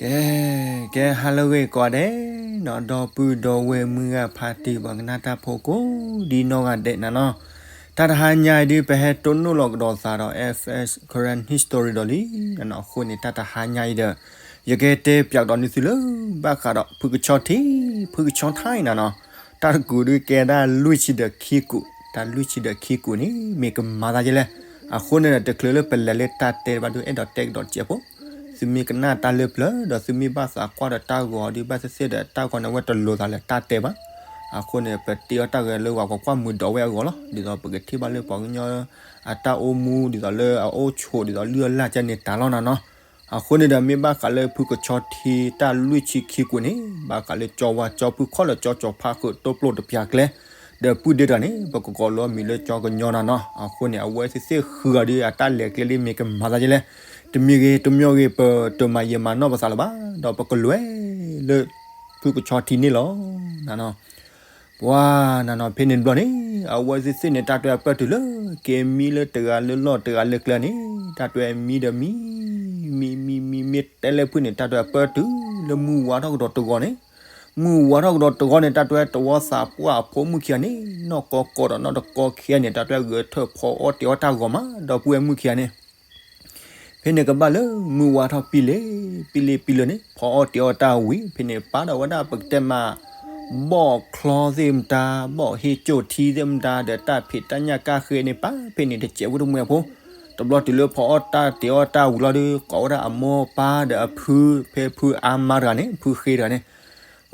ကဲ, ကဲ ဟါလၢအဂ့ၤကိးဂၤဒဲးနီၤ, ဒီပုၢ်ဒီဝဲၢ်မုၢ်ဂၤဖါတံၢ် ပှၤကနၣ်တၢ်ဖိကိးဒ်နီၢ်ဂၤဒဲးနီၤနီၤ, တၢ်တဟါညါအံၤဒုး ပဟဲတိၢ်နီၣ်လီၤကဒီးသးဒီး F S Karen History ဒီးလံနီၤနီၤ. အဃိန့ၣ် တၢ်တဟါညါအံၤဒီး ယကတဲပၠးကဒီးနသုလၢ ဘၣ်ဃးဒီးဖုကဆီထံ, ဖုကဆီထံနီၤနီၤ, တၢ်တကူာ်ဒုးကဲဒၣ်လွံၢ်ဆံဒီးခံကူာ်, တၢ်လွံၢ်ဆံဒီးခံကူာ်န့ၣ် မ့ၢ်ကမၤသးဒ်လဲၣ်. အဃိန့ၣ်ဒီး တချုးလၢပလဲၤလၢတၢ်တဲဘၣ်ဒုး အဲၣ်ဒိးတဲကဒီးတစဲးဖိ, သုမ့ၢ်ကနၣ်တၢ်လၢပျၢၤ ဒီးသုမ့ၢ်ဘၣ်သးကွၢ်ဒီးတၢ်ဂီၤဒုး ဘၣ်သ့ၣ်သ့ၣ်ဒီး တၢ်ဂီၤန့ၣ် အဝဲတလိၤသးလၢတၢ်တဲဘၣ်. အဃိန့ၣ် ပတ့အီၣ်တၢ်ဂီၤလၢပှၤကွၢ်မုာ်ဒီးဝဲအဂီၢ်လီၤ. ဒ်သိးပကထံၣ်ဘၣ်လၢပှၤကညီ အတၢ်အိၣ်မူ ဒ်သိးလၢအအိၣ်ဆိး ဒ်သိးလုၢ်အလၢ်ကဲန့ၣ်တၢ်လီၢ်နီၤနီၤ. အဃိန့ၣ်ဒီး မ့ၢ်ဘၣ်ဃးလၢဖုကဆီထံ တၢ်လွံၢ်ဆံခံကူာ်န့ၣ် ဘၣ်ဃးလၢကၠီဝါကၠီဖုခီၣ်လၢ ကၠီကၠီဖါဃုာ်တိၢ်ပျိၢ်တပျၢၤကျဲ ဒီးပုၢ်ဒ့တၢ်န့ၣ် ပကကိးလီၤမံၤလၢကၠီကညီနီၤနီၤ. အဃိန့ၣ် အဝဲသ့ၣ်သ့ၣ်ဃုာ်အီၤဒီး အတၢ်လဲၤကျဲလံ မ့ၢ်ကမၤသးဒ်လဲၣ်. တမံၤဂ့ၤတမံၤဂ့ၤ ပတမၤယံာ်မၤနီၢ်ပသးလၢၤဘၣ်, ဒီးပကလဲၤလၢ ဖုကဆီထံန့ၣ်လီၤနီၤနီၤ. ပှၤနီၤနီၤ ဖဲန့ၣ်တဘျီန့ၣ် အဝဲသ့ၣ်သ့ၣ်န့ၣ် တၢ်တွဲအပၢၢ်တုၤလၢ က့ၤမံလၢတဂၤလၢလီၢ်တဂၤလၢကျဲန့ၣ် တၢ်တွဲမံဒီးမံ, မံမံမံမ့ၢ်တဲလၢဖုန့ၣ် တၢ်တွဲအပၢၢ်တုၤလၢမုၢ်ဝါထီၣ်ကဒီးတဂီၤန့ၣ်, မုၢ်ဝါထီၣ်ကဒီးတဂီၤန့ၣ် တၢ်တွဲတဝီသးပှၢ်အဖိမုၣ်ခံဂၤန့ၣ် နီၢ်ကီကီဒီးနီၢ်တကီခံဂၤန့ၣ် တၢ်တွဲဂဲၤထၢၣ်ဖီအီၣ်တ့ၤအီၣ်တၢ်ဂီၤမး ဒီပုၢ်ဝဲၢ်မုၣ်ခံဂၤန့ၣ် ဖဲန့ၣ်ကဘၣ်လၢမုၢ်ဝါထီၣ်ပံလ့ၤ, ပံလ့ၤပံလ့ၤန့ၣ် ဖီအီၣ်တ့ၤအီၣ်တၢ်ဝံၤ ဖဲန့ၣ်ပာ်ဒီးဝဲဒၣ်ပကတဲမး ဘီၣ်ချီသ့ၣ်မတၤ, ဘီၣ်ဟ့ၣ်ကၠိၣ်ထံသ့ၣ်မတၤ ဒီးတၢ်ဖံးတၢ်ညၣ်ကါဃဲန့ၣ် ပာ်ဖဲန့ၣ်တစဲးဖိတမှဲဖိ, တဘျီတုၤလၢဖီအီၣ်တၢ်တ့ၤအီၣ်တၢ်ဝံၤလီၤဒီး ကိးဝဲဒၣ်အမိၢ်ပၢ်ဒီးအဖု ဖဲဖုအါမါတဂၤန့ၣ် ဖုဃ့တဂၤန့ၣ်,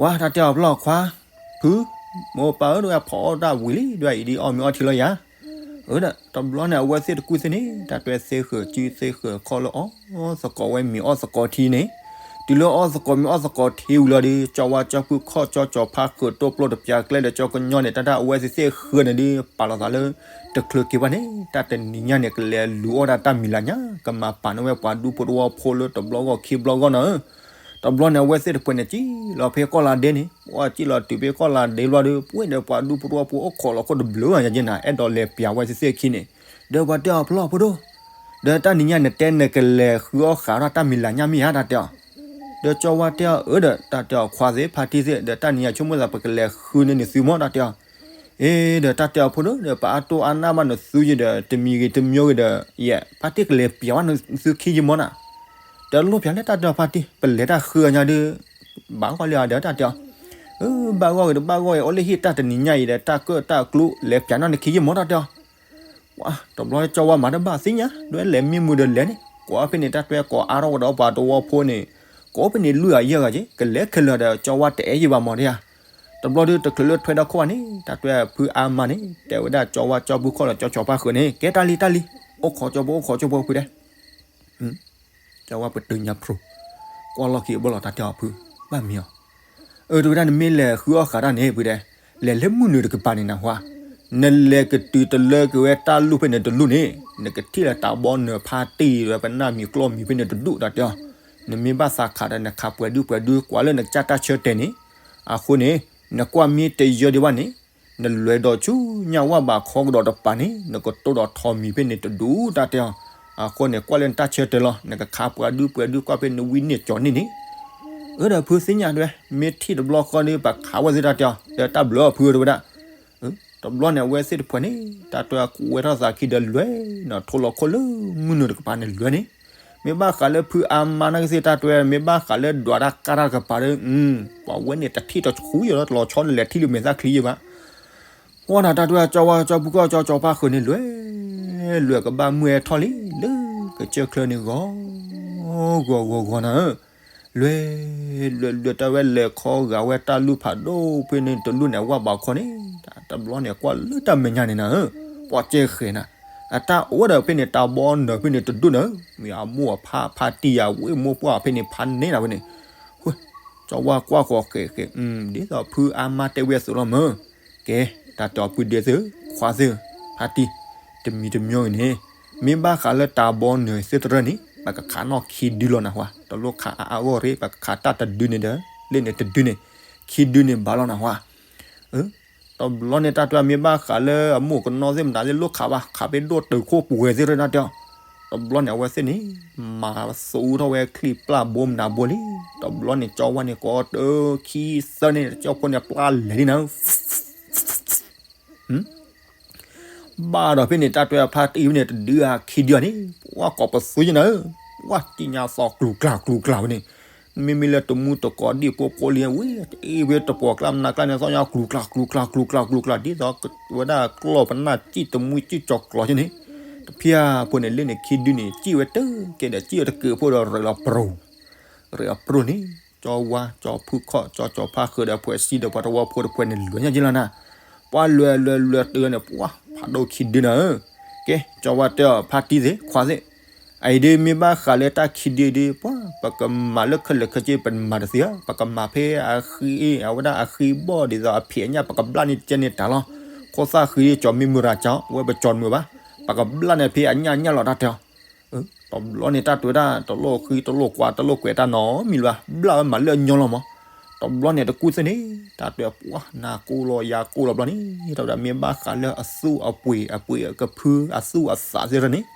ဝါတၢ်တဲအီၤပလီၢ်ခွါ, ဖု, မိၢ်ပၢ်ဧၢ ဒ်ဝဲဖီအီၣ်တၢ်ဝံၤလံ ဒ်ဝဲအံၤဒ်အီၣ်မ့ၤအီထံလီၤယၤ အၢဒီး တဘျီန့ၣ် အဝဲသ့ၣ်တကူၣ်သ့ၣ်န့ၣ် တၢ်တွဲသ့ဃၢၤစုသ့ဃၢၤခီၣ်လၢအီၣ်သကိးဝဲမ့ၤအီၣ်သကိးထံန့ၣ်, တုၤလၢအီၣ်သကိးမ့ၤအီၣ်သကိးထံဝံၤလီၤဒီး ကၠီဝါကၠီဖုခီၣ်ကၠီကၠီဖါဃုာ်တိၢ်ပျိၢ်တပျၢၤကျဲဒီးကၠီကညီန့ၣ် တၢ်တၢ်အဝဲသ့ၣ်သ့ၣ်ဃၢၤန့ၣ်ဒီး ပာ်လီၤသးလၢ တချုးက့ၤဘၣ်န့ၣ် တၢ်တနံၤညါန့ၣ် ကလဲၤလူၤအီၣ်ဒၣ်တၢ်မံၤလၤညါ ကမၤပာ်န့ၢ်ဝဲပှၤဒူဖိတဝီဖိလၢတဘျီဂီၢ်ခံဘျီဂီၢ်နီၤဧၢ တဘျီန့ၣ် အဝဲသ့ၣ်တဖုန့ၣ် စံၣ်လီၤဖဲကီၢ်လၤဒဲန့ၣ် ပှၤစံၣ်လီၤတုၤဖဲကီၢ်လၤဒဲဘျီဒီး ပှၤဒီးပှၤဒူဖိတဝီဖိအိၣ်ခိးလီၤခိၣ်တဘျုးညါယဲနၤ အဲၣ်ဒိးလဲၤပျးဝဲသ့ၣ်သ့ၣ်ခံန့ၣ်, ဒီးပှၤတဲအီၤဖျီၣ်ဖိဒိၣ်, ဒီးတၢ်နံၤညါနတဲနကလဲၤဃုအီၣ်ဃးထီၣ်တၢ်မံၤလၤညါမ့ၢ်ဧါ တၢ်တဲအီၤ, ဒီးကၠီဝါတဲအီၤအၢဒီး တၢ်တဲအီၤခွါသ့ၣ်ဖါတံၢ်သ့ၣ် ဒီးတၢ်နံၤညါဆိကမိၣ်သးပကလဲၤဃုန့ၢ်နသုမီၢ် တၢ်တဲအီၤ အ့ ဒီးတၢ်တဲအီၤဖိဒိၣ် ဒီးပအါတိၢ်အါနၢ်ဘၣ်နသုယံၤဒီး တမံၤဂ့ၤတမံၤဂ့ၤဒီး ယဲ ဖါတံၢ်ကလဲၤပျးဝဲနသုခံယံၤမီၢ်နၤ, ဒီးလိၣ်ပျးလၢတၢ်တဲအီၤဖါတံၢ် ပလဲၤတၢ်ဃုအီၣ်ညါဒီး ဘၣ်ဂီၢ်လံဧါ ဒီးတၢ်တဲအီၤ, အၢ ဘၣ်ဂီၢ်ဂ့ၤတဘၣ်ဂီၢ်ဂ့ၤ အိၣ်လၢဟံၣ်တၢ်တနံၤညါအံၤဒီး တၢ်ကၢၣ်တၢ်ကျူလဲၤပျးနီၢ်နခံယံၤမီၢ် တၢ်တဲအီၤ ပှၤ တဘျီကၠီဝါမၤတဘၣ်သ့ၣ်ညါ ဒွဲလဲၤမ့ၢ်မုာ်ဒီးလဲၤန့ၣ် ကိးဖဲန့ၣ် တၢ်တွဲကိးအါထီၣ်ကဒီးပှၤတဝီဖိန့ၣ် ကိးဖဲန့ၣ်လွံၢ်ဂၤယဲၢ်ဂၤက့ ကလဲၤခဲလၢာ်ဒီး ကၠီဝါတအဲၣ်ယံၤဘၣ်မီၢ်တယၤ, တဘျီဒုးတချုးလၢထွဲဒီခိၣ်ဘၣ်န့ၣ် တၢ်တွဲဖုအါမါန့ၣ် တဲဝဲဒၣ်ကၠီဝါကၠီဖုခီၣ်လၢကၠီကၠီဖါဃုာ်န့ၣ် ကဲတၢ်လံ တၢ်လံ, အိၣ်ခိးကၠီဖိ အိၣ်ခိးကၠီဖိဖုဒဲး ကၠီဝါပတုာ်ညါဖျိ, ကွၢ်လီၢ်ခံအဘီလီၤ တၢ်တဲအီၤဖု, ဘၣ်မံၤအီၤ, အၢ တဝဲဒၣ်နမ့ၢ်လဲၤဃုအီၣ်ဃးတၢ်န့ၣ် ဖုဒဲး, လဲၤလၢမုၢ်နုာ်တကပၤန့ၣ်နဟါ, နလဲၤကတုၤတလၢက့ၤဝဲတၢ်လူၢ်ဖဲန့ၣ်တလူၢ်န့ၣ် နကထံၣ်လၢတၢ်ဘီနၢၤဖါတံၢ်ဝဲပနၢ်မံၤကျီၢ်မံၤဖဲန့ၣ်တဒူၣ် တၢ်တဲအီၤ, နမ့ၢ်ဘၣ်သးခးဒီးနခးပှဲၤဒုပှဲၤဒုကွၢ်လၢနကစၢ်တၢ်ဆၢတဲာ်န့ၣ်, အဃိန့ၣ် နကွၢ်မ့ၢ်တယၢဒံးဘၣ်န့ၣ် နလဲၤဒီးဆူညၣ်ဝၣ်ဘးခီကဒီးတပၤန့ၣ် နကတိၢ်ဒီးထိးမံၤဖဲန့ၣ်တဒူၣ် တၢ်တဲအီၤ, အဃိန့ၣ် ကွၢ်လၢနတၢ်ဆၢတဲာ်လီၤ နကခးပှဲၤဒုပှဲၤဒုကွၢ်ဖဲနဝံန့ၢ်ကၠီၤန့ၢ်န့ၣ်, အၢ ဒီးဖုသ့ၣ်ညါတဝဲ မ့ၢ်ထံၣ်တဘျီဃီဒီး ပခးဝဲသ့ၣ် တၢ်တဲအီၤ ဒီးတၢ်ဘျုးအီၤဖုတဝဲဒၣ် တဘျီန့ၣ် အဝဲသ့ၣ်တဖုန့ၣ် တၢ်တဲအီၤကူးဝဲထီၣ်သးခံဒီးလဲၤနီၤ ထိလီၤခိၣ်လၢမုၢ်နုာ်တကပၤန့ၣ်လဲၤန့ၣ်, မ့ၢ်ဘၣ်ဃးလၢဖုအါမါနာ်က့သ့ၣ် တၢ်တဲအီၤ မ့ၢ်ဘၣ်ဃးလၢဒွးတၢ်ကါတၢ်တကပၤဒီး ပှၤဝဲန့ၣ်တထံၣ်တဆူယီၤလီၤဆီန့ၣ် လဲၤထံၣ်လၢမဲာ်သၣ်ချံယံၤဘၣ် ဝဲန့ၣ် တၢ်တဲအီၤ ကၠီဝါကၠီဖုခီၣ်ကၠီကၠီဖါဃုာ်န့ၣ်လဲၤ, လဲၤကဘၣ်မုၢ်ဟဲထီၣ်လံ လၢကစၢၢ်ချၢန့ၣ်ဂီၤ ဂီၤဂီၤဂီၤနၤဧၢ, လဲၤ လဲၤလဲၤတၢ်ဝဲလဲၤခီဂာ်ဝဲတၢ်လူၢ်ဖးဒိၣ်ဖဲန့ၣ်တလူၢ်န့ၣ် အဝၣ်ဘးခီန့ၣ် တဘျီန့ၣ် ကွၢ်လၢတၢ်မဲာ်ညါန့ၣ်နၤဧၢ, ပှၤကဲဃဲၤနၤ, အတၢ်အိၣ်ဝဲဒီးဖဲန့ၣ် တၢ်ဘီနၢၤဖဲန့ၣ်တဒူၣ်နၤဧၢ, မ့ၢ်အမိၢ်အဖါဖါတံၢ်ယၤဝဲ မိၢ်ပှၢ်ဖဲန့ၣ်ဖးန့ၢ်နၤဖဲန့ၣ် ကၠီဝါကွၢ်ဃီၤဃဲၤဃဲၤ ဒ်သိးဖုအါမါတဲဝဲအသိးလီၤမၢ်, ကဲ တၢ်တဲအီၤဖုဒဲးသ့ၣ် ခွါသ့ၣ် ဖါတံၢ် တမံၤတမံၤဂ့ၤန့ၣ် မ့ၢ်ဘၣ်ဃးလၢတၢ်ဘီနၢၤသ့ၣ်တရၢၣ်န့ၣ် ပကခးနီၣ်ခံဒုလီၤနၢ်ဟူဧါ, တလိၣ်ခးအါအါဂီၢ်ဂီၢ်ရ့ ပကခးတၢ်တဒုန့ၣ်ဒီး လၢန့ၣ်တဒုန့ၣ် ခံဒုန့ၣ်ဘၣ်လီၤနၢ်ဟူဧါ တဘျီန့ၣ် တၢ်တဲအီၤမ့ၢ်ဘၣ်ဃးလၢအမိၢ်ကနီၢ်သ့ၣ်မတၤသ့ၣ်လိၣ်ခးဘၣ် ခးဖဲဒိၣ်တုာ်ခိၣ်ပှဲၤသ့ၣ်တရၢၣ် တၢ်တဲအီၤ, တဘျီန့ၣ် အဝဲသ့ၣ်န့ၣ် မၤသူထီၣ်ဝဲချံပျၢ်ဘိမနၤဘိလံ. တဘျီန့ၣ် ကၠီဝါန့ၣ် ကိးတၢခံသၢန့ၣ် ကၠီဖိန့ၣ် ပျၢ်လဲၤလံနၤ. ဘၣ်ဒီးဖဲန့ၣ် တၢ်တွဲအဖါတံၢ်ဖဲန့ၣ် တဒုအခံဒုအန့ၣ် ပှၤကိးပသူယနၤဧၢ, ပှၤကံၣ်ညါသီကျူၤကျါကျူၤကျါဖဲန့ၣ်, မ့မ့ၢ်လၢတမူတကိးဒံၣ်ဖိဖိလံဝဲ တအ့ၣ်ဖဲတပှီၤကျါမနၤကျါန့ၣ် သီညါကျူၤကျါကျူၤကျါကျူၤကျါကျူၤကျါ ဒ်သိးဝဲဒၣ်ကျီၢ်ပနၢ်စံၣ်တမူစံၣ်ကၠီၤကျီၤက့န့ၣ်, တဖၣ်ဖိန့ၣ် လၢန့ၣ်ခံဒုန့ၣ် စံၣ်ဝဲတကဲဒီး စံၣ်ဝဲတကဲးဖိဒီး ရ့းလီၤပြိၤ ရ့းအပြိၤန့ၣ် ကၠီဝါ ကၠီဖုခီၣ် ကၠီကၠီဖါဃုာ်ဒီး အဖှဲးစံဒီး ပှၤတဝီဖိတဖှဲးန့ၣ် လဲၤညါက့လီၤနၤ. ပှၤလဲၤလဲၤလဲၤတုၤန့ၣ် ပှၤဖးဒိၣ်ခံဒုနၤဧၢ. ကဲ ကၠီဝါတဲအီၤ ဖါတံၢ်သ့ၣ် ခွါသ့ၣ်, အအံၤဒ်မ့ၢ်ဘၣ်ဃးလၢတၢ်ခံဒုဒ် ပှၤ ပကမၤလၢခဲလၢာ်ခဲဆ့ ပမၤတသ့ဧါ, ပကမၤဖဲအဃံ အဝဲဒၣ်အဃံဘီၣ်ဒ်သိးအဖံးအညၣ် ပကဘျၣ်န့ၢ်ကဲန့ၢ်တၢ်လီၤ. ခိၣ်သၣ်ဃံဒ် ကၠီမ့ၢ်မုၢ်ရၤကၠီ အဝဲပကၠီမုၢ်ဘၣ်, ပကဘျၣ်န့ၢ်ဖဲအညၣ်ညၣ်လီၤ တၢ်တဲအီၤ တဘျီန့ၣ် တၢ်တွဲဒၣ် တလိၣ်ဃံ တလိၣ်ကွၢ် တလိၣ်ကွဲးတၢ်နီတမံၤလၢၤဘၣ်, ဘျၣ်ဝဲမၤလၢအညီလီၤမး. တဘျီန့ၣ် တကူၣ်သ့ၣ်န့ၣ် တၢ်တွဲပှၤ နၤကိၢ်လီၤယၤကိၢ်လီၤဘျီန့ၣ် တၢ်ဝဲဒၣ်မ့ၢ်ဘၣ်ဃးလၢအသူၣ်အပှ့ၤ အပှ့ၤအကဖု အသူၣ်အသးသ့ၣ်တဖၣ်န့ၣ်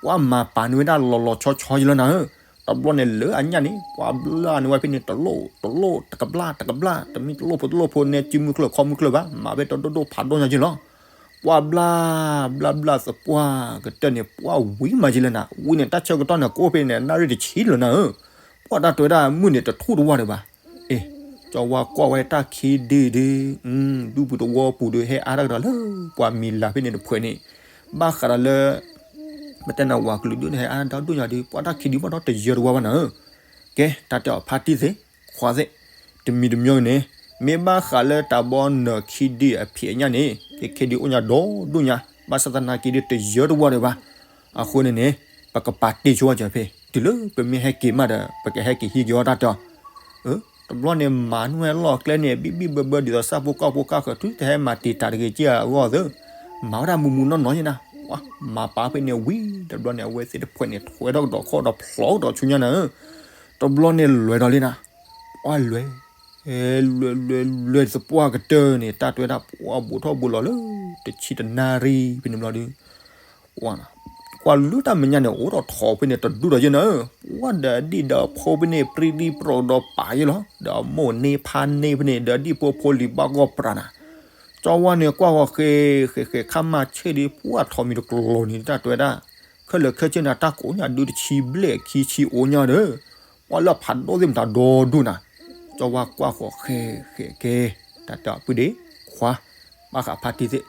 ပှၤမၤပာ်န့ၢ်ဝဲဒၣ်လီၤလီၤဆီဆီယလီၤနၤဧၢ. တဘျီန့ၣ်လၢအညၣ်န့ၣ် ပှၤဘျၣ်န့ၢ်ဝဲဖဲန့ၣ် တလိၣ် တလိၣ် တကဘျၣ် တကဘျၣ် တမ့ၢ်တလိၣ်ဖိတလိၣ်ဖိန့ၣ် စုမုၢ်ကျၢၢ်ခီမုၢ်ကျၢၢ်ဘၣ် မၤဖဲတဒိၣ်ဒိၣ်ဖးဒိၣ်ညါက့လီၤ. ပှၤဘျၣ် ဘျၣ်ဘျၣ်သပှၢ်ကတၢၢ်န့ၣ် ပှၤဝံၤမးက့လၢနၤ ဝံၤန့ၣ် တၢ်ဆၢကတီၢ်န့ၣ် ကိးဖဲန့ၣ် နၣ်ရံၣ်တဆံလၢၤနၤဧၢ. ပှၤတၢ်တွဲဒၣ်မုၢ်န့ၣ် တထူၣ်တဝၢ်ဒံးဘၣ်. အ့ ကၠီဝါကွၢ်ဝဲတၢ်ခံဒုဒု ဒူပူၤတဝီပူၤဒု ဟဲအါတၢ်ကဒီးလၢ ပှၤမံၤလၤဖဲန့ၣ်တဖှဲးန့ၣ် ဘၣ်ဃးဒီးလၢ ပတဲနၤဝၤကလုာ်ဒုန့ၣ် ဟဲအါတၢ်ဒိၣ်ညါဒု ပှၤတၢ်ခံဒုဘၣ်ဒီးတယၢတဝၢ်ဘၣ်နၤဧၢ. ကဲ တၢ်တဲအီၤဖါတံၢ်သ့ၣ် ခွါသ့ၣ် တမံၤတမံၤန့ၣ် မ့ၢ်ဘၣ်ဃးလၢတၢ်ဘီနၢၤခံဒုအဖံးအညၣ်န့ၣ် ကဲ ခံဒုအိၣ်ညါဒီဒိၣ်ညါ ဘၣ်ဆၣ်သနာ်က့ဒု တယၢတဝၢ်ဒံးဘၣ်. အဃိန့ၣ်န့ၣ် ပကပာ်တ့ၢ်ဆိဝဲကၢၤဖဲ တုၤလၢပမ့ၢ်ဟဲက့ၤမးဒီး ပကဟဲက့ၤဟံးက့ၤအီၣ်တၢ်တဲအီၤ တဘျီန့ၣ် မၤနုၢ်ဝဲလီၢ်ကျဲန့ၣ် ဘံၣ်ဘံၣ်ဘၢဘၢ ဒ်သိးစၢ်ဖိကီၢ်ဖိကၢ်ဃၢၤ တုၤတဟဲမၤတံာ်တာ်တဂ့ၤက့ၤအဂီၢ်သၢ မၤဝဲဒၣ်မူမူနီၢ်နီၢ်ညါနၤ မၤပာ်ဖဲန့ၣ်ဝံၤ တဘျီန့ၣ် အဝဲသ့ၣ်တဖှဲးန့ၣ် ထွဲထီၣ်ကဒီးခီၣ်ဒီးဖျိးကဒီးဆူညါနၤဧၢ. တဘျီန့ၣ်လွဲၤဒီးလံနၤ ပှၤလွဲၤ လွဲၤ လွဲၤသပှၢ်ကတၢၢ်န့ၣ် တၢ်တွဲဒၣ်ပှၤဘူးထီၣ်ဘူးလီၤလၢ တဆံတနၣ်ရံၣ်ဖဲန့ၣ်ဘျီဒု ကွၢ်လၢတၢ်မဲာ်ညါန့ၣ် အိၣ်ဒီးထိးဖဲန့ၣ် တဒူၣ်ဒီးယဲၢ်နၤဧၢ, ပှၤဒီးအဒံၣ်ဒီးအဖိဖဲန့ၣ် ပြံဒံပြံဒီးပာ်ယဲၢ်လီၤ, ဒီးအမိၢ်န့ၢ်ဖါန့ၢ်ဖဲန့ၣ် ဒီးအဒံၣ်ဖိဖိလံၤဘၣ်ဂီၢ်ပြးနၤ, ကၠီဝါန့ၣ်ကွၢ်ဃီၤဃဲၤဃဲၤဃဲၤ ခါမၤဆ့ၣ်ဒီး ပှၤထိးမံၤတကျိၤန့ၣ် တၢ်တဲဝဲဒၣ်, ခဲလၢာ်ခဲဆ့န့ၣ် တၢ်ကိးညါဒုးတဆံဘျဲၣ်ခံဆံအိၣ်ညါဒီး ပှၤလၢအဖးဒိၣ်သ့ၣ်မတၤဒီဒူၣ်နၤ, ကၠီဝါကွၢ်ဃီၤဃဲၤဃဲၤကဲ, တၢ်တဲအီၤပုၢ်ဒ့ခွါ ဘၣ်ဃးဖါတံၢ်သ့ၣ်,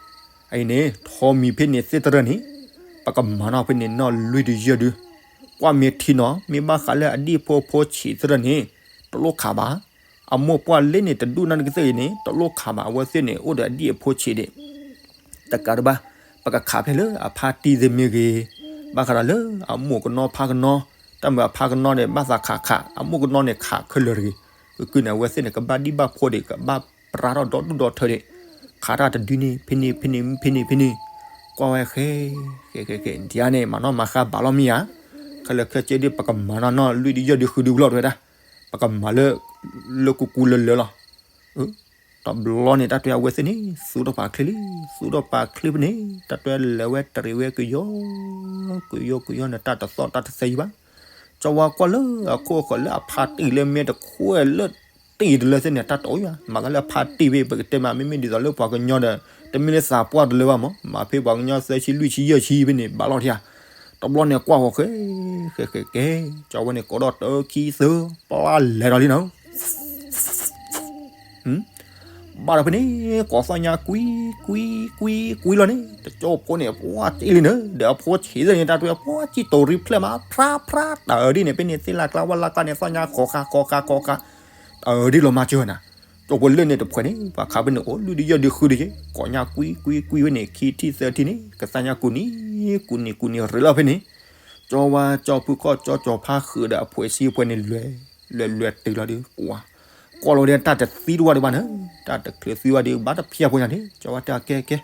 အအံၤန့ၣ် ထိးမံၤဖဲန့ၣ်သ့ၣ်တရၢၢ်န့ၣ် ပကမၤနီၣ်ဖဲန့ၣ်နီၢ်လွံၢ်တယၢၢ်ဒုး, ကွၢ်မ့ၢ်ထံနီၤ မ့ၢ်ဘၣ်ဃးလၢအဒံၣ်အဖိအဖိဆံးသရၢၢ်န့ၣ် တလိၣ်ခးဘၣ်, အမိၢ်ပှၢ်လ့န့ၣ် တဒူၣ်နၢ်တကသ့ၣ်အံၤန့ၣ် တလိၣ်ခးဘၣ်, အဝဲသ့ၣ်န့ၣ်အိၣ်ဒီးအဒံၣ်အဖိဆံးဒံး, တကးတဘၣ် ပကခးဖဲလၢအဖါတံၢ်သ့ၣ်မ့ၢ်ဂ့ၤ, ဘၣ်ဃးဒီးလၢအမိၢ်ကနီဖါကနီ, တၢ်မုာ်အဖါကနီန့ၣ် ဘၣ်သးခးခး အမိၢ်ကနီန့ၣ် ခးခဲလၢာ်တဂ့ၤ, ကကုန့ၣ် အဝဲသ့ၣ်န့ၣ် ကဘၣ်ဒံၣ်ဘၣ်ဖိဒံး ကဘၣ်ပြးထီၣ်ဒီဒူၣ်ဒီထၢဒံး, ခးတၢ်တဒုန့ၣ် ဖဲန့ၣ်ဖဲန့ၣ်ဖဲန့ၣ်ဖဲန့ၣ်, ကွၢ်ဝဲဃဲၤဃဲၤဃဲၤဃဲၤ ဒ်န့ၣ် မၤနီၣ်မၤဃါဘၣ်လီၤမ့ၢ်ဧါ, ခဲလၢာ်ခဲဆ့ဒုး ပကမၤနီၣ်နီၢ်လွံၢ်တယၢၢ်ဒုးဃုဒုးကလီၢ်တဝဲဒၣ်, ပကမၤလၢ လၢကူကူလၢလၢလီၤ တဘျီန့ၣ် တၢ်တဲအဝဲသ့ၣ်န့ၣ် သူဒီးပာ်ချ့လံ, သူဒီးပာ်ချ့ဖဲန့ၣ် တၢ်တဲလဲၤဝဲတရံးဝဲကယီ ကယီကယီန့ၣ် တၢ်တသီၣ်တၢ်တသဲယံၤဘၣ်, ကၠီဝါကွၢ်လၢအခိၣ်အဃီလၢအဖါတံၢ်လၢမ့ၢ်တခိၣ်လၢတံၢ်တလၢသ့ၣ်န့ၣ် တၢ်တအိၣ်ယံၤဘၣ်, မၤသးလၢအဖါတံၢ်ဖဲ ပကတဲမး မ့မ့ၢ်ဒ်သိးလၢပှၤကညီဒီး တမ့ၢ်လၢသးပှၢ်တလၢဘၣ်မး, မၤဖဲပှၤကညီသၢဆံလွံၢ်ဆံယဲၢ်ဆံဖဲန့ၣ် ဘၣ်လီၤထံဧါ, တဘျီန့ၣ်ကွၢ်ဃီၤဃဲၤဃဲၤဃဲၤကဲ, ကၠီဝဲန့ၣ်ကိးဒီးတၢခံသၢ ပျၢ်လဲၤဒီးလံနီၤ ဘၣ်ဒီးဖဲန့ၣ် ကိးသီၣ်ညါကွံ ကွံ ကွံ ကွံလီၤန့ၣ် တကၠိဖိန့ၣ် ပှၤစံၣ်လံနၤ ဒီးအဖိဆံးသ့ၣ်န့ၣ် တၢ်တဲပှၤစံၣ်တိၤရံဖျဲၣ်မး ဖြါဖြါ တၢ်အၢဒ်န့ၣ် ဖဲန့ၣ်သ့ၣ်လၢကျါဝၣ်လၢကျါန့ၣ် သီၣ်ညါဃီၤဃာ်ဃီၤဃာ်ဃီၤဃာ် တၢ်အၢဒ်လီၤမၤစၢၤနၤ, ကၠိဖိလၢန့ၣ်တဖှဲးန့ၣ် ပှၤခးဖဲန့ၣ်အိၣ်လွံၢ်တယၢၢ်ဒုးဃုဒုးက့ ကိးညါကွံကွံကွံဖဲန့ၣ် ခံထံၣ်သၢထံၣ်န့ၣ် ကသါညါကူနံၤ ကူနံၤကူနံၤရ့လီၤဖဲန့ၣ် ကၠီဝါကၠီဖုခီၣ်ကၠီကၠီဖါဃုာ်ဒီးအဖှဲးစံဖှဲးန့ၣ်လွဲၤ လွဲၤလွဲၤတုၤလီၤဒုး ပှၤ ကွၢ်လီၤဒ်တၢ်တသံတဝၢ်ဒံးဘၣ်နၤ, တၢ်တချုးသံဝဲဒံး ဘၣ်တဖျၢၣ်ဖိညါန့ၣ် ကၠီဝါတဲကဲကဲ,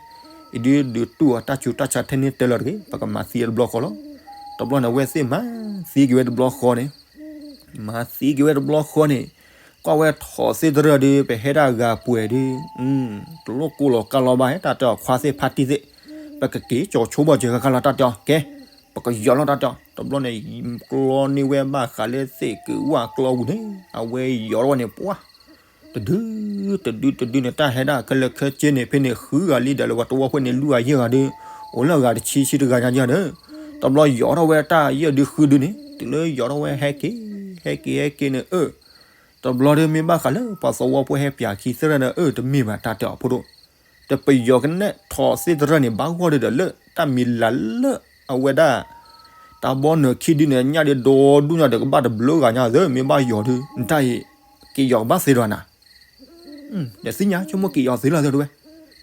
အံၤဒုးဒုးတူၢ်အီၤတၢ်စူၤတၢ်ဆါထဲန့ၣ်တဲလီၤတဂ့ၤ ပကမၤသံအတဘျီဃီလီၤ, တဘျီန့ၣ်အဝဲသ့ၣ်မၤသံက့ၤဝဲတဘျီဃီန့ၣ် မၤသံက့ၤဝဲတဘျီဃီန့ၣ်, ကွၢ်ဝဲထိးသ့ၣ်တရၢၢ်ဒုး ပဟဲဒၣ်ဂၤပှဲၤဒုး, တလိၣ်ကိၢ်လီၤကါလီၤဘၣ် တၢ်တဲအီၤခွါသ့ၣ်ဖါတံၢ်သ့ၣ်, ပကက့ၤကၠီဆိဘီၣ်စၢၤဃၣ်ဃၣ်လီၤ တၢ်တဲအီၤကဲ, ပကယီၤလီၤတၢ်တဲအီၤ. တဘျီန့ၣ် ကျီန့ၢ်ဝဲဘၣ်ဃးလၢသ့ၣ်က့ၤဝၣ်ကျီပူၤန့ၣ် အဝဲယီၤထီၣ်ဝဲန့ၣ် ပှၤ တဒု တဒု တဒုန့ၣ် တၢ်ဟဲဒၣ်ခဲလၢာ်ခဲဆ့န့ၣ် ဖဲန့ၣ်ဃုဂၤလံဒီး လၢပှၤသဝီဖိန့ၣ် လွံၢ်ဂၤယဲၢ်ဂၤဒီး အိၣ်လၢအဂၤတဆံဆံတဂၤညါယဲၢ်ဒီး တဘျီယီၤထီၣ်ဝဲတၢ်ယဲၢ်ဒုဃုဒုန့ၣ် တုၤလၢယီၤထီၣ်ဝဲဟဲက့ၤ ဟဲက့ၤဟဲက့ၤန့ၣ် အၢ တဘျီဒီးမ့ၢ်ဘၣ်ဃးလၢပှၤသဝီဖိဟဲပၠးခံသရၢၣ်ဒီး အၢ တမ့ၢ်ဘၣ်တၢ်တဲအီၤဖိဒိၣ်, တပယီၤကနဲၣ်ထီၣ်သ့ၣ်သရၢၣ်န့ၣ် ဘၣ်ဂီၢ်ဒီးဒီးလၢ တၢ်မံၤလၢ်လၢအဝဲဒၣ် တၢ်ဘီနၢၤခံဒုန့ၣ် ညၣ်ဒုဒီဒူၣ်ညါဒီးကဘၣ်တဘျုးဂၤညါသ့ မ့ၢ်ဘၣ်ယီၤဒု နတၢ်အံၤ က့ၤယီၤကဘၣ်သ့ဒီးနၤ နသ့ၣ်ညါဆိကမိၣ်က့ၤယီၤသ့လီၤသ့ တဝဲ,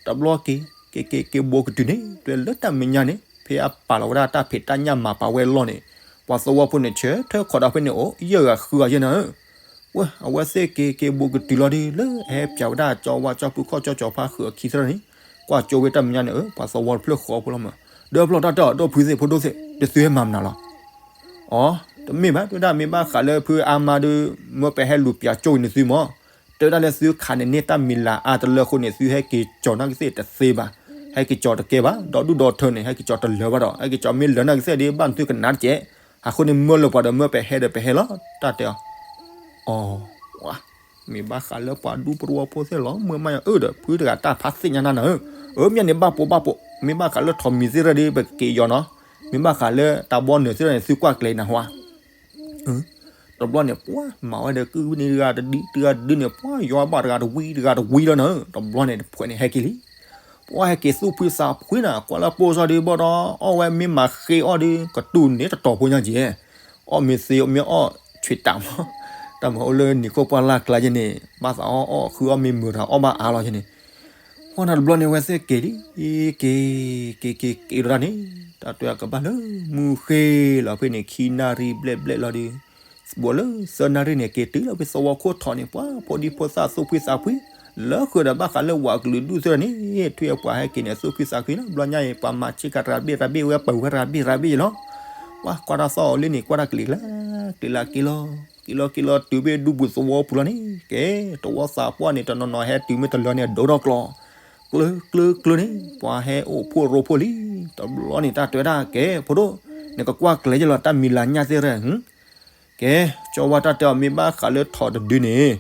တဘျီက့ၤ က့ၤက့ၤက့ၤဘိကတုၤန့ၣ် တဝဲလၢတၢ်မဲာ်ညါန့ၣ် ဖဲအပာ်လီၤဝဲဒၣ်တၢ်ဖံးတၢ်ညၣ်မၤပာ်ဝဲအလီၢ်န့ၣ် ပှၤသဝီဖိန့ၣ် ဆၢထၢၣ်ခီဒီးဖဲန့ၣ်အိၣ် ယဲၢ်ဂၤဃုဂၤယဲၢ်နၤဧၢ, ဝဲ အဝဲသ့ၣ်က့ၤက့ၤဘိကတုၤလီၤဒု လၢအဟဲပၠးဝဲဒၣ်ကၠီဝါကၠီဖုခီၣ်ကၠီကၠီဖါဃုာ်အခံသရၢၣ်န့ၣ်, ကွၢ်ကၠိဝဲတၢ်မဲာ်ညါန့ၣ်ဧၢ ပှၤသဝီတဖျၢၣ်ဃီဖိလီၤမး, ဒီဖျီၣ်တၢ်တဲအီၤဒီဖုသ့ၣ်ဖိဒိၣ်သ့ၣ် တသုဟဲမၤမနုၤလီၤ အီ တမ့ၢ်ဘၣ် တဲဝဲဒၣ်မ့ၢ်ဘၣ်ဃးလၢဖုအါမါဒီး မၢပဟဲလူၤပၠးကၠိအံၤန့ၣ်သုမး, တဲဝဲဒၣ်လၢသုခးန့ၣ်န့ၢ်တၢ်မံၤလၤအါတလၢအဃိန့ၣ် သုဟဲက့ၤကၠီၤနာ်က့သ့ၣ်တသ့ဘၣ်, ဟဲက့ၤကၠီၤတကဲဘၣ်, ဒီးဒူၣ်ဒီးထၢန့ၣ် ဟဲက့ၤကၠီၤတလၢာ်ဘၣ်ဒီး ဟဲက့ၤကၠီၤမ့ၢ်လၢာ်နာ်က့သ့ၣ်ဒီး ဘၣ်နသုကနၣ်တကဲး, အဃိန့ၣ်မၢလၢပှၤဒီးမၢပဟဲဒီးပဟဲလီၤ တၢ်တဲအီၤ, အီ မ့ၢ်ဘၣ်ဃးလၢပှၤဒူပရိဝီဖိသ့ၣ်လီၤ မၢမးယၤအၢဒီး ဖုတဂၤတၢ်ဖးသ့ၣ်ညါနၤနၤဧၢ, အၢ မ့ၢ်န့ၣ်ဘၣ်ပိာ်ဘၣ်ပိာ်, မ့ၢ်ဘၣ်ဃးလၢထိးမံၤသ့ၣ်ရၢၣ်ဒီး ပကက့ၤယီၤနီၤ, မ့ၢ်ဘၣ်ဃးလၢတၢ်ဘီနၢၤသ့ၣ်ရၢၣ်န့ၣ် သုကွၢ်ကျဲၤနၤဟါ တဘျီန့ၣ် ပှၤမၤဝဲဒီးကုၢ်န့ၣ်တဂၤတဒု တဂၤတဒုန့ၣ် ပှၤယီၤဘၣ်တဂၤတဝံတဂၤတဝံလီၤနၤဧၢ, တဘျီန့ၣ် တဖုန့ၣ်ဟဲက့ၤလံ, ပှၤဟဲက့ၤသူၣ်ဖှံသးဖှံနၤ ကွၢ်လၢပိာ်စီဒီးဘၣ်ဒီး အီၣ်ဝဲမ့ၢ်မၤဃ့အီၣ်ဒီး ကတူၢ်န့ၣ်တတီၤဖိညါက့ၤ အီၣ်မ့ၢ်သ့မ့ၢ်အီၣ်ဆံးတၢ်မး, တၢ်မၤအိၣ်လၢနံၤခိၣ်ပှၢ်လၢ်ကျါယဲန့ၣ် ဘၣ်သးအီၣ်အီၣ်ဃုအီၣ်မ့ၢ်မုာ်တဂၤအီၣ်ဘၣ်အါလီၤယဲန့ၣ်, ပှၤနၤတဘျီန့ၣ် အဝဲသ့ၣ်က့ၤလံ, က့ၤ က့ၤ က့ၤက့ၤဒီးတၢ်န့ၣ် တၢ်တဲအီၤကဘၣ်လၢမုၢ်ဃ့လီၤဖဲန့ၣ် ခံနၣ်ရံၣ်ဘျဲၣ်ဘျဲၣ်လီၤဒီး ဘိးလၢသၢနၣ်ရံၣ်န့ၣ် က့ၤတုၤလီၤဖဲသဝီခိၣ်ထိးန့ၣ် ပှၤဖိဒံဖိသၣ်သူၣ်ဖှံသးဖှံ လၢဃုာ်ဒီးဘၣ်ဃးလၢဝးကလုာ်ဒူၣ်သ့ၣ်န့ၣ် ထွံၣ်အပှၤဟဲက့ၤန့ၣ် သူၣ်ဖှံသးဖှံလီၤ, ဘျီညါအံၤ ပှၤမၤဆ့ကၤတရၤဘ့ၣ်တရၤဘ့ၣ်ဝဲ ပာ်ဝဲတရၤဘ့ၣ်တရၤဘ့ၣ်ယဲလီၤ, ပှၤကွၢ်တၢ်သီၣ်အီၤလံန့ၣ် ကွၢ်တၢ်ကလံၤကျါ ကလံၤလၢက့ၤလီၤ, က့ၤလီၤက့ၤလီၤတုၤဖဲဒူပူၤသဝီပူၤလီၤန့ၣ် ကဲ တဝီသးပှၢ်န့ၣ် တနီၤနီၤဟဲတုၤမ့ၢ်တလၢန့ၣ် ဒိၣ်ထီၣ်ကျီ ကျၢၤကျၢၤကျၢၤန့ၣ် ပှၤဟဲအိၣ်ဖှိၣ်ရိဖှိၣ်လံ, တဘျီန့ၣ် တၢ်တဲဝဲဒၣ် ကဲ ဖိဒိၣ် နကကွၢ်ကျဲၤယဲလီၤ တၢ်မံၤလၤညၣ်သ့ၣ်ရၢၣ်, ကဲ ကၠီဝါတၢ်တဲအီၤ မ့ၢ်ဘၣ်ဃးလၢထိးတဒုန့ၣ်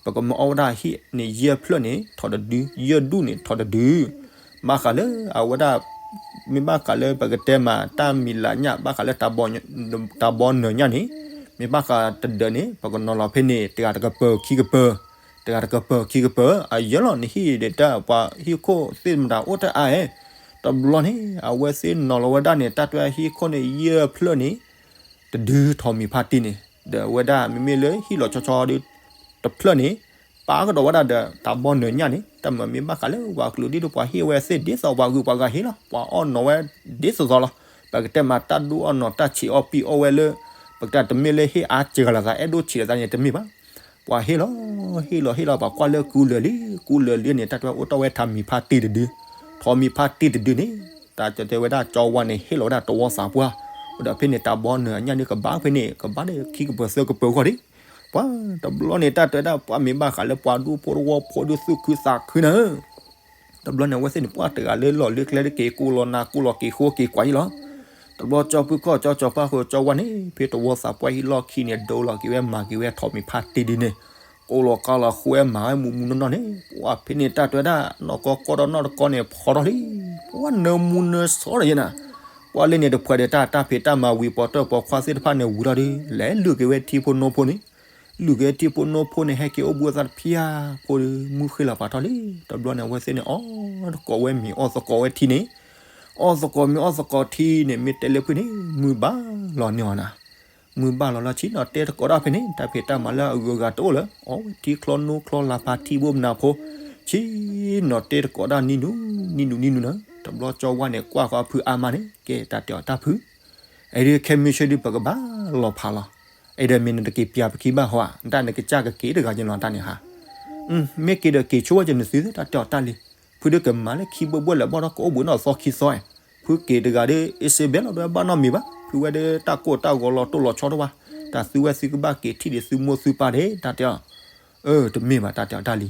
ပကမၢအီၣ်ဝဲဒၣ်ဟံၣ်န့ၣ် ယဲၢ်ဖျၢၣ်န့ၣ် ထိးတဒု ယဲၢ်ဒူၣ်န့ၣ် ထိးတဒု, ဘၣ်ဃးလၢအဝဲဒၣ် မ့ၢ်ဘၣ်ဃးလၢပကတဲမး တၢ်မံၤလၤညၣ် ဘၣ်ဃးလၢ တၢ်ဘီနၢၤညၣ်န့ၣ် မ့ၢ်ဘၣ်ဃးတဒၢးန့ၣ် ပကနီၤလီၤဖဲန့ၣ် တဂၤတကပၤခံကပၤ, တဂၤတကပၤခံကပၤ အယဲလီၤ နဟံၣ်ဒဲးတၢ် ပှၤဟံၣ်ခိၣ်သ့ၣ်မတၤအိၣ်တအါအဲ, တဘျီန့ၣ် အဝဲသ့ၣ်နီၤလီၤဝဲဒၣ်န့ၣ် တၢ်တဲဟံၣ်ခိၣ်န့ၣ် ယဲၢ်ဖျၢၣ်န့ၣ် တဒုထိးမံၤဖါတံၢ်န့ၣ် ဒီးအဝဲဒၣ်မ့မ့ၢ်လၢဟံၣ်လီၤဆီဆီဒီး တဖျၢၣ်န့ၣ် ပာ်ကဒီးဝဲဒၣ်ဒီးတၢ်ဘီနၢၤညၣ်န့ၣ် တၢ်မၤမ့ၢ်ဘၣ်ဃးလၢဝးကလုာ်ဒ်သိးပှၤဟ့ၣ်ဝဲသ့ၣ်ဒ်သိးပှၤဂုၤပှၤဂၤဟ့ၣ်လီၤ ပှၤအီၣ်နီၤဝဲဒ်သိးသိးလီၤ, ပကတဲမးတၢ်ဒိၣ်အီၣ်နီၤတၢ်ဆံးအီၣ်ပံၣ်အီၣ်ဝဲလၢ ပကတဲတမ့ၢ်လၢဟ့ၣ်အါစှၤဂၤလီၤသး အဲၣ်ဒိးဆံးလီၤသးန့ၣ်တမ့ၢ်ဘၣ်, ပှၤဟ့ၣ်လီၤ ဟ့ၣ်လီၤဟ့ၣ်လီၤ ပှၤကွၢ်လၢကူလၢာ်လံ ကူလၢာ်လံန့ၣ် တၢ်တဲဝဲအိၣ်တ့ၢ်ဝဲထိးမံၤဖါတံၢ်တဒု, ထိးမံၤဖါတံၢ်တဒုန့ၣ် တၢ်တဲဝဲဒၣ်ကၠီဝါန့ၣ် ဟ့ၣ်လီၤဝဲဒၣ်တဝီသးပှၢ်, အိၣ်ဒီးဖဲန့ၣ်တၢ်ဘီနၢၤညၣ်န့ၣ်ကဘၣ်ဖဲန့ၣ် ကဘၣ်ဒီးခံကပၤသၢကပၤဂီၢ်ဒံး, ပှၤတဘျီန့ၣ် တၢ်တဲဝဲဒၣ်ပှၤမ့ၢ်ဘၣ်ဃးလၢပှၤဒူဖိတဝီဖိဒုးသူၣ်ခုသးခုနၤ တဘျီန့ၣ် အဝဲသ့ၣ်န့ၣ် ပှၤတဂၤလၢလီၢ်လၢကျဲတက့ၤ ကိးလီၤနၤကိးလီၤက့ၤဃိက့ၤကွၢ်ယံလီၤ, တဘျီကၠီဖုခီၣ်ကၠီကၠီဖါဃုာ်ကၠီဝါန့ၣ် ဖဲတဝီသးပှၢ်ဟံၣ်လီၢ်ခံန့ၣ် ဒိလီၤက့ၤဝဲမၤက့ၤဝဲထိးမံၤဖါတံၢ်ဒုန့ၣ်, ကိးလီၤကီလီၤဃိဝဲမၤဝဲမူးမူးနီၢ်နီၢ်န့ၣ် ပှၤဖဲန့ၣ်တၢ်တဲဝဲဒၣ် နီၢ်ကီကီၢ်ဒီးနီၢ်တကီန့ၣ် ဖီထီၣ်လံ, ပှၤနၢမူနၢဆှီဒီးယဲနၤ, ပှၤလၢန့ၣ်တဖှဲးဒီးတၢ်တၢ်ဖံးတၢ်မၤဝံၤ ပှၤတၢၢ်ပှၤခွါသ့ၣ်တဖၣ်န့ၣ်ဝံၤထီၣ်ဒီး လဲၤလုၢ်က့ၤဝဲထံဖိနိဖိန့ၣ် လုၢ်က့ၤထံဖိနိဖိန့ၣ် ဟဲက့ၤအိၣ်ဘှံးအသးတဖျၢၣ်ဖိဒီး မုၢ်ဃ့လီၤပာ်ထီၣ်လံ, တဘျီန့ၣ် အဝဲသ့ၣ်န့ၣ်အီၣ်သကိးဝဲမ့ၤအီၣ်သကိးဝဲထံန့ၣ်, အီၣ်သကိးမ့ၤအီၣ်သကိးထံန့ၣ် မ့ၢ်တဲလၢဖုန့ၣ် မုၢ်ဘၣ်လီၤန့ၢ်အီၤနၤ, မုၢ်ဘၣ်လီၤလၢဆံနီၤတဲသကိးတၢ်ဖဲန့ၣ် တၢ်ဖံးတၢ်မၤလၢအဂုၤအဂၤတအိၣ်လၢၤ အီၣ်ဝဲထံချီနိချီလၤဖးထံဘိမနၤဖိ, ဆံနီၤတဲသကိးတၢ်နံၤနူၤနံၤနူၤနံၤနူၤနၤ, တဘျီကၠီဝါန့ၣ် ကွၢ်ဃီဖုအါမးန့ၣ် ကဲတၢ်တဲအီၤတၢ်ဖု အဲဒုးခဲမုၢ်ဆ့ၣ်ဒုး ပကဘၣ်လီၤဖးလီၤ, အဲဒုးမ့ၢ်နတက့ၤပျးပခံဘၣ်ဟီဧါ နတၢ်နကစၢ်ကက့ၤတဂၤက့ၤလီၤတၢ်န့ၣ်ဟါ, မ့ၢ်က့ၤဒီးက့ၤဆိဝဲက့ၤနသုသ့ၣ်တၢ်တဲအီၤတၢ်လံ, ဖုဒုးကမၤလၢခံဘိဘိလၢၤဘၣ်ဒီးကအိၣ်ဘှံးနီၣ်သီခံသီ, ဖုက့ၤတဂၤဒီး အ့စ့ဘဲလီၤဒီးဘၣ်နီတမံၤဘၣ်, ဖုဝဲဒီးတၢ်ကိၢ်တၢ်ဂီၤလီၤတိၢ်လီၤဆီတအိၣ်ဘၣ်, တၢ်သုဝဲသုကဘၣ်က့ၤထံၣ်ဒံးသုမိၢ်သုပၢ်ဒၣ်တၢ်တဲအီၤ အၢ တမ့ၢ်ဘၣ်တၢ်တဲအီၤတၢ်လံ,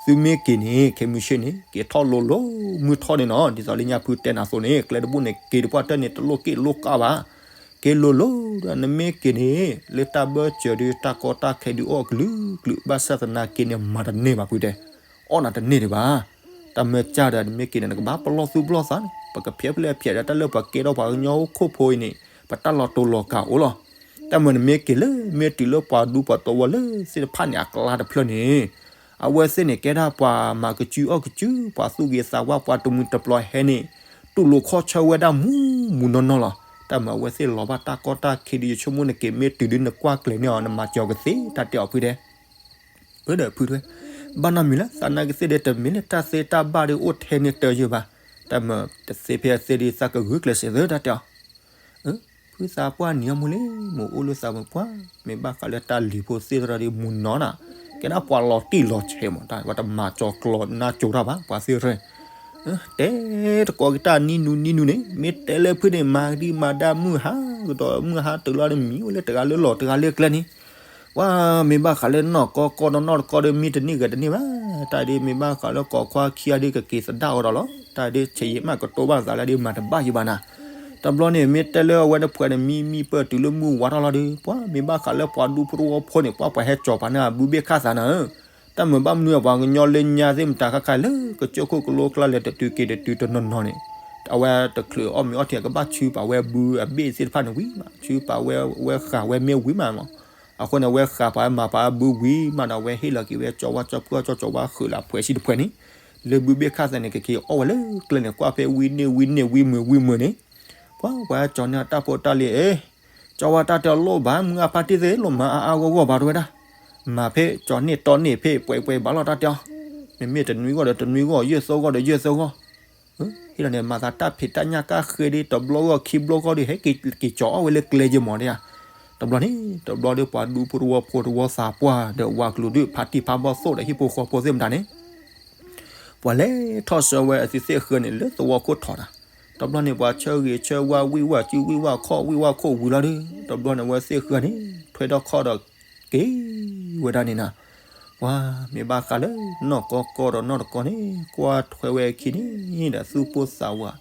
သုမ့ၢ်က့ၤန့ၣ် ခဲမုၢ်ဆ့ၣ်န့ၣ် က့ၤထီၣ်လိၤလိၤမုၢ်ထီၣ်န့ၣ်နီၤ, ဒ်သိးလၢညါဖုတဲနၤအသိးန့ၣ် ကျဲတဘိန့ၣ် က့ၤတပှၢ်တၢၢ်န့ၣ် တလိၣ်က့ၣ်လိၣ်ကးဘၣ်, က့ၤလိၤလိၤဒီး နမ့ၢ်က့ၤန့ၣ် လၢတၢ်ဘၢၣ်စၢၤဒီး တၢ်ကီတၢ်ခဲဒုးအီၣ်ကလုာ်ကလုာ် ဘၣ်ဆၣ်သနာ်က့န့ၣ် မၤတန့ၢ်ဘၣ်ဖုတဲ, အီၣ်နၤတန့ၢ်ဒံးဘၣ်. တၢ်မၢကၢ်ဒီး နမ့ၢ်က့ၤန့ၣ် နကဘၣ်ပလီၢ်သူၣ်ပလီၢ်သးန့ၣ် ပကဖျဲးဖျဲးဖျဲးဒီး တၢ်လၢပှၤကဲထီၣ်ပှၤကညီဟီၣ်ခိၣ်ဖိအံၤန့ၣ် ပတၢ်လီၤတူာ်လီၤကာ်အိၣ်လီၤ. တၢ်မၢနမ့ၢ်က့ၤလၢ မ့ၢ်တုၤလၢပှၤဒူပှၤသဝီလၢသ့ၣ်တဖၣ်န့ၣ် အကျါတဖျၢၣ်န့ၣ် အဝဲသ့ၣ်န့ၣ် ကဲဒၣ်ပှၤမၤကစုအီၣ်ကစု ပှၤသူၣ်ဂ့ၤသးဝါ ပှၤတမှံၤတပျီၤဟဲန့ၣ် တူၢ်လိာ်ခီၣ်ဆၢဝဲဒၣ်မူမူနီၢ်နီၢ်လီၤ. တၢ်မၢအဝဲသ့ၣ်လီၤဘၣ်တၢ်ကီတၢ်ခဲဒီး ယဆိကမိၣ်နက့ၤမ့ၢ်တုၤဒုးနကွၢ်ကျဲၤန့ၢ်အီၤ နမၤစၢၤကသ့တၢ်တဲအီၤဖုတဲ အၢဒီးဖုထွဲ ဘၣ်နီတမံၤလၢ သနာ်က့သ့ၣ်ဒီး တမ့ၢ်လၢတၢ်သ့တၢ်ဘၣ်ဒီး အိၣ်ထဲန့ၣ်တယၢၤဘၣ်. တၢ်မၢတသ့ဖဲအသ့ဒီး သးကဂုာ်ကျဲးစၢးသၢတၢ်တဲအီၤ ဖုသးပှၢ်နံၤအီမူလံ မ့ၢ်အိၣ်လၢသးမုာ်ပှၢ် မ့ၢ်ဘၣ်ဃးလၢတၢ်လံၤဖိသ့ၣ်တဖၣ်ဒီး မုၢ်နီၤနၤ ကဲဒၣ်ပှၤလီၤတံၢ်လီၤဆဲးမး တၢ်ဝဲတမၤကၠီၤကျီၤနါကၠိၤတၢ်ဘၣ် ပှၤသ့ၣ်ရၢ တဲတကိးက့ၤတၢ်နံၤနူနံၤနူန့ၣ် မ့ၢ်တဲလၢဖုန့ၣ် မၤဒံးမၤဒါမုၢ်ဟါကဒီး မုၢ်ဟါတုၤလီၤဒီး မံဝဲလၢတဂၤလၢလီၢ်တဂၤလၢကျဲန့ၣ် ပှၤမ့ၢ်ဘၣ်ဃးလၢနီၢ်ကီကီဒီးနီၢ်တကီဒီး မံတန့ၢ်ဂဲၤတန့ၢ်ဘၣ်. တၢ်ဒ်မ့ၢ်ဘၣ်ဃးလၢကိးခွါခံဂၤဒီး ကက့ၤသဒၣ်အီၤဒီးလီၤ. တၢ်ဒ်ဆံးယံာ်မးကတိၤဘၣ်သးလၢဒ်မၤတဘၣ်ယံာ်ဘၣ်နၤ. တဘျီန့ၣ် မ့ၢ်တဲလၢအဝဲတဖုန့ၣ် မံမံပၢၢ်တုၤလၢမုၢ်ဝါထီၣ်လီၤဒီး ပှၤမ့ၢ်ဘၣ်ဃးလၢပှၤဒူဖိတဝီဖိန့ၣ် ပှၤပှၤဟဲကၠီၤပာ်န့ၢ် ဘုဘ့ၣ်ခၣ်သးနၤဧၢ တၢ်မုာ်ဘၣ်မနုၤအပှၤကညီလၢညါသ့ၣ်မတၤခါခါလၢ ကစၢၢ်ခိၣ်ကလိကျါလဲၤတတုၤက့ၤတတုၤတနီၤနီၤန့ၣ် အဝဲတချုးအီၣ်မ့ၤအီထံး အကဘၣ်ဆူပာ်ဝဲဘုအဘ့ၣ်သ့ၣ်တဖၣ်န့ၣ်ဝံၤမး ဆူပာ်ဝဲဝဲဃာ်ဝဲမ့ၢ်ဝံၤမးမး အဃိန့ၣ် အဝဲဃာ်ပာ်ဝဲမၤပာ်ဝဲဘုဝံၤမးဒီး အဝဲဟ့ၣ်လီၤက့ၤဝဲကၠီဝါကၠီဖုအီၣ်ကၠီကၠီဝါဃုာ်လၢအဖှဲးဆံတဖှဲးန့ၣ် လၢဘုဘ့ၣ်ခၣ်သးန့ၣ် ကက့ၤအီၣ်ဝဲလၢကျဲန့ၣ် ကွၢ်ဖဲဝံၤန့ၢ်ဝံၤန့ၢ်ဝံၤမုာ်ဝံၤမုာ်န့ၣ် ပှၤပှၤကၠီၤန့ၢ်အတၢ်ဖိတၢ်လံၤ အ့ ကၠီဝါတၢ်တဲအီၤလိၣ်ဘၣ် မုၢ်အါဖါတံၢ်သ့ၣ် လိၣ်မၤအါအါဂီၢ်ဂီၢ်ဘၣ်တဝဲဒၣ် မၤဖဲကၠီၤန့ၢ်တီန့ၢ်ဖဲပှဲၤပှဲၤဘၣ်လီၤတၢ်တဲအီၤ မ့မ့ၢ်တနွံဂီၢ်ဒီးတနွံဂီၢ် ယဲၢ်သီဂီၢ်ဒီးယဲၢ်သီဂီၢ် ဟ့ၣ်လီၤန့ၣ် မၤသးတၢ်ဖံးတၢ်ညၣ်ကၣ်ဃ့ဒီး တဘျီဂီၢ်ခံဘျီဂီၢ်ဒီး ဟဲက့ၤက့ၤကၠီၤအီၣ်ဝဲလၢကျဲယမီၤဒၣ်ဧါ တဘျီန့ၣ် တဘျီဒီးပှၤဒူဖိတဝီဖိတဝီသးပှၢ်ဒီးဝၤကလူးဒုး ဖါတံၢ်ဖါဘီၣ်သိၣ်ဒီးဟံၣ်ဖိဃီဖိသ့ၣ်မတၤန့ၣ် ပှၤလဲၤထီၣ်ဆှၢဝဲအသုသ့ၣ်ဃၢန့ၣ် လၢသဝီခိၣ်ထီၣ်တၢ် တဘျီန့ၣ် ပှၤဆၢဂ့ၤဆၢဝါဝံၣ်ဝဲစုဝံၣ်ဝဲခီၣ်ဝံၣ်ဝဲခိၣ်ဝံၤလီၤဒီး တဘျီန့ၣ် အဝဲသ့ၣ်ဃၢန့ၣ် ထွဲထီၣ်ခီၣ်ဒီးက့ၤဝဲဒၣ်န့ၣ်နၤ ပှၤမ့ၢ်ဘၣ်ဃးလၢနီၢ်ကီကီဒီးနီၢ်တကီန့ၣ် ကွၢ်ထွဲဝဲအခံန့ၣ်ဒီး သူၣ်ပိၢ်သးဝး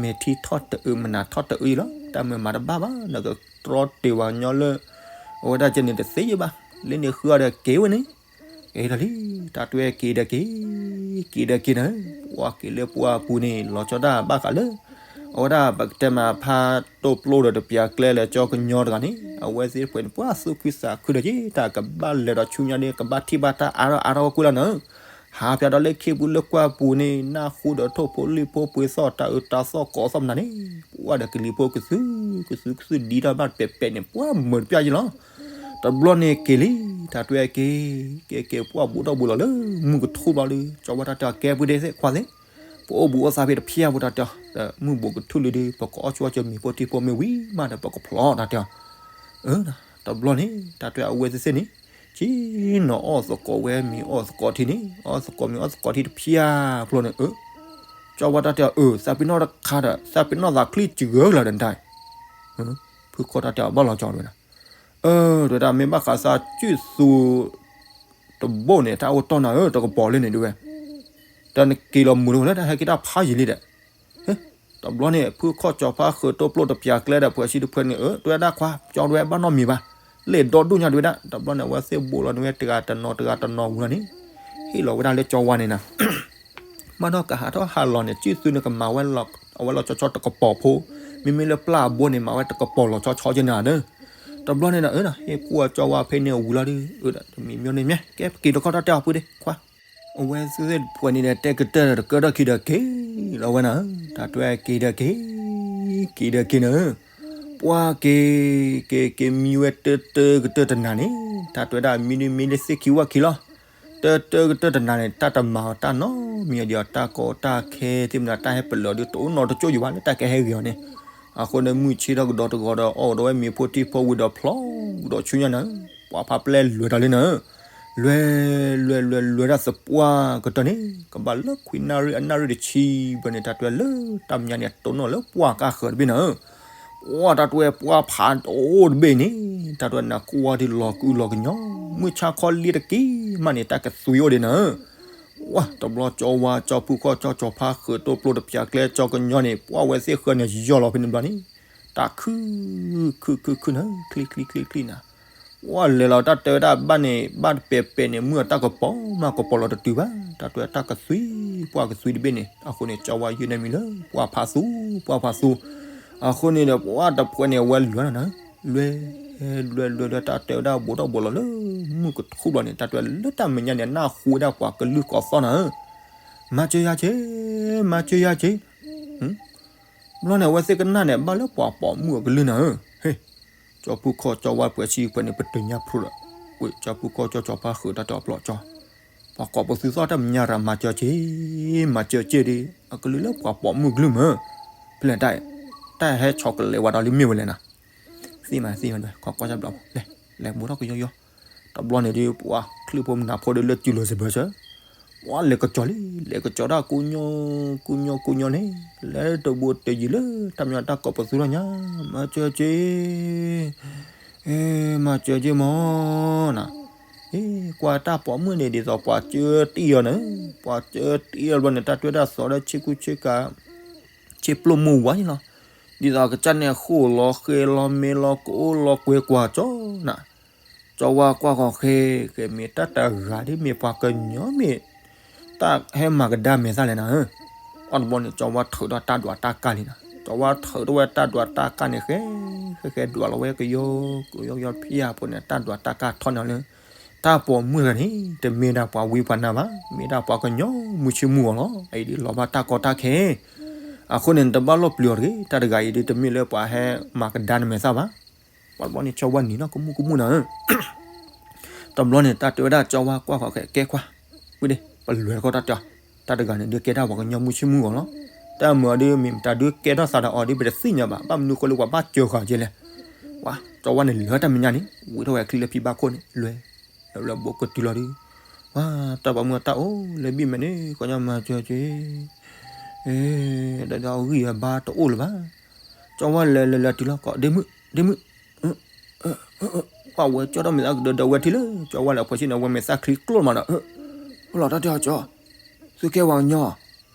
မဲာ်ထံထီၣ်တအုးမနၤထီၣ်တအုးလီၤ တၢ်မုာ်မၤတဘၣ်ဘၣ် နကတြီတ့ၢ်ပှၤကညီလၢ အဝဲဒၣ်ကဲန့ၣ်တသ့ယဲဘၣ် လၢန့ၣ်ဃုအီၤဒီးက့ၤဝဲန့ၣ် က့ၤလီၤလံ တၢ်တွဲက့ၤဒီးက့ၤ က့ၤဒီးက့ၤနၤ ပှၤက့ၤလၢပှၢ်ပူၤန့ၣ် လီၤဆီဒၣ်ဘၣ်ဃးလၢ အဝဲဒၣ်ပကတဲမးဖါတိၢ်ပျိဒီးတပျၢ်ကျဲလၢကၠီကညီတဂၤန့ၣ် အဝဲသ့ၣ်တဖုန့ၣ် ပှၤသူၣ်ခုသးခုဒီးက့ၤ တၢ်ကဘၣ်လဲၤဒီးဆူညါဒီး ကဘၣ်ထံၣ်ဘၣ်တၢ်အါထီၣ်အါထီၣ်ဝဲကွံာ်လီၤနၤ ဟးဖျါဒီးလၢခ့ပူၤလၢပှၢ်ပူၤန့ၣ် နၢ်ဟူဒီးထိၣ်ဖိလံၣ်ဖိပှ့ၤသီၣ်တၢ်အုးတၢ်သီၣ်ကိးသီၣ်မနၤန့ၣ် ပှၤဒီးကလံၤဖိကသု ကသုကသုဒ်ထီၣ်ဘၣ်ပဲာ်ပဲာ်န့ၣ် ပှၤမုာ်တပျၢ်ယဲလီၤ တဘျီန့ၣ်က့ၤလံ တၢ်တွဲက့ၤ က့ၤက့ၤပှၢ်ဘူးထီၣ်ဘူးလီၤလၢ မုၢ်ကထူၣ်ဘျီဒီး ကၠီဝါတၢ်တဲအီၤကဲပှ့ၤဒ့သ့ၣ်ခွါသ့ၣ် ပအိၣ်ဘူးအိၣ်သးဖဲတဖျၢၣ်ဖိတၢ်တဲအီၤ မုၢ်ဘူးကထူၣ်လံဒီး ပကအီၣ်ဆူၣ်အီၣ်ဆူၣ်မ့ၤဖိထံဖိမ့ၢ်ဝံၤမးဒီး ပကဖျီတၢ်တဲအီၤ အၢ တဘျီန့ၣ် တၢ်တွဲအဝဲသ့ၣ်သ့ၣ်န့ၣ် က့ၤနီၤအီၣ်သကိးဝဲမ့ၤအီၣ်သကိးထံန့ၣ် အီၣ်သကိးမ့ၤအီၣ်သကိးထံတဖျၢၣ်ဖျိန့ၣ် အၢ ကၠီဝါတၢ်တဲအီၤ အၢ သးပ့ၤနီၣ်တခါဒီး သးပ့ၤနီၣ်သးချံစှၤလီၤဒီးတၢ် ဖုခီၣ်တၢ်တဲအီၤဘၣ်လီၤကၠီဝဲဒၣ် အၢ တဝဲဒၣ်မ့ၢ်ဘၣ်ဃးသးစုၣ်သူ တဘိန့ၣ် တၢ်အိၣ်တီၢ်နၤဧၢ တကပီၤလၢန့ၣ်ဒုးဝဲ တၢ်နက့ၤလီၤမုာ်လီၤလၢ တၢ်ဟဲက့ၤတၢ်ဖးယံာ်လံဒီး တဘျီန့ၣ် ဖုခီၣ်ကၠီဖါဃုာ်တိၢ်ပျိတပျၢ်ကျဲဒီး ပှၤဆံတဖုန့ၣ် အၢ တဝဲဒၣ်ခွါ ကၠီတဝဲဘၣ်နီတမံၤဘၣ် လဲၤဒီဒူၣ်ညါတဝဲဒၣ် တဘျီန့ၣ် အဝဲသ့ၣ်ဘူးလီၤန့ၢ်ဝဲတဂၤတနီၤတဂၤတနီၤဝံၤလီၤန့ၣ် ဟ့ၣ်လီၤဝဲဒၣ်လၢကၠီဝါန့ၣ်နၤ ဘၣ်ဒီးကဟးထီၣ်ဟးလီၤန့ၣ် စုၣ်သူန့ၣ်ကမၤဝဲ အဝဲလီၤဆီဆီတကပီၤဖိ မ့မ့ၢ်လၢပျၢ်အဘိန့ၣ် မၤဝဲတကပီၤလီၤဆီဆီက့နၤဒီး တဘျီန့ၣ်ဒီး အၢ ဟ့ၣ်ကူၣ်အကၠီဝါဖဲန့ၣ်ဝံၤလီၤဒီး အၢ တမံၤမ့ၢ်န့ၣ်မ့ၢ် ကဲပက့ၤတခီတၢ်တဲအီၤပှ့ၤဒ့ခွါ အဝဲသ့ၣ်တဖုန့ၣ်ဒီး တဲကတၢၢ်ဒီးတကၢၢ်ထီၣ်ခံဒီးက့ၤလီၤဝဲနၤ တၢ်တွဲက့ၤဒီးက့ၤ က့ၤဒီးက့ၤနၤ ပှၤက့ၤ က့ၤက့ၤမံဝဲတၢတၢကတၢၢ်တနၤန့ၣ် တၢ်တွဲဒၣ်မံဒုးမံလၢသ့ၣ်ခံဝၣ်ခံလီၤ တၢတၢကတၢၢ်တနၤန့ၣ် တၢ်တမၤအီၤတၢ်နီတမံၤဒီး တၢ်ကီတၢ်ခဲသ့ၣ်မနုၤ တၢ်ဟဲပလၢာ်ဒီးတအိၣ်နီတကၠိၢ်ယံၤဘၣ်လၢတၢ်ကဟဲဂ့ၤအီၤန့ၣ် အဃိန့ၣ်မုၢ်ဆ့ၣ်ထီၣ်ကဒီးတဂီၤဒီး အီၣ်ကဒီးဝဲမ့ၤဖိထံဖိဝံၤဒီးဖျီကဒီးဆူညါနၤ ပှၤဖးပျဲလွဲၤတၢ်လံနၤ လွဲၤ လွဲၤ လွဲၤ လွဲၤဒၣ်သပှၢ်ကတၢၢ်န့ၣ် ကဘၣ်လၢခွံနၣ်ရံၣ်အနၣ်ရံၣ်တဆံဘၢန့ၣ် တၢ်တွဲလၢတၢ်မဲာ်ညါန့ၣ် တိၢ်နီၣ်လၢပှၢ်ကါဃၢၤတဘ့ၣ်နၤ ပှၤတၢ်တွဲပှၢ်ဖးတအိၣ်တဘ့ၣ်န့ၣ် တၢ်တွဲနၤကွၢ်ဒ်လီၤကုလီၤကညီ မုၢ်ဆါခီလံတက့ၢ်မးန့ၣ် တၢ်ကသွံအိၣ်ဒံးနၤ ပှၤတဘျီကၠီဝါကၠီဖုခီၣ်ကၠီကၠီဖါဃုာ်တိၢ်ပျိတပျၢ်ကျဲကၠီကညီန့ၣ် ပှၤဝဲသ့ၣ်ဃၢန့ၣ်ယီၢ်လီၤဖဲန့ၣ်ဘျီန့ၣ် တၢ်ခုၣ် ခုၣ်ခုၣ်ခုၣ်နၤ ချံချံချံချံနၤ, ပှၢ်လဲၤလီၤတၢ်တဲဝဲဒၣ်ဘၣ်န့ၣ် ဘၣ်တပဲာ်ပဲာ်န့ၣ် မုၢ်အတၢ်ကပီၤမးကပီၤလီၤတတုၤဘၣ်, တၢ်တဲတၢ်ကသွံ ပှၢ်ကသွံတဘ့ၣ်န့ၣ် အဃိန့ၣ် ကၠီဝါယုၢ်န့ၢ်မံၤလၢ ပှၢ်ဖးသူ ပှၢ်ဖးသူ, အဃိန့ၣ်ဒီး ပှၢ်တဖှဲန့ၣ် အဝဲလွဲၢ်နၤနၤ, လွဲၢ် လွဲၢ် လွဲၢ် လွဲၢ် တၢ်တဲဝဲဒၣ်ဘူးထီၣ်ဘူးလီၤလၢ မုၢ်ကထူၣ်ဘျီန့ၣ် တၢ်တဲလၢတၢ်မဲာ်ညါန့ၣ် နၢ်ဟူဝဲဒၣ်ပှၤကလုၢ်ကိးသီၣ်နၤဧၢ, မၤစၢၤယၤက့ၤ, မၤစၢၤယၤက့ၤ, ဘျီန့ၣ် အဝဲသ့ၣ်ကနၣ်န့ၣ် ဘၣ်လၢပှၤပိာ်မုၣ်အကလုၢ်နၤဧၢ, ဟ့ၣ်, ကၠီဖုခီၣ်ကၠီဝါပှဲၤဆံပှဲၤန့ၣ် ပတုၤညါဖျိလီၤ, ဝဲကၠီဖုခီၣ်ကၠီကၠီဖါဃုာ်တၢ်တဲအီၤပျီကၠီ, ပှၤကိးပသူသီၣ်တၢ်မဲာ်ညါရၤ မၤစၢၤက့ၤ, မၤစၢၤက့ၤဒီး အကလုၢ်လၢပှၤပိာ်မုၣ်ကလုၢ်မၢ, ဖဲလဲၣ်တၢ်, တၢ်ဟဲဆီၣ်ကလဲၤဝဲဒီးလံမ့ၢ်ဝဲလဲၣ်နၤ သ့ၣ်မးသ့ၣ်မး ခီကွၢ်တဘျီဖိ လဲၤ, လဲၤဘူးထီၣ်ကယီယီ, တဘျီန့ၣ်ဒီး ပှၤချံၣ်ဖိမနၤဖိဒီးလၢစုလိၤစဘၢၣ်စၢၤ, ပှၤလဲၤကစီၤလံ, လဲၤကစီၤတၢ်ကိးညီ, ကိးညီကိးညီန့ၣ်, လဲၤတဘူးတယံၤလၢတၢ်မ့ၢ်တၢ်ကိးပသူထီၣ်ညါ, မၤစၢၤက့ၤ, မၤစၢၤက့ၤမၢ်နၤ, ကွၢ်တၢ်ပိာ်မုၣ်န့ၣ် ဒ်သိးပှၤစၢတံၢ်အီၤန့ၣ်, ပှၤစၢတံၢ်အီၤဘျီန့ၣ် တၢ်တဲတၢ်သီဒီးဆ့ကူဆ့ကၤ ဆ့ပျိၢ်မိၢ်ဝါန့ၣ်လီၤ. ဒ်သိးကစၢ်န့ၣ်ဃိၣ်လီၤဃဲလီၤမ့ၢ်လီၤကအိၣ်လီၤကွဲကွၢ်ကၠီနၤ, ကၠီဝါကွၢ်ဃီၤဃဲ, ဃဲမ့ၢ်တၢ်တဂၤဒ်မ့ၢ်ပှၤကညီမ့ၢ်, တၢ်ဟဲမၤကဒါမဲာ်သၣ်လဲၣ်နၤဧၢ, အီၤတဘျီန့ၣ် ကၠီဝါထုးထီၣ်တၢ်ဒွးတၢ်ကၢ်လံနၤ, ကၠီဝါထုးထီၣ်ဝဲတၢ်ဒွးတၢ်ကၢ်န့ၣ်ဃဲ, ဃဲဃဲဒွးလီၤဝဲကယီ, ကယီကယီဖဲအဖိန့ၣ် တၢ်ဒွးတၢ်ကၢ်ထီၣ်န့ၣ်လၢ တၢ်ပိာ်မုၣ်တဂၤန့ၣ် တမ့ၢ်ဒၣ်ပှၤဝံပှၤနါဘၣ်, မ့ၢ်ဒၣ်ပှၤကညီမုၢ်ဆ့မုၢ်ဂီၤလီၤ. အအံၤဒ်လီၤဘၣ်တၢ်ကီတၢ်ခဲ, အဃိန့ၣ် နတဘၣ်လိၣ်ပျံၤအီၤတဂ့ၤ, တၢ်တဂၤအံၤဒ်တမ့ၢ်လၢပှၤဟဲမၤကဒါနမဲာ်သၣ်ဘၣ်. ပှၤတဘျီန့ၣ် ကၠီဝါနံၤနီၢ်ကမူၣ်ကမူၣ်နၤဧၢ, တဘျီန့ၣ် တၢ်တဲဝဲဒၣ်ကၠီဝါကွၢ်ဃီၤဃဲ ကဲကွၢ်, ဝံၤဒီး ပလဲၤတခီတၢ်တဲအီၤ, တၢ်တဂၤန့ၣ် ဒုးကဲဒၣ်ပှၤကညီမုၢ်ဆ့မုၢ်ဂီၤလီၤ. တၢ်မၤအီၤဒ်မ့ၢ်မတၤဒုးကဲထီၣ်သးဒီးအီၤဒ် ပတသ့ၣ်ညါဘၣ်, ဘၣ်မနုၤဃိလၢပှၤဘၣ်စၢၤဃာ်က့လဲၣ်. ပှၤကၠီဝါန့ၣ် လဲၤတၢ်မဲာ်ညါန့ၣ် ဝံၤထီၣ်ဝဲချံလၢဖံဘၣ်ခိၣ်န့ၣ် လဲၤ လဲၤလၢဘိကတုၤလီၤဒုး, ပှၤတၢ်ပိာ်မုၣ်အတၢ်အိၣ်လၢဘံၣ်မဲာ်န့ၣ် ကညီမၤစၢၤက့ၤ ဒီးအဂံၢ်အဘါတအိၣ်လၢၤဘၣ်. ကၠီဝါလဲၤလဲၤလဲၤတုၤလီၤကီး ဒ့မုၣ် ဒ့မုၣ်, ပှၤဝဲကၠီဒီးမဲာ်သၣ်ကဒၢဒၢဝဲထံလၢ ကၠီဝါလဲၤဖှဲးဆံန့ၣ် အဝဲမဲာ်သၣ်ချံကျိၣ်မးဒီး, အိၣ်လီၤတၢ်တဲအီၤကၠီ, သုကဲပှၤကညီ,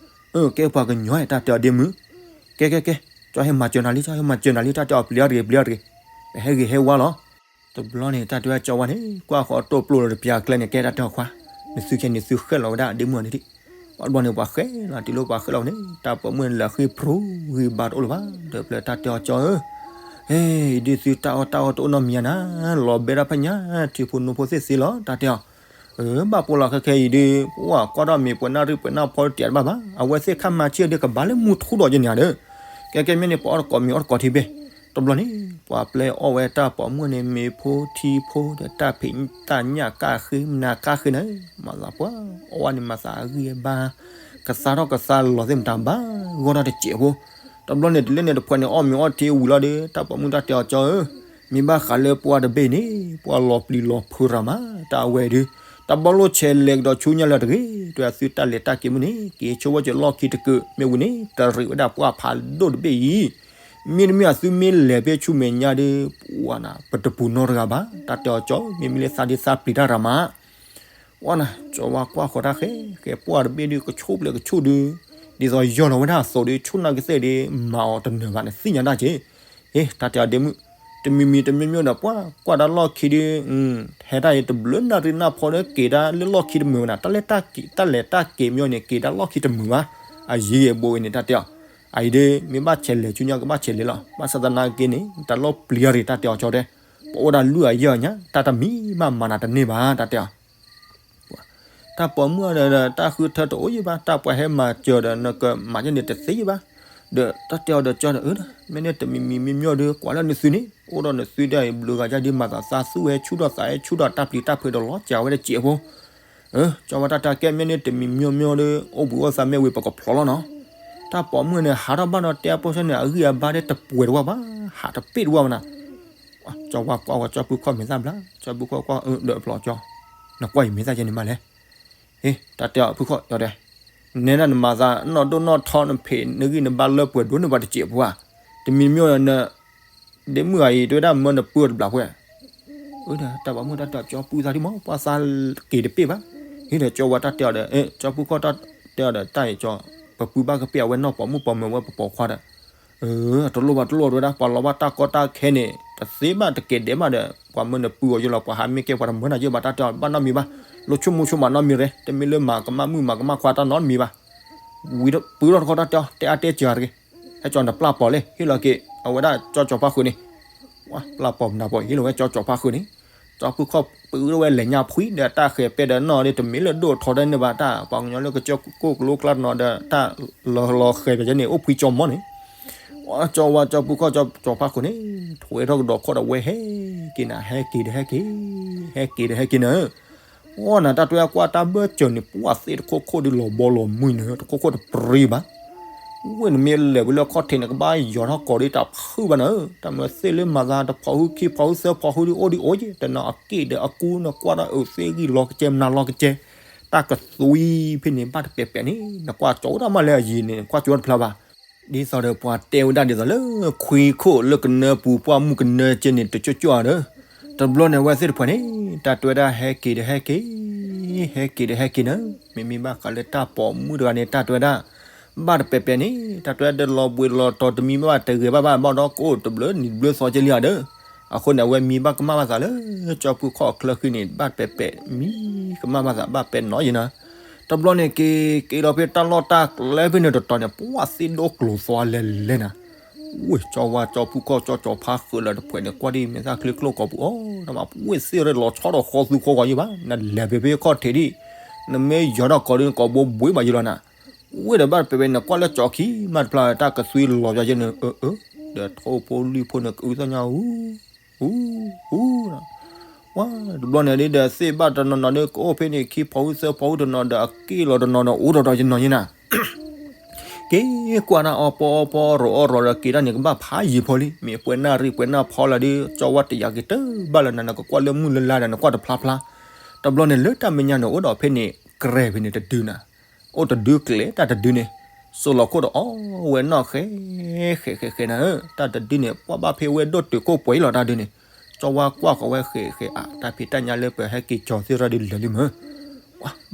ကဲပှၤကညီ တၢ်တဲအီၤဒ့မုၣ်, ကဲကဲကဲ, ကၠီဟဲမၤစၢၤနၤလံ ကၠီဟဲမၤစၢၤနၤလံ တၢ်တဲအီၤပျံၤအီၤတဂ့ၤ ပျံၤအီၤတဂ့ၤ, ပဟဲဂ့ၤဟဲဝါလီၤ. တဘျီန့ၣ် တၢ်တဲဝဲကၠီဝါန့ၣ် ကွၢ်ဃီၤတိၢ်ပျိလီၤတပျၢ်ကျဲန့ၣ် ကဲတၢ်တဲအီၤခွါ, နသုခဲန့ၣ်သုဃဲလီၤဝဲဒၣ်ဒ့မုၣ်အီၤန့ၣ်ဒံး, ပှၤတဘျီန့ၣ် ပှၤဃဲလီၤတုၤလၢပှၤဃဲလီၤန့ၣ် တၢ်ပိာ်မုၣ်န့ၣ်လၢအဃ့ၢ်ပြူၤဂံၢ်ဘါတအိၣ်လၢၤဘၣ်, ဒီးပျဲတၢ်တဲအီၤကၠီဧၢ, ဟဲ, အံၤဒ်သုတၢ်အီၣ်တၢ်အီတအိၣ်နီတမံၤဧါနၤ, လီၤဘဲဒၣ်ဖဲညါ ထံဖိနိဖိသ့ၣ်သ့လီၤ တၢ်တဲအီၤ ဘၣ်ပိာ်လီၤခဲခဲအံၤဒုး ပှၤကွၢ်ထီၣ်မ့ၤပှဲၤနၣ်ရံၣ်ပှဲၤနၣ်ဖီတတဲာ်တဘၣ်ဘၣ်, အဝဲသ့ၣ်ခါမၤဆံၣ်ဒုးကဘၣ်လၢမူထူဒီးယန့ၣ်ဧါဒီး, ကဲကဲမ့ၢ်န့ၣ် ပအီၣ်တကိးမ့ၤအီၣ်တကိးထံဘ့ၣ်, တဘျီန့ၣ် ပှၤပျဲအီၣ်ဝဲတၢ်ပိာ်မုၣ်န့ၣ် မ့ၤဖိထံဖိဒီးတၢ်ဖံးတၢ်ညၣ်ကၣ်ဃ့ မနၤကၣ်ဃ့န့ၣ်, မၤသးပှၢ် အီၣ်ဝဲန့ၣ်မၤသးအဂံၢ်အဘါ ကသါထီၣ်ကသါလီၤသ့ၣ်မတၤဘၣ် ဂီၢ်ထီၣ်တစဲးဖိ, တဘျီန့ၣ် တုၤလၢန့ၣ်တဖှဲးန့ၣ် အီၣ်မ့ၤအီၣ်ထံဝံၤလီၤဒီး တၢ်ပိာ်မုၣ်တၢ်တဲအီၤကၠီဧၢ, မ့ၢ်ဘၣ်ဃးလၢပှၢ်တဘ့ၣ်န့ၣ် ပှၤလီၤပျံၤလီၤဖုးရၤမး တၢ်အဝဲဒုး, တဘျီလိၣ်ဆဲးလဲၤကဒီးဆူညါလၢတဂ့ၤ, တဲသုတၢ်လဲၤတၢ်က့ၤမုၢ်န့ၣ် က့ၤဆိဝဲကၠီလီၢ်ခံတကုး မ့ၢ်ဝံၤန့ၣ် တရံးဝဲဒၣ်ပှၢ်ဖးဒိၣ်တဘ့ၣ်အံၤ, မ့တမ့ၢ်အသုမ့ၢ်လဲၤဖဲဆူမဲာ်ညါဒီး ပှၤနၤ ပတပူၤနီတဂၤဘၣ်, တၢ်တဲအီၤကၠီ မ့မ့ၢ်လၢသးဒ်သးပျံၤတၢ်ရၤမး ဝဲနၤ ကၠီဝါကွၢ်ဃီၤတၢ်ဃဲ ဃဲပှၢ်တဘ့ၣ်ဒုး ကဆိၣ်ဖျဲးကဆိၣ်ဒုး, ဒ်သိးယီၢ်လီၤဝဲဒၣ်အသိးဒုး ဆိၣ်နာ်က့ၤသ့ၣ်ဒုး မၤအီၤတနၢၤဘၣ်န့ၣ် သ့ၣ်ညါတၢ်က့ၤ, ဟ့ တၢ်တဲအီၤဒ့မုၣ်, တမံၤမံၤတမံၤမံၤဒီး ပှၤကွၢ်တၢ်လီၢ်ခံဒုး, ဟဲတၢ်အံၤတဘျုးနၣ်ရံၣ်နၢ်ဖီဒီး က့ၤတၢ်လၢလီၢ်ခံတမုာ်ဘၣ်နၤ, တၢ်လဲၤတၢ်က့ၤ တၢ်လဲၤတၢ်က့ၤမ့ၢ်န့ၣ် က့ၤတၢ်လီၢ်ခံတမုာ်ဘၣ်, အယံၤအဘူးဝဲန့ၣ် တၢ်တဲအီၤ, အအံၤဒုး မ့ၢ်ဘၣ်ဆဲးလဲၤဆူညါကဘၣ်ဆဲးလဲၤလီၤ, ဘၣ်ဆၣ်သနာ်က့န့ၣ် တၢ်လီၢ်ပျံၤအီၤရံၣ် တၢ်တဲအီၤကၠီတဲ ပအိၣ်ဒၣ်လွံၢ်အယဲၢ်ညါ တၢ်တမံၤဘၣ်မၤနၤတန့ၢ်ဘၣ် တၢ်တဲအီၤ တၢ်ပိာ်မုၣ်ဒီး တၢ်ဃုထၢတအိၣ်ယံၤဘၣ်, တၢ်ပှၤဟဲမၤစၢၤဒီး နကမၤယဲန့ၣ်တသ့ယံၤဘၣ်, ဒီးတၢ်တဲအီၤဒီးကၠီဒီး အၢ မ့ၢ်န့ၣ်တမံၤမံၤမံၤမံၤဒီး ကွၢ်လၢနသုန့ၣ် အိၣ်ဒီးနသုဒၣ်အံၤ ဘျုးဂၤယါဒုး မၤသးသးသူၣ်ဝဲဆူၣ်ထီၣ်သးဝဲဆူၣ်ထီၣ် တၢ်ပျံၤတၢ်ဖုးဒီးလီၤစှၤဝဲတစဲးဖိ ကၠီဝဲတၢ်တဲကဲ မ့ၢ်န့ၣ်တမံၤမံၤမံၤဒီး အိၣ်ဘှံးအိၣ်သါမ့ၢ်ဝံၤ ပကဖျိးလီၤနီၤ, တၢ်ပိာ်မုၣ်န့ၣ် ဟးထီၣ်ဘၣ်ဒီးတဲအဖိဆၢန့ၣ် အဂံၢ်အဘါဒ်တပှဲၤတဝၢ်ဘၣ်, ဟးတပ့ၢ်တဝၢ်ဘၣ်နၤ ကၠီဝါကွၢ်ဝဲကၠီဖုခီၣ်မဲာ်သၣ်ဘျါ, ကၠီဖုခီၣ်ကွၢ်အၢ ဒီးဖျိးကၠီ, နကွၢ်ယမဲာ်သၣ်ယဲန့ၣ်မးလဲၣ်, ဟ့ တၢ်တဲအီၤဖုခီၣ်ကၠီတဲ, နဲဒၣ်နမၤသးနီၢ်ဒိၣ်နီၢ်ထီ နဖံးနဂံၢ်နဘါလၢပှဲၤဒိၣ်န့ၢ်ပှၤတစဲးဖိဧါ, တမံၤမံၤဒီးန ဒ့မုၣ်အံၤ တဲဝဲဒၣ်မၢနပုၢ်တဘျီဖိဧါ, အၢ တၢ်ပိာ်မုၣ်တၢ်တဲအီၤကၠီပုၢ်သးဒ်မး ပှၤသးက့ၤတပ့ၢ်ဘၣ်, ဟ့ဒီးကၠီဝါတၢ်တဲအီၤဒီး ကၠီဖုခီၣ်တၢ်တဲအီၤဒီး တၢ်အံၤကၠီ, ပပုၢ်ဘၣ်ကပ့ၢ်အဝဲနီၢ်ပိာ်မုၣ်ပိာ်မၢၤဝဲပပိာ်ခွါဒီး အတလိၣ်ဘၣ်တလိၣ်တဲဝဲဒၣ် ပှၤလီၤဘၣ်တၢ်ကီတၢ်ခဲန့ၣ် တသ့ဘၣ်တကဲဒဲးဘၣ်ဒီး ပှၤမၢနပုၢ်အီၤယိလီၤ ပှၤဟးမ့ၢ်ကဲပှၤတမၢနၤယိဘၣ် တၢ်တဲအီၤ ဘၣ်နီတမံၤဘၣ်, လိၣ်ဆိကမိၣ်ဆိကမးနီတမံၤရဲ တမ့ၢ်လၢမၤကမၣ်မုၣ်မၤကမၣ်ခွါတၢ်နီတမံၤဘၣ်. ဝံၤပုၢ်ထီၣ်တခီတၢ်တဲအီၤ တဲအါတဲစှၤတဂ့ၤ, ဟဲကၠီနပျၢ်ပိာ်လဲၣ် ဟ့ၣ်လီၤက့ၤ အဝဲဒၣ်ကၠီကၠီၤဖါဃုာ်န့ၣ်, ပျၢ်ပိာ်မနၤပိာ် ဟ့ၣ်လီၤဝဲကၠီကၠီၤဖါဃုာ်န့ၣ်, ကၠီဖုခီၣ်ပုၢ်ထီၣ်ဝဲလဲၤညါဖှံဒီးတၢ်ဃဲၤပဲဒီးနီၢ်ဒီး တမ့ၢ်လၢဒိၣ်ထီတၢ်န့ၣ်ဘၣ် တၢ်ပှၤကညီလၢကစၢၢ်ကိၣ်ကလိကျါတနီၤဒီး တၢ်လီၤလီၤဃဲၤပၠးကဲန့ၣ် အိၣ်ဖှံကၠီမီန့ၣ် ကၠီဝါကၠီဖုခီၣ်ကၠီကၠီၤဖါဃုာ်န့ၣ် ထွဲထီၣ်ကဒီးခီၣ်ဒီးဝဲဟဲက့ၤနၤ ဟဲက့ၤဒီးဟဲက့ၤ, ဟဲက့ၤဒီးဟဲက့ၤနၤ, အိၣ်နၤတၢ်တွဲအကွၢ်တၢ်ဘၢၣ်စၢၤန့ၣ် ပှၢ်သ့ၣ်တခိၣ်ခိၣ်ဒုးလီၤဘီလီၤမုၢ်နၤ တခိၣ်ခိၣ်တပြံဘၣ် ဝဲနမ့ၢ်လဲၤဝဲလၢခီၣ်ထံးန့ၣ် ကဘၣ်ယီၤထီၣ်ကီးဒ်တၢ်ဖုၣ်ဘၣ်နၤ, တၢ်မၤသ့ၣ်လၢမၤသးတဖီဟူခံဖီဟူသၢဖီဟူဒုး အိၣ်ဒံးအိၣ်က့ၤ တနီၤအက့ၣ်ဒီးအကူ နကွၢ်တၢ်အုးသ့ၣ်ဂံၢ်လီၤကစဲမနၤလီၤကစဲ, တၢ်ကသွံဖဲန့ၣ် ဘၣ်တပဲာ်ပဲာ်န့ၣ် နကွၢ်ကၠီအိၣ်ဒၣ်မးလၢအယံၤန့ၣ် ကွၢ်ကၠီတဖျါဘၣ်. ဒ်သိးဒီးပှၤတဲဝဲဒၣ်ဒ်သိးလၢ ခွံခိၣ်လၢကနၢပူၤ ပှၢ်မုၢ်ကနၢကဲန့ၣ် တကၠိကၠိဒီး, တဘျီန့ၣ်အဝဲသ့ၣ်တဖၣ်န့ၣ် တၢ်တဲဝဲဒၣ်ဟဲက့ၤဒီးဟဲက့ၤ, ဟဲက့ၤဒီးဟဲက့ၤနၤ, မ့မ့ၢ်ဘၣ်ဃးလၢတၢ်ပိာ်မုၣ်တဂၤန့ၣ် တၢ်တဲဝဲဒၣ် ဘၣ်တပဲာ်ပဲာ်န့ၣ် တၢ်တဲဝဲဒၣ်လီၤဘှံးလီၤတီၤတမံၤဘၣ်ဘၣ် တဂဲၤဘၣ်ဘၣ် ဘၣ်ဒီးကအိၣ်တဘျုးနံၣ်တဘျုးသီကဲလံဧါဒီး, အဃိန့ၣ် အဝဲမံဘၣ်ကမၣ်ဘၣ်သးလၢ ကၠီဖုခီၣ်အချၢဃံန့ၣ် ဘၣ်တပဲာ်ပဲာ် မံကမၣ်ဘၣ်သး ဘၣ်ပဲာ်နီၤယဲနၤ, တဘျီန့ၣ်က့ၤ က့ၤလီၤဖဲတၢ်လီၢ်တၢ်ကျဲဖဲန့ၣ်တတီၤန့ၣ် ပှၢ်သ့ၣ်ဒိၣ်ကျိၤသီလဲၤလဲၤနၤ, ဝ့ၢ်ကၠီဝါကၠီဖုခီၣ်ကၠီကၠီၤဖါဃုာ်လၢတဖှဲးန့ၣ် ကွၢ်ဒ်မဲာ်သၣ်ချ့ကျိၣ်ကီၤပူၤအီၤ နမၤပှၢ်သ့ၣ်ရၢလီၤဆီဒီးဃီသူဃီဂီၤယဲဘၣ် နလဲၤဖဲဖဲခီၣ်ထံးဒံး, နမ့ၢ်ယီၤထီၣ်ကီးဒ်ကီးဘိဘှံးဘၣ်ယဲလီၤနၤ, ဝ့ၢ်ဒီးဘၣ်တပဲာ်ပဲာ်န့ၣ် ကွၢ်လၢကၠီခံမးတဖျါ တၢ်ကသွံလီၤပၠးယဲန့ၣ် အၢ အၢ ဒီးထိၣ်ဖိလွံၢ်ဖိန့ၣ် ကအုသီၣ်ညါအူ အူ အူ ဝါ တဘျီန့ၣ်ဒ်ဒီးသ့ၣ်ဘၣ်တနီၤနီၤဒ်ကအိၣ်ဖဲန့ၣ် ခံဖီဟူသၢဖီဟူတနီၤဒီးအက့ၢ်လီၤတနီၤဒီးအိၣ်ဒီးဒီးယနီၤယဲနၤ, က့ၤကွၢ်တၢ်အီၣ်ပီအီၣ်ပီအီၣ်ရီၤအီၣ်ရီၤဒီးက့ၤတၢ်န့ၣ် ကဘၣ်ဖးယံာ်ဖိလံ မ့ၢ်ပှဲၤနၣ်ရံၣ်ပှဲၤနၣ်ဖီလၢဒ် ကၠီဝါတယာ်က့ၤတဘၣ်လၢနၤ နကကွၢ်လၢမုၢ်လၢလါဒီးနကွၢ်တဖျါဖျါ, တဘျီန့ၣ်လၢတၢ်မဲာ်ညါန့ၣ် အိၣ်ဒီးဖဲန့ၣ် ကြဲးဖဲန့ၣ်တဒုနၤ အိၣ်တဒုကျဲတၢ်တဒုန့ၣ်, စိၤလီၤခိၣ်ဒီးအီၣ်ဝဲနီၣ်ဃဲ ဃဲ ဃဲ ဃဲနၤဧၢ, တၢ်တဒုန့ၣ် ပှၢ်ဘၣ်ဖဲဝဲဒိၣ်တုာ်ခိၣ်ပှဲၤအံၤလီၤတၢ်ဒုန့ၣ်, ကၠီဝါကွၢ်ဃီၤဝဲဃဲ ဃဲအါ တၢ်ဖံးတၢ်ညၣ်လၢပဟဲက့ၤကၠီၤသ့ၣ်ရၣ်ဒုးလဲၤလံမၢ်,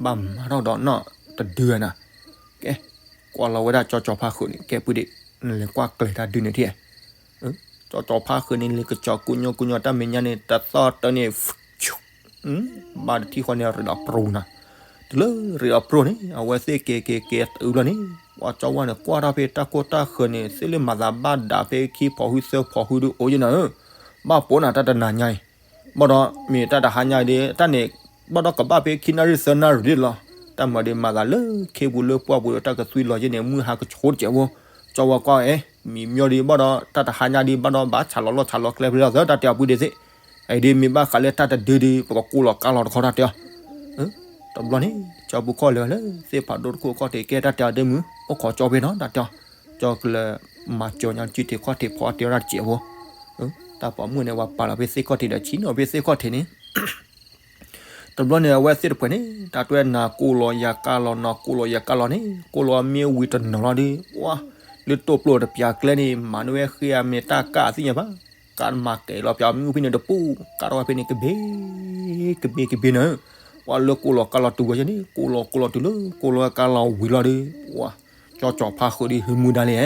ပှၢ်ဘၣ်မၤထီၣ်ဒီးနီၣ်တဒုနၤ, ကဲ ကွၢ်လီၤဝဲဒၣ်ကၠီကၠီၤဖါဃုာ်န့ၣ် ကဲပုၢ်ဒ့ၣ်, နလဲၤကွၢ်ကျဲၤတၢ်ဒုန့ၣ်ထံၣ် ကၠီကၠီၤဖါဃုာ်န့ၣ် လံၤကစီၤကူညီကူညီတၢ်မဲာ်ညါန့ၣ် တသီၣ်တၢန့ၣ် ဘၣ်တထံၣ်ဃီန့ၣ် ရ့းဒီးပြိနၤ, တုၤလၢရ့းဒီးပြိန့ၣ် အဝဲသ့ၣ်က့ၤက့ၤက့ၤတုၤလီၤန့ၣ် ပှၤကၠီဝါန့ၣ် ကွၢ်ထီၣ်ဖဲတၢ်ကိၢ်တၢ်ဃၢၤန့ၣ် သ့ၣ်လၢမၤသးဘၣ်ဒးဖဲခံဖီဟူသၢဖီဟူဒုးအိၣ်ယဲနၤဧၢ, ဘၣ်ပိာ်နၤတၢ်တနၤညါအံၤ, ဘၣ်ဒီးမ့ၢ်တၢ်တဟါညါဒ် တၢ်န့ၣ် ဘၣ်ဒီးကဘၣ်ဖဲခံနၣ်ရံၣ်သၢနၣ်ရံၣ်ဒ်လီၤ, တၢ်မၤဒ်မၤသးလၢခ့ပူၤလၢပှၢ်ပူၤဒီးတၢ်ကသွံလီၤယဲန့ၣ် မုၢ်ဟါကဆိတစဲးဖိ, ကၠီဝါကွၢ်အဲ မံၤမၠီဒ်ဘၣ်ဒီး တၢ်တဟါညါဒ်ဘၣ်ဒီး ဘၣ်ဆးလီၤလီၢ်ဆးလီၤကျဲဖဲလီၤသၢတၢ်တဲအီၤပုၢ်ဒ့ၣ်သ့ၣ်, အံၤဒ်မ့ၢ်ဘၣ်ဃးလၢတၢ်တဒုဒ် ပကကိးလီၤကါလီၤတခီတၢ်တဲအီၤ, တဘျီန့ၣ် ကၠီဖုခီၣ်လဲၤလၢသ့ၣ်ဖးဒိၣ်တခိၣ်ခီၣ်ထံးကဲတၢ်တဲအီၤဒ့မုၢ် အိၣ်ခိးကၠီဖဲနီၤတၢ်တဲအီၤ, ကၠီကလၢၤမၤကၠီညါစုထံးခီၣ်ထံးဖီအီၣ်တ့ၤအီၣ်တၢ်တစဲးဖိ, တၢ်ပိာ်မုၣ်န့ၣ် ပှၤပာ်လီၤဖဲသ့ၣ်ခီၣ်ထံးဒီးဆံးနီၤဖဲသ့ၣ်ခီၣ်ထံးန့ၣ် တဘျီန့ၣ် အဝဲသ့ၣ်တဖှဲးန့ၣ် တၢ်တွဲနၤကိးလီၤယၤကါလီၤ နၤကိးလီၤယၤကါလီၤန့ၣ် ကိးလီၤမ့ၢ်ဝံၤတနီၤလီၤဒီး ပှၢ် လၢတိၢ်ပျိၢ်တပျးကျဲန့ၣ် မၤန့ၢ်ဝဲဃ့အမ့ၢ်တၢ်ကၢ်အသ့ၣ်ညါဘၣ်, ကၢ်မၤကဲၤလီၤပျးမ့ၣ်အူဖဲန့ၣ်တပူၤ ကၢ်ထီၣ်ဝဲဖဲန့ၣ်ကဘ့ ကဘ့ကဘ့နၤ, ပှၢ်လၢကိးလီၤကါလီၤတုၤဝဲယဲန့ၣ် ကိးလီၤကိးလီၤတုၤလၢ ကိးလီၤကါလီၤဝံၤလီၤဒီး ပှၢ် ကၠီကၠီၤဖါဃုာ်ဒီး ဟုမူဒါလံ,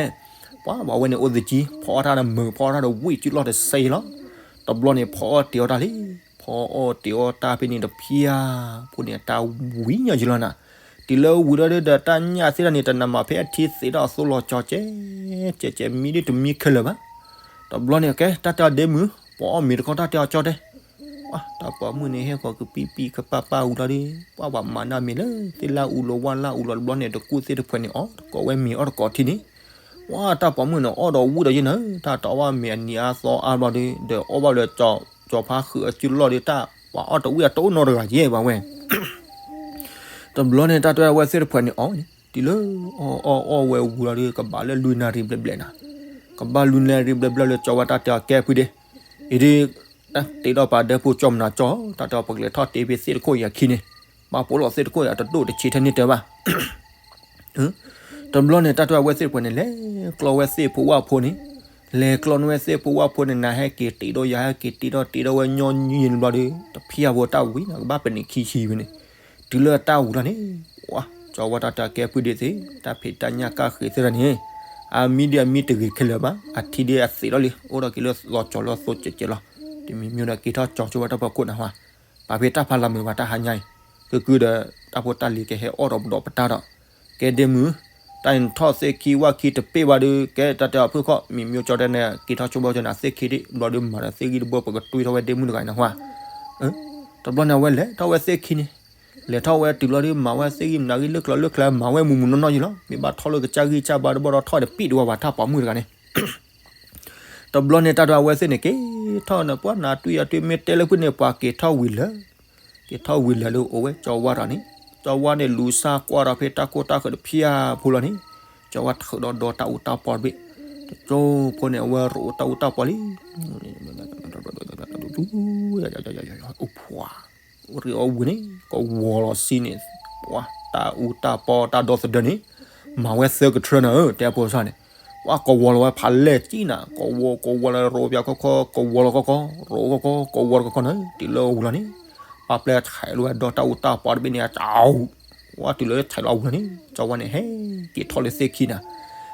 ပှၢ် ပှၤဝဲန့ၣ်အိၣ်သကံ ဖီအီၣ်တၢ်ဒီးမုာ် ဖီအီၣ်တၢ်ဒီးဝံၣ် စုလီၢ်တစဲးလီၤ, တဘျီန့ၣ် ဖီအီၣ်တ့ၤအီၣ်တၢ်လံ, ဖီအီၣ်တ့ၤအီၣ်တၢ်ဖဲန့ၣ်တဖၣ် ဖိန့ၣ် တၢ်ဝံၤညီယလီၤနၤ, တုၤလၢဝံၤလီၤဒီး တၢ်ညၣ်သ့ၣ်တဖၣ်န့ၣ် တနၤမၤဖဲအထံသ့ဒီးအသိလီၤကၠီၤကဲ ကဲကဲမံဒ်တမံခဲလၢာ်ဘၣ်, တဘျီန့ၣ် ကဲ တၢ်တဲအီၤဒ့မုၢ် ပှၤအီၣ်မ့ၤတခီတၢ်တဲအီၤကၠီတဲ ပှၢ် တၢ်ပိာ်မုၣ်န့ၣ် ဟဲဃီၤကပံပံကပၢ်ပၢ်ဝံၤလီၤဒီး ပှၢ်ပှၤမၤနၢ်မ့ၤလၢသ့ၣ်လၢအူလီၤဝၣ်လၢအူလီၤတဘျီန့ၣ် တကူၣ်သ့ၣ်တဖှဲးန့ၣ် အီၣ်တကိးဝဲမ့ၤအီၣ်တကိးထံန့ၣ်, ပှၢ် တၢ်ပိာ်မုၣ်န့ၣ် အီၣ်ဒီးဝံၣ်ဒီးယဲနၤ တၢ်တအီၣ်ဘၣ်မ့ၤအနံၤအါသီအါဘျီဒီး ဒီးအီၣ်ဘၣ်လၢ ကၠီၤဖါဃုာ်အစုလီၢ်ဒီး တၢ်ပှၤအီၣ်တဝံၣ်အတအိၣ်နီတဂၤယဲဘၣ်ဝဲ တဘျီန့ၣ် တၢ်တဲဝဲသ့ၣ်တဖှဲးန့ၣ်အီၣ်န့ၣ် တုၤလၢအီၣ်အီၣ်အီၣ်ဝဲဝံၤလီၤဒီး ကဘၣ်လၢလွံၢ်နၣ်ရံၣ်ဘျဲၣ်ဘျဲၣ်နၤ, ကဘၣ်လွံၢ်နၣ်ရံၣ်ဘျဲၣ်ဘျဲၣ်လၢကၠီဝဲတၢ်တဲအီၤကဲဖုဒ့, အံၤဒ် တ့ထီၣ်ပာ်ဒဲဖိကၠီမနၤကၠီ တၢ်တဲအီၤပကလဲၤထီၣ်တ့ဖဲသ့ၣ်တခိၣ်အံၤအခံန့ၣ်, ဘၣ်ပိာ်လီၤသ့ၣ်တခိၣ်အံၤအတဒိၣ်တဆံးထဲန့ၣ်တဲဘၣ် တဘျီန့ၣ် တၢ်တဲဝဲသ့ၣ်တဖှဲးန့ၣ် လဲၤကျီဝဲသ့ၣ်ဖိဝၣ်ဖိန့ၣ်, လဲၤကျီန့ၢ်ဝဲသ့ၣ်ဖိဝၣ်ဖိန့ၣ် နၤဟဲက့ၤတ့ဒီးယၤဟဲက့ၤတ့ဒီး တ့ဒီးဝဲညီနုၢ်ယဲန့ၣ်ဘျီဒီး တဖၣ်ဖိတၢ်ဝံၤနၤ ကဘၣ်ပနံးခံဆံဝဲန့ၣ်, တုၤလၢတၢ်ဝံၤလီၤန့ၣ်, ပှၢ် ကၠီဝဲတၢ်တဲကဲဖုဒ့သ့ၣ် တၢ်ဖံးတၢ်ညၣ်ကၢ်ဃ့သ့ၣ်တဖၣ်န့ၣ်, အမံဒ်အမံတဂ့ၤခဲလၢာ်ဘၣ်, အထံဒ်အသံးလီၤလံ, အိၣ်ဒီးက့ၤလၢလီၤကၠီၤလၢသိကဲးကဲးလီၤ. တမံၤမံၤဒီးက့ၤထီၣ်ကၠီဆိဝဲတၢ်ဖီခိၣ်နၢ်ဟူဧါ, ပာ်ဖဲတၢ်ဖးလီၤမုာ်ဘၣ်တၢ်ဟါညါအံၤ, ကုၢ်ကုၢ်ဒီး တၢ်ဖိတၢ်လံၤကဟဲအီၣ်ဒီးပဒီးပတၢ်ဒီး, ကဲဒ့မုၢ်, တၢ်နထီၣ်သ့ၣ်ခံဝၣ်ခံတပ့ၢ်ဘၣ်ဒီး ကဲတၢ်တဲအီၤဖုၣ်ခီၣ် မံၤမံၤကၠီတဲန့ၣ် က့ၤထီၣ်ဆိဘၣ်ကၠီန့ၣ် အသ့ၣ်ခံဒံး ဘျီဒီးမၤဒီးသ့ၣ်ဂံၢ်တဘိပကတွံထီၣ်ဝဲဒ့မုၢ်တဂၤနၢ်ဟူဧါ. တဘျီန့ၣ်အဝဲလဲၤထီၣ်ဝဲသ့ၣ်ခံန့ၣ်, လဲၤထီၣ်ဝဲတုၤလီၤဒီး မၤဝဲသ့ၣ်ဂံၢ်မနၤဂံၢ်လၢကျိၤလၢကျဲ မၤဝဲမုၢ်မုၢ်နီၢ်နီၢ်ယံၤလီၤ. မ့ၢ်ဘၣ်ထီၣ်လၢကစၢ်ဂံၢ်စၢ်ဘါတဘၣ်ဒီးထီၣ်တပံၣ်တဝါဘၣ် တၢ်ပိာ်မုၣ်တဂၤန့ၣ် တဘျီန့ၣ်တၢ်ဒီးအဝဲသ့ၣ်န့ၣ် က့ၤထီၣ်န့ၣ် ပှၤနၤတွံၢ်အတွံၢ်မ့ၢ်တဲလၢဖုၣ်န့ၣ် ပှၤက့ၤထီၣ်ဝံၤလၢာ်, က့ၤထီၣ်ဝံၤလၢာ်လၢအိၣ်ဝဲကၠီဝါတဂၤန့ၣ်, ကၠီဝါန့ၣ်လူၤစၢ်ကွၢ်ဒီးဖဲတၢ်ကိၢ်တၢ်ဃၢၤတဖၠၣ်ဖိလီၤန့ၣ်, ကၠီဝါထုးဒီးဒီတၢ်အူတၢ်ပီတဘ့ၣ်, တကၠိဖိန့ၣ် အဝဲရိးတၢ်အူတၢ်ပီလံ အိၣ်ဖှါ, ရ့အီၣ်ဝံၤန့ၣ် ကဝီၤလီၤစံန့ၣ်, ပှၤတၢ်အူတၢ်ပီတၢ်ဒီသဒၢန့ၣ်, မၤဝဲသၢကထြၢနၤဧၢ တဲဖိသၣ်န့ၣ်, ပှၤကဝီၤလီၤဝဲဖးလဲၢ်ကံနၤ, ကဝီၤကဝီၤလီၤရိးပၠးခီခီ ကဝီၤလီၤခီခီ ရိးခီခီ ကဝီၤလီၤခီခီနၤ, တုၤလၢအူလီၤန့ၣ်, ပှၤပျဲဆဲးလီၤဝဲဒီတၢ်အူတၢ်ပီတဘ့ၣ်န့ၣ်, ကဝီၤတုၤလၢဆဲးလီၤအူလီၤန့ၣ်, ကၠီဝါန့ၣ် ဟဲက့ၤထီၣ်လၢသ့ၣ်ခံနၤ,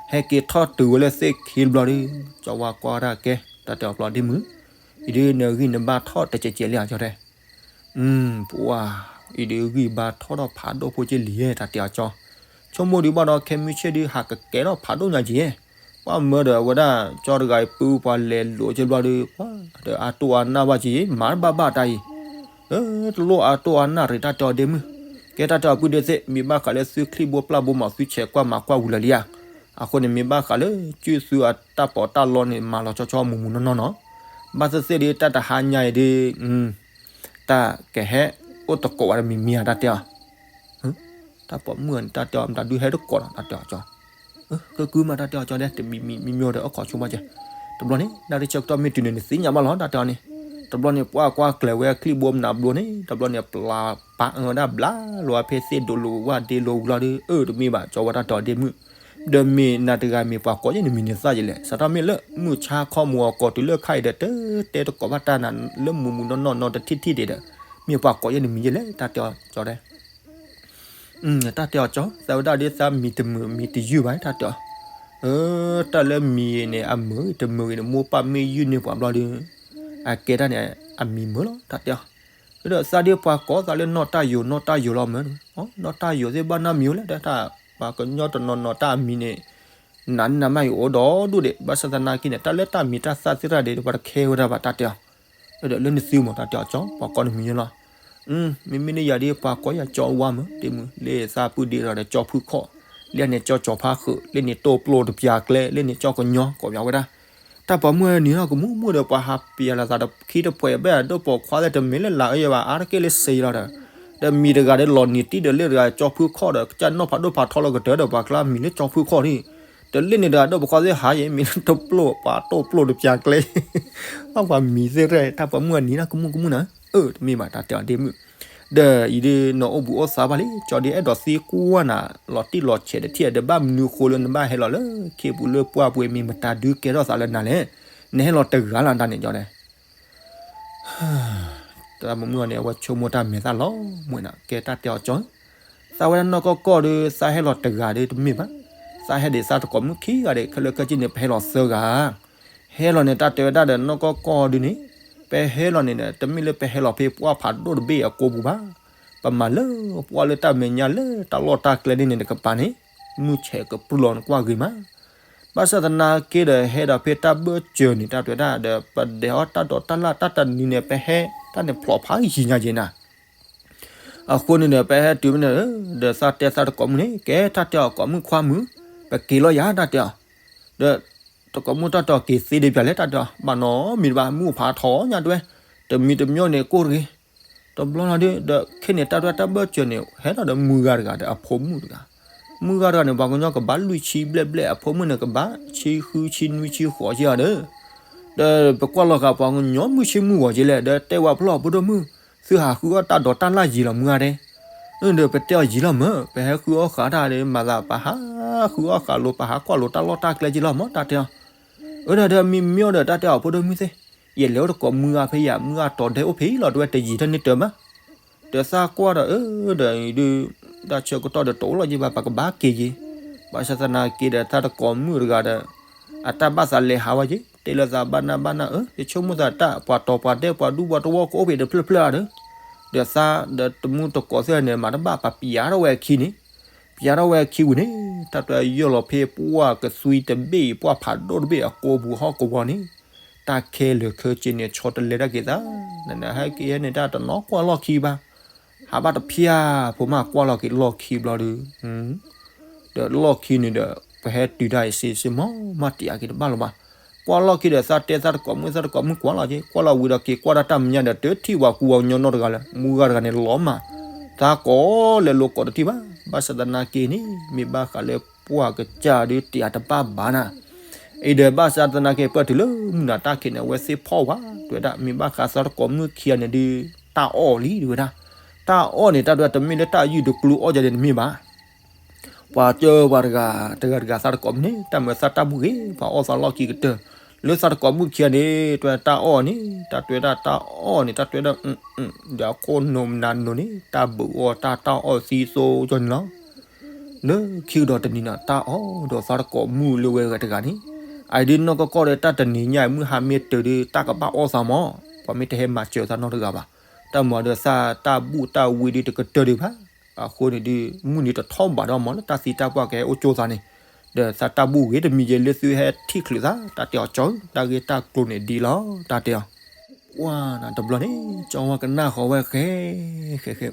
ဟဲက့ၤထီၣ်တုၤဝဲလၢသ့ၣ်ခံတဘျီဒီး, ကၠီဝါကွၢ်တၢ်ကဲ တၢ်တဲအီၤဘျီဒ့မုၢ်, အံၤဒုးနဂံၢ်နဘါထီၣ်တကဲးကဲးလံဧါကၠီတဲ ပှၤ, အံၤဒုးဂံၢ်ဘါထီၣ်ထီၣ်ဖးဒိၣ်ဖိက့လံဧါ တၢ်တဲအီၤကၠီ, ဆိကမိၣ်ဒုးဘၣ်ဒီးခဲမုၢ်ဆ့ၣ်ဒုး ဟးကကဲထီၣ်ဖးဒိၣ်ညါက့ၤ, ပှၤမၢဒီးအဝဲဒၣ်ကၠီတဂၤအံၤ ပုၢ်ပှၤလဲၤလိာ်က့ၤဘျီဒီး ပှၤဒီးအတိၢ်အနၢ်ဘၣ်က့ၤ မၤတဘၣ်ဘၣ်တၢ်အံၤ, တလိၣ်အတိၢ်အနၢ်ရ့ၣ် တၢ်တဲအီၤဒ့မုၢ်, ကဲတၢ်တဲအီၤပုၢ်ဒ့သ့ၣ် မ့ၢ်ဘၣ်ဃးလၢသုချံၣ်ဘိပျၢ်ဘိမး သုဆဲးကွၢ်မၤကွၢ်ဝံၤလၢာ်လံဧါ, အဃိန့ၣ် မ့ၢ်ဘၣ်ဃးလၢ ကုၢ်သုအတၢ်ပီးတၢ်လီန့ၣ် မၤလီၤဆီဆီမုၢ်မုၢ်နီၢ်နီၢ်နီၤ, ဘၣ်သ့ၣ်သ့ၣ်ဒ်တၢ်တဟါညါအံၤဒ် တၢ်ကဟဲအိၣ်တကိးဝဲတမံၤမံၤဧါ တၢ်တဲအီၤ, တၢ်ပိာ်မုၣ်န့ၣ် တၢ်တဲအီၤ မတၤဒုးဟဲတကိးလီၤ တၢ်တဲအီၤကၠီ, ကကုမး တၢ်တဲအီၤကၠီဒဲး တမံၤမံၤမံၤမံၤဒီး အခီၣ်ဆိဘၣ်ကဲ, တဘျီန့ၣ် နၣ်ရံၣ်ဆၢကတီၢ်မ့ၢ်တုၤန့ၣ် နသ့ၣ်ညါဘၣ်လီၤ တၢ်တဲအီၤန့ၣ်, တဘျီန့ၣ် ပှၤကွၢ်ကျဲၤဝဲချံၣ်ဘိမနၤဘျိန့ၣ် တဘျီန့ၣ် ပျၢ်ပာ်အၢဝဲဒၣ်ဘျါလီၤဝဲဖဲသ့ၣ်ဒိလိာ်ဝၣ်ဒ့လိာ်ဝံၤလီၤဒီး အၢ တမ့ၢ်ဘၣ် ကၠီဝဲတၢ်တဲအီၤဒ့မုၢ်, ဒီးမ့ၢ်နၤတဂၤမ့ၢ်ပှၤကိးယဲၢ်နမံၤန့ၣ်သၣ်ယဲလဲၣ်, စးထီၣ်မ့ၢ်လၢမုၢ်ဆါခီမုၢ်အီၤကိးတုၤလၢခါအံၤဒီး တတဲတကိးဘၣ်တၢ်နၤလၢမုၢ်မုၢ်နီၢ်နီၢ်နီတထံၣ်ထံၣ်ဒံးဒီး, မ့ၢ်ပှၤကိးယဲၢ်နမံၤယဲၢ်လဲၣ် တၢ်တဲအီၤကၠီဒဲး တၢ်တဲအီၤကၠီ သးဝဲဒၣ်ဒ်သးမံၤတမုာ်မံၤတယုၢ်ဘၣ် တၢ်တဲအီၤ, တၢ်လၢမံၤန့ၣ် အမုာ်တမုာ်ဂ့ၤန့ၣ် မိၢ်ပၢ်မ့ၢ်ယုၢ်န့ၢ်ပှၤဘျီဒီး အကဲတၢ်န့ၣ် အမံၤမုာ်လီၤ တၢ်တဲအီၤ, ဒီးသးဒ်ပှၤကိးသးလၢနီၢ်တၢ်ယိာ် နီၢ်တၢ်ယိာ်လီၤမၢ်, နီၢ်တၢ်ယိာ်သ့ၣ်ဘၣ်နီတမံၤဝဲလဲၣ် တၢ်ပှၤကညီတနီၤနီၤတၢ်အမံၤန့ၣ် နးနးမးယအိၣ်ဒီဒူၣ်ဒံး ဘၣ်ဆၣ်သနာ်က့န့ၣ် တၢ်လၢတၢ်မံၤတၢ်သၣ်သ့ၣ်တဖၣ်ဒံး ပှၤတခဲဝဲဒၣ်ဘၣ် တၢ်တဲအီၤ, ဒီးလၢနသုမး တၢ်တဲအီၤကၠီ ပှၤကိးနမံၤယဲၢ်လီၤ, မ့မ့ၢ်လၢယၤဒ်ပှၤကိးယၤကၠီဝါမၢ် ဒ့မုၢ် လၢသးပုၢ်ဒ့ဒီးကၠီဖုခီၣ်, လၢန့ၣ်ကၠီကၠီဖါဃုာ် လၢန့ၣ်တိၢ်ပျိၢ်တပျၢ်ကျဲ လၢန့ၣ်ကၠီကညီ ကိးပှၤဝဲဒၣ်, တၢ်ပိာ်မုၣ်နံၤနီၢ်ကမူၣ်မူၣ်ဒီး ပှၤဟးပျဲလီၤသးဒီးခံတပှဲၤဘၣ် ဒိၣ်ပိာ်ခွါသ့ၣ်တမ့ၢ်လၢလာ်အၢယဲဘၣ် အါတက့ၢ်လၢစ့လီၤဒီး, ဒီးမံၤတဂၤဒီးလီၤနံၤတံၢ်ဒီးလၢတဂၤကၠီဖုခီၣ်ဒီး ကစၢ်နီၢ်ဖးဒိၣ်ဖးထီလီၤကတၢၢ်ဒီး ပှၤကျါမံၤလၢကၠီဖုခီၣ်န့ၣ်, တလၢန့ၣ်တဂၤဒိၣ်ပိာ်ခွါသ့ၣ်ဟးယဲ မံၤလၢတပျိၢ် ပှၤတိၢ်ပျိၢ်တပျၢ်ကျဲ အပှၤမံၤသ့ၣ်ရဲၣ် တၢ်ပိာ်မုၣ်အနံၤနီၢ်ကမူၣ်ကမူၣ်နၤ, အၢ တမ့ၢ်ဘၣ် တၢ်တဲအီၤဒ့မုၣ်, ဒီးအံၤဒ်နီၢ်အိၣ်ဘှံးအိၣ်သါဘၣ်လံ ကၠီဒ်အဲၣ်ဒိးသံကွၢ်နၤ လီၤတံၢ်လီၤဆဲးတထံၣ် ဒီးဘၣ်မနုၤဃိလၢနဘၣ်ဟဲလီၤလၢခ့ပူၤလၢပှၢ်ပူၤ မ့ၢ်မတၤဒုးကဲထီၣ်သးလၢနၤလဲၣ်, နဟဲလီၤတဂၤလၢနတၢ်န့ၣ်ကၠီဒဲး တၢ်ပိာ်မုၣ်အီၤန့ၣ် အဝဲဆိကမိၣ်တၢ်မဲာ်သၣ်လီၤမွဲးနၤ ကဲတၢ်တဲအီၤကၠီ, သးဝဲဒၣ်နီၢ်ကီၢ်ကီၢ်ဒီး သးဟဲလီၤတဂၤဒီးတမ့ၢ်ဘၣ်, သးဟဲဒံးသးတကိးမုၣ်ခံဂၤဒီး ခဲလၢာ်ခဲဆ့န့ၣ် ပဟဲလီၤသၢဂၤ, ဟဲလီၤန့ၣ် တၢ်တဲဝဲဒၣ်ဒီးနီၢ်ကီၢ်ကီၢ်ဒုန့ၣ်, ပဟဲလီၤန့ၣ်ဒီး တမ့ၢ်လၢပဟဲလီၤဖဲပှၢ်ဖးဒိၣ်တဘ့ၣ်အကိာ်ပူၤဘၣ်, ပမၤလၢပှၢ်လၢတၢ်မဲာ်ညါလၢတၢ်လီၢ်တၢ်ကျဲန့ၣ်န့ၣ်တကပၤန့ၣ်, မုၢ်ဆဲးကပြုၢ်လီၤနကွၢ်ဂ့ၤမး ဘၣ်ဆၣ်သနာ်က့ဒီး ဟဲဒီးဖဲတၢ်ဘၢၣ်စၢၤန့ၣ် တၢ်တဲဝဲဒၣ်ဒီး ပဒဲးအီၣ်တၢ်ဒိးတၢ်လၢ်တၢ်တနံၤန့ၣ် ပဟဲတၢ်န့ၣ်ဖျိးဖးယံၤညါက့ၤနၤ, အဃိန့ၣ်ဒီး ပဟဲတုၤမ့ၢ်န့ၣ် ဒီးသးတဲသးတကိးမုၣ်န့ၣ် ကဲတၢ်တဲအီၤကိးမုၣ်ခွါမုၣ်, ပက့ၤလီၤယၤ တၢ်တဲအီၤ, ဒီး တကိးမုၣ်တၢ်တဲအီၤက့ၤသ့ဒံးပျၢ်လဲၣ် တၢ်တဲအီၤ ဘၣ်နီတမံၤဘၣ် မုၢ်ဖးထီညါတဲဝဲ, တမံၤတမံၤန့ၣ်ကိၢ်တဂ့ၤ တဘျီလီၤဒီး ဒီးခဲန့ၣ်တၢ်ဒွဲၣ်တၢ်ဘၢၣ်စၢၤန့ၣ် ဟဲလီၤဒီးမုၢ်ဂၤတဂၤဒီးအဖိမုၣ်တဂၤ, မုၢ်ဂၤတဂၤန့ၣ် ပှၤကညီကဘၣ်လွံၢ်ဆံဘျဲၣ်ဘျဲၣ် အဖိမုၣ်န့ၣ်ကဘၣ်ဆံဃုဆံနွံဆံဃိးက့ၤအီၤဒီး, ဒီးပကွၢ်လီၤဃာ်ပှၤကညီမုၣ်ဆ့မုၣ်ဂီၤက့ၤလဲၣ် ဒီးတဲဝဲဖျီၣ်ဖိဒိၣ်မုၣ်, သုဟးဃုအီၣ်တၢ်ဒိးတၢ်လၢ်ယံၤလီၤမုၢ်ဂၤဒဲး, ဒီးပတဲအီၤယံၤလီၤမၢ် ပဟဲဃုအီၣ်ဃာ်တၢ်ဒီး မၤသးပဟးဃုအီၣ်ဃာ်လိာ် ပဟးကွၢ်လိာ်တၢ်လီၢ်တၢ်ကျဲက့ၤလီၤမၢ် တၢ်တဲအီၤ, အၢ ဒီးဒီးမံမ့ၢ်အီၤဒီး တၢ်တဲအီၤဖိဒိၣ်မုၣ်သ့ၣ်, ယလဲၤအိၣ်တကိးမုၢ်ဂၤဖဲယၤ မုၢ်ဂၤတီၤဒဲအိၣ်ဖဲလီၤ တဲဝဲတယံာ်တၢ်န့ၣ်တၢ်မး, ဒီးသးကွၢ်ဒီး အၢ ဒီးအံၤဒုး တၢ်ဆၢကတီၢ်ဒီးတအိၣ်လီၤယဘၣ် ပကဘၣ်က့ၤယံၤ, ဘၣ်ဆၣ်သနာ်က့ဒီး သးတကိးမုၣ်တဂၤဒီး အတၢ်ဘၣ်သးလဲၤဟးဝဲက့ၤ တဲလၢသးဘၣ်နၢ်ဘၣ်နၢ်ဧၢ, ယဆိကမိၣ်သးတၢ် ပှၤတီၤပှၤဒဲး ပှၤဒူပှၤတဝီကအိၣ်ဖဲဒီးဖျၢၣ်ဖျၢၣ်ဧါဒီး, ဒီးသးဒီးတမုၢ်တကိးသ့ၣ်န့ၣ် မၤတဘၣ်ပှၤပျးထီၣ်ဝဲအခံန့ၣ်, ပျးထီၣ်ဝဲအခံဝံၤန့ၣ် တၢ်တွဲယီၢ်လီၤဖဲပှၢ်ကသွံတဘ့ၣ်အံၤ ပှၢ်ဖးဒိၣ်တဘ့ၣ်အကိာ်ပူၤဟီၣ်ကဝီၤန့ၣ်, တၢ်ခဲလၢာ်ခဲဆ့န့ၣ် ဆီတလဲတၢ်က့ၤသး, နဟဲက့ၤဟဲန့ၣ် တၢ်တနီၤကွၢ်လီၢ်ခံဘၣ်, ဟးဘၣ်တဖျၢၣ်ဖိမးကွၢ်လီၤက့ၤလီၢ်ခံဘျီဒီး ဒီးလီၢ်ခံန့ၣ်ဒီး ပဟဲတုၤတၢ်အံၤစ့စ့မီၢ် မၤတံာ်အက့ၤတဘၣ်လၢၤဘၣ်. ကွၢ်လီၢ်ခံဒီးသးတဲသးတကိးမုၣ် သးတကိးမုၣ်ကွၢ်လီၤက့ၤ ကွၢ်လီၤဝံၤဒီးက့ၤကွၢ်တၢ်တၢ်မဲာ်ညါဒီး တထံၣ်ပှၤကူပှၤကညီနီတဂၤလၢၤ. မုၢ်ဂၤတဂၤန့ၣ်လီၤမး, သးကိးလဲၤလိၤကိးတထံၣ်ဘၣ်. ဘၣ်ဆၣ်သနာ်က့န့ၣ် မ့ၢ်ဘၣ်ဃးလၢပှၢ်ကစၢ်ဒုးတံာ်အတဘၣ်ဘၣ်နၤ အံၤဒီးဘၣ်ဆၣ်သနာ်က့ ပၢၢ်တုၤလၢမုၢ်နၤတၢ်ခံးန့ၣ် အဝဲသ့ၣ်ဖီၣ်ဝဲ တဲဝဲဒၣ် မ့ၢ်ဘၣ်ဃးသးတကိးမုၣ်ခံဂၤန့ၣ်ဒုး တၢ်အီၣ်လံ တဲဝဲဒၣ်. တၢ်အီၣ်န့ၣ် တၢ်တဲတမ့ၢ်လၢတၢ်ယုၢ်တကျိအီၣ်ယၤန့ၣ်တမ့ၢ်ဘၣ်. ပှၤကၢပှၤတဂၤ တဂၤတဂၤသးတကိးမုၣ်န့ၣ် တၢ်မၤသးတၢ်ဘူၣ်ဂ့ၤ ပှၤအီၣ်သးလီၢ်ခံကတၢၢ် လၢသးတကိးမုၣ်ခံဂၤန့ၣ် တဲဝဲတၢ်အီၣ်န့ၣ် တၢ်တဲဝဲဒၣ်တၢ်အီၣ်န့ၣ် တၢ်တဲဝဲဒၣ် ဒီးအခိၣ်နူာ်မနုၤန့ၣ် တၢ်ဘုးအီၣ်တၢ် တၢ်အီၣ်သံသိကၠီန့ၣ်လီၤ. လၢခံကဒီးတနံၤန့ၣ် တၢ်အီၣ်ဒီးသးတကိးမုၣ်လၢဝဲတဂၤန့ၣ် အအံၤဒ်နီၢ်ကီၢ်ကီၢ်ဒီး တၢ်တနံၤညါအံၤမုၢ်ဟါမ့ၢ်တုၤဒီး တၢ်ကဘၣ်အီၣ်သးမီၢ် ပှၤမ့ၢ်တဟဲမၤစၢၤသးနီတဂၤဘၣ်. တၢ်မၤဒီးသးတၢ်ဘူၣ်တၢ်ဝံဒ်တကတၢၢ်ဒံးဘၣ်. အဃိန့ၣ်ဒုး မုၢ်နံၤတထီၣ်ဘးဒီးမီၢ် လၢတၢ်သံတၢ်ပှၢ်ကဟဲအိၣ်ကၠိသးန့ၣ် ဒီးသးတၢ်ဘူၣ်ဂ့ၤတမံၤယဲလၢသုဟဲထံၣ်ချုးသး တၢ်တဲအီၤကၠီ တၢ်ဂ့ၢ်တၢ်ကျိၤန့ၣ်ဒ်လီၤ တၢ်တဲအီၤ ကွၢ်နၤတဘျီန့ၣ် ကၠီဝါကနၣ်ဃီၤဝဲဃဲ ဃဲဃဲ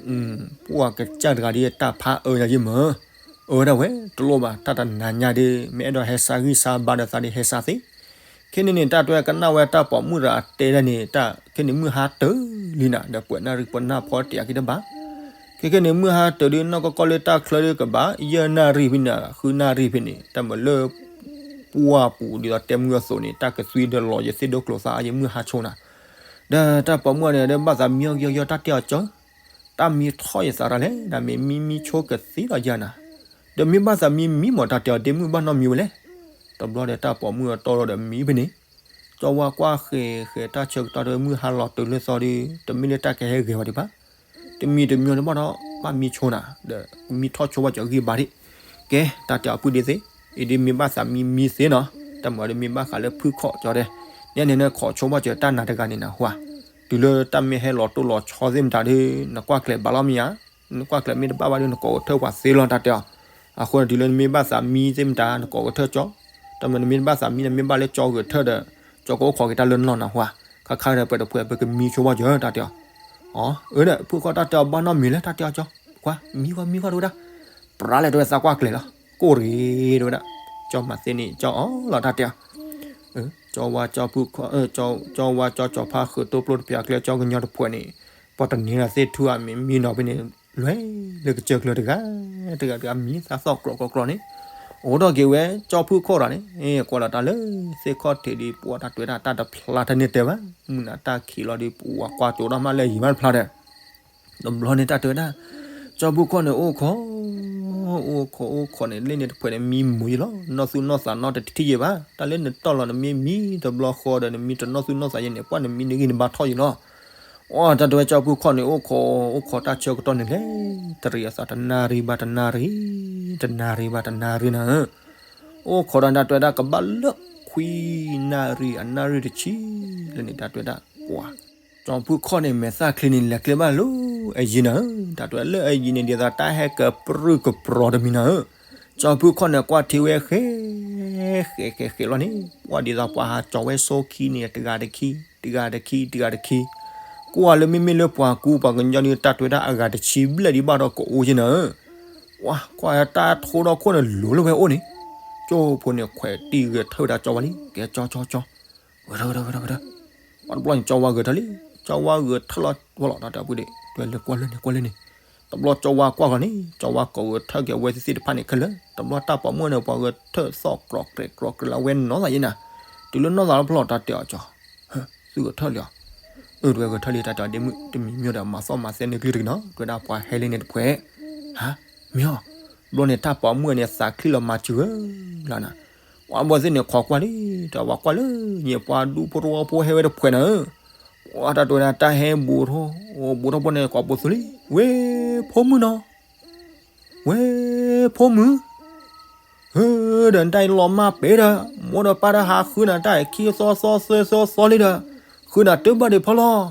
ပှၢ်ကစၢ်တဂၤဒ်တၢ်ဖးအၢညါယ့ၢ်မၢ် အၢဒၣ်ဝဲ တလိၣ်ဘၣ် တၢ်တနၤညါဒ် မ့ၢ်အဲၣ်ဒိးဟဲစါဂံၢ်စါဘါဒီးသးဒ်ဟဲစါသ့ ခဲန့ၣ်န့ၣ် တၢ်တဲကနၣ်ဝဲတၢ်ပိာ်မုၣ်ဒီးအတဲဒၣ်န့ၣ် တၢ်ခဲန့ၣ်မုၢ်ဟါတၢၤလံနၤ ဒီးပှဲၤနၣ်ရံၣ်ပှဲၤနၣ်ဖီတံာ်အက့ၤတဘၣ် ခဲခဲန့ၣ်မုၢ်ဟါတၢၤဒ်နီၢ်ကီၢ်ကီၢ်လၢတၢ်ချၢဒ်ကဘၣ် ယဲၢ်နၣ်ရံၣ်ဖဲန့ၣ် ဃုနၣ်ရံၣ်ဖဲန့ၣ် တၢ်မၤလၢ ပှၢ်ပူၤဒ်သိးတဲမုၢ်အသိးန့ၣ် တၢ်ကသွံဒီးလီၤယသ့ၣ်ဒိၣ်ကျိၤသးအါယမုၢ်ဟါဆိနၤ ဒီးတၢ်ပိာ်မုၣ်န့ၣ် ဒီးဘၣ်သးမံအီၤဂ့ၤအီၤ တၢ်တဲအီၤကၠီ တၢ်မံထီၣ်ယသးတၢ်လဲၣ် နမ့ၢ်မံမံဆိကသ့လီၤယၤနၤ ဒီးမ့ၢ်ဘၣ်သးမံမံမီၢ် တၢ်တဲအီၤဒ့မုၣ်ဘၣ်နီတမံၤဝဲလဲၣ် တဘျီဒီးတၢ်ပိာ်မုၣ်အတီဒီးမံဖဲန့ၣ် ကၠီဝါကွၢ်ဃဲၤဃဲၤတၢ်ဆၢကတီၢ်ဒီးမုၢ်ဟါလီၤတုၤလၢသီဒီး တမ့ၢ်လၢတၢ်ကဟဲဂဲၤဝဲဒံးဘၣ် တမံၤတမံၤန့ၣ်ဘၣ်ဒီး ဘၣ်မံဆိနၤ ဒီးမံထီၣ်ဆိဘၣ်စၢၤဂံၢ်ဘါဒံး ကဲ တၢ်တဲအီၤပုၢ်ဒ့သ့ အံၤဒ်မ့ၢ်ဘၣ်သးမံမံသ့နီၤ တၢ်မၤဒီးမ့ၢ်ဘၣ်ဃးလၢဖုၣ်ခီၣ်ကၠီဒီး နဲန့ၣ်နခိးဆိဘၣ်စၢၤတၢ်နၤတဂၤန့ၣ်နဟူဧါ တုၤလၢတၢ်မ့ၢ်ဟဲလီၤတိၢ်လီၤဆီသ့ၣ်မတၤဒီး နကွၢ်ကျဲၤဘၣ်လီၤမ့ၢ်ဧါ နကွၢ်ကျဲၤမ့ၢ်တဘၣ်ဘၣ်ဒီး နကိးဂဲၤထၢၣ်ပှၤသ့လီၤ တၢ်တဲအီၤ အဃိန့ၣ် တုၤလၢနမ့ၢ်ဘၣ်သးမံသ့ၣ်မတၤ နကိးဂဲၤထၢၣ်ကၠီ တၢ်မၤနမ့ၢ်တဘၣ်သးမံ နမ့ၢ်ဘၣ်လၢကၠီဂဲၤထၢၣ်ဒီး ကၠီကအိၣ်ခိးက့ၤတၢ်လၢနလီၢ်နဟူဧါ ခါခါဒီးပှဲၤတဖှဲး ပကမံဆိဘၣ်စၢၤ တၢ်တဲအီၤ အၢ ဒီးဖုၣ်ခီၣ်တၢ်တဲအီၤဘၣ်နီတမံၤလၢ တၢ်တဲအီၤကၠီ ကွၢ် မံဃီမံဃီတဝဲဒၣ် ပြးလဲၣ်တဝဲသးကွၢ်ကျဲၤလီၤ ကိၢ်ရ့ၤတဝဲဒၣ် ကၠီမၤသ့န့ၣ် ကၠီအီၤလီၤ တၢ်တဲအီၤ ကၠီဝါကၠီဖုၣ်ခီၣ် ကၠီဝါကၠီကၠီဖါဃုာ်တိၢ်ပျိတပျးကျဲ ကၠီကညီတဖှဲးန့ၣ် ပှၤတန့ၤလၢသ့ၣ်ထူအမံၤမံနီၤဖဲန့ၣ် လွဲၢ်လၢကစၢၢ်ကျၢၤတဂၤ တဂၤတဂၤမံသးသီၣ်ကြီကြီန့ၣ် အိၣ်ထီၣ်က့ၤဝဲ ကၠီဖုၣ်ခီၣ်တဂၤန့ၣ် ကွၢ်လီၤတၢ်လၢသ့ၣ်ခီၣ်ထံးဒ်ပှၤတၢ်တွဲတၢ် တၢ်တဖျါတန့ၢ်တဲဘၣ် မုၢ်နၤတၢ်ခံးလီၤဒီး ပှၤကွၢ်ကၠိဒီးမးလၢယံၤမးတဖျါဒီး တဘျီန့ၣ်တၢ်တဲဝဲဒၣ် ကၠီဖုၣ်ခီၣ်န့ၣ်အိၣ်ခိး အိၣ်ခိးအိၣ်ခိးန့ၣ် လၢန့ၣ်တဖှဲးန့ၣ် မံမူၤယံၤလီၤ နီၢ်သူၣ်နီၢ်သးနီတထံၣ်ယံၤဘၣ် တၢ်လၢနတီၢ်လီၤနမ့ၢ်မံတဘျီဃီဒီး နမံတနီၢ်သူၣ်နီၢ်သးယံၤန့ၣ် ပှၢ်နမံနဂံၢ်နဘါထီၣ်ယံၤလီၤ အတၢ်တဲဝဲကၠီဖုၣ်ခီၣ်န့ၣ် အိၣ်ခိး အိၣ်ခိးတၢ်ဆၢကတီၢ်န့ၣ်လဲၣ် တရံးအသးတနၣ်ရံၣ်ဘၣ်တနၣ်ရံၣ် တနၣ်ရံၣ်ဘၣ်တနၣ်ရံၣ်နၤဧၢ အိၣ်ခိးဒီးတၢ်တဲဝဲဒၣ်ကဘၣ်လၢ ခွံနၣ်ရံၣ်အနၣ်ရံၣ်တဆံ လၢန့ၣ်တၢ်တဲဝဲဒၣ် ကွၢ် ကၠီဖုၣ်ခီၣ်န့ၣ် မဲာ်သၣ်ချံန့ၣ် လဲၤကျဲဘၣ်လၢအယံၤနၤဧၢ တၢ်တဲဝဲလၢအယံၤန့ၣ် ဒ်သိးတၢ်ဟဲကပြုၢ်ကပြီၤတမံၤနၤဧၢ ကၠီဖုၣ်ခီၣ်န့ၣ် ကွၢ်ထံဝဲဃဲ ဃဲဃဲဃဲလီၤန့ၣ် ပှၢ်ဒ်သိးပှၤဟးကၠီၤဝဲဆိခံန့ၣ် တဂၤတခံ တဂၤတခံ တဂၤတခံ ကွၢ်လၢမ့မ့ၢ်လၢပှၤကူပှၤကညီန့ၣ် တၢ်တဲဝဲဒၣ်အဂၤတဆံဘျဲၣ်ဒံးဘၣ်ဒီးကအိၣ်ယံၤနၤဧၢ ကွၢ် ကွၢ်တၢ်ထိဒီခိၣ်န့ၣ် လိၤလၢဝဲအိၣ်န့ၣ် ကၠီဖိန့ၣ် ခွဲးတံၢ်ဂဲၤထၢၣ်ဝဲဒၣ်ကၠီဝါလံ ကဲကၠီကၠီကၠီ ဂဲၤထၢၣ်ဂဲၤထၢၣ်ဂဲၤထၢၣ်ဂဲၤထၢၣ် ပှၢ်တဘျီန့ၣ် ကၠီဝါဂဲၤထၢၣ်လံ ကၠီဝါဂဲၤထၢၣ်လီၤဝဲလီၤ တၢ်တဲအပုၢ်ဒ့ တွဲလၢကွၢ်လၢန့ၣ် ကွၢ်လၢန့ၣ် တဘျီကၠီဝါကွၢ်လီၤန့ၣ် ကၠီဝါကိးဂဲၤထၢၣ်က့ၤအဝဲသ့ၣ်သ့ၣ်တဖၣ်န့ၣ်ခဲလၢာ် တဘျီတၢ်ပိာ်မုၣ်န့ၣ် ပှၤဂဲၤထၢၣ်သီၣ်ကြီးကြဲးကြီးကြဲးလၢအဝဲနီၢ်သးယံၤနၤ တုၤလၢနီၢ်သးလၢဖျီၣ်တၢ်တဲအီၤကၠီ သုဂဲၤထၢၣ်လံဧါ အၢ တဝဲဂဲၤထၢၣ်လံ တၢ်တဲအီၤဒ့မုၣ် တမံၤမံဒီးမၤသီၣ်မၤသဲန့ၢ်ကလုၢ်တက့ၢ်နီၤ တဝဲဒၣ်ပှၤဟဲလံန့ၣ်တဖှဲး ဟါ မ့ၢ်အီၤ ဘျီန့ၣ်တၢ်ပိာ်မုၣ်န့ၣ် သးချံလီၤမၤစၢၤဧၢလီၤနၤ ပှၤဘီသ့ၣ်န့ၣ် ခိးကွၢ်လံ တဝဲကွၢ်လၢ ညံၣ်ပှၤဒူဖိတဝီဖိဟဲဝဲတဖှဲးနၤဧၢ ပှၤတၢ်တဲဝဲဒၣ်တၢ်ဟဲဘူးထီၣ် ဘူးထီၣ်ဘီန့ၣ် ကိးပိာ်သူလံ ဝဲ ဖိမုၣ်နီၤ ဝဲ ဖိမုၣ် ဟၢဒီးနတၢ်အံၤလီၤမၢ်ပဲဒီး မိၢ်ဒီးပၢ်ဒီးဟးဃုနၤတၢ်အံၤခံသီသီသၢသီသီလံဒီး ဃုနၤတၢ်ဘၣ်ဒံးဖီလီၤ.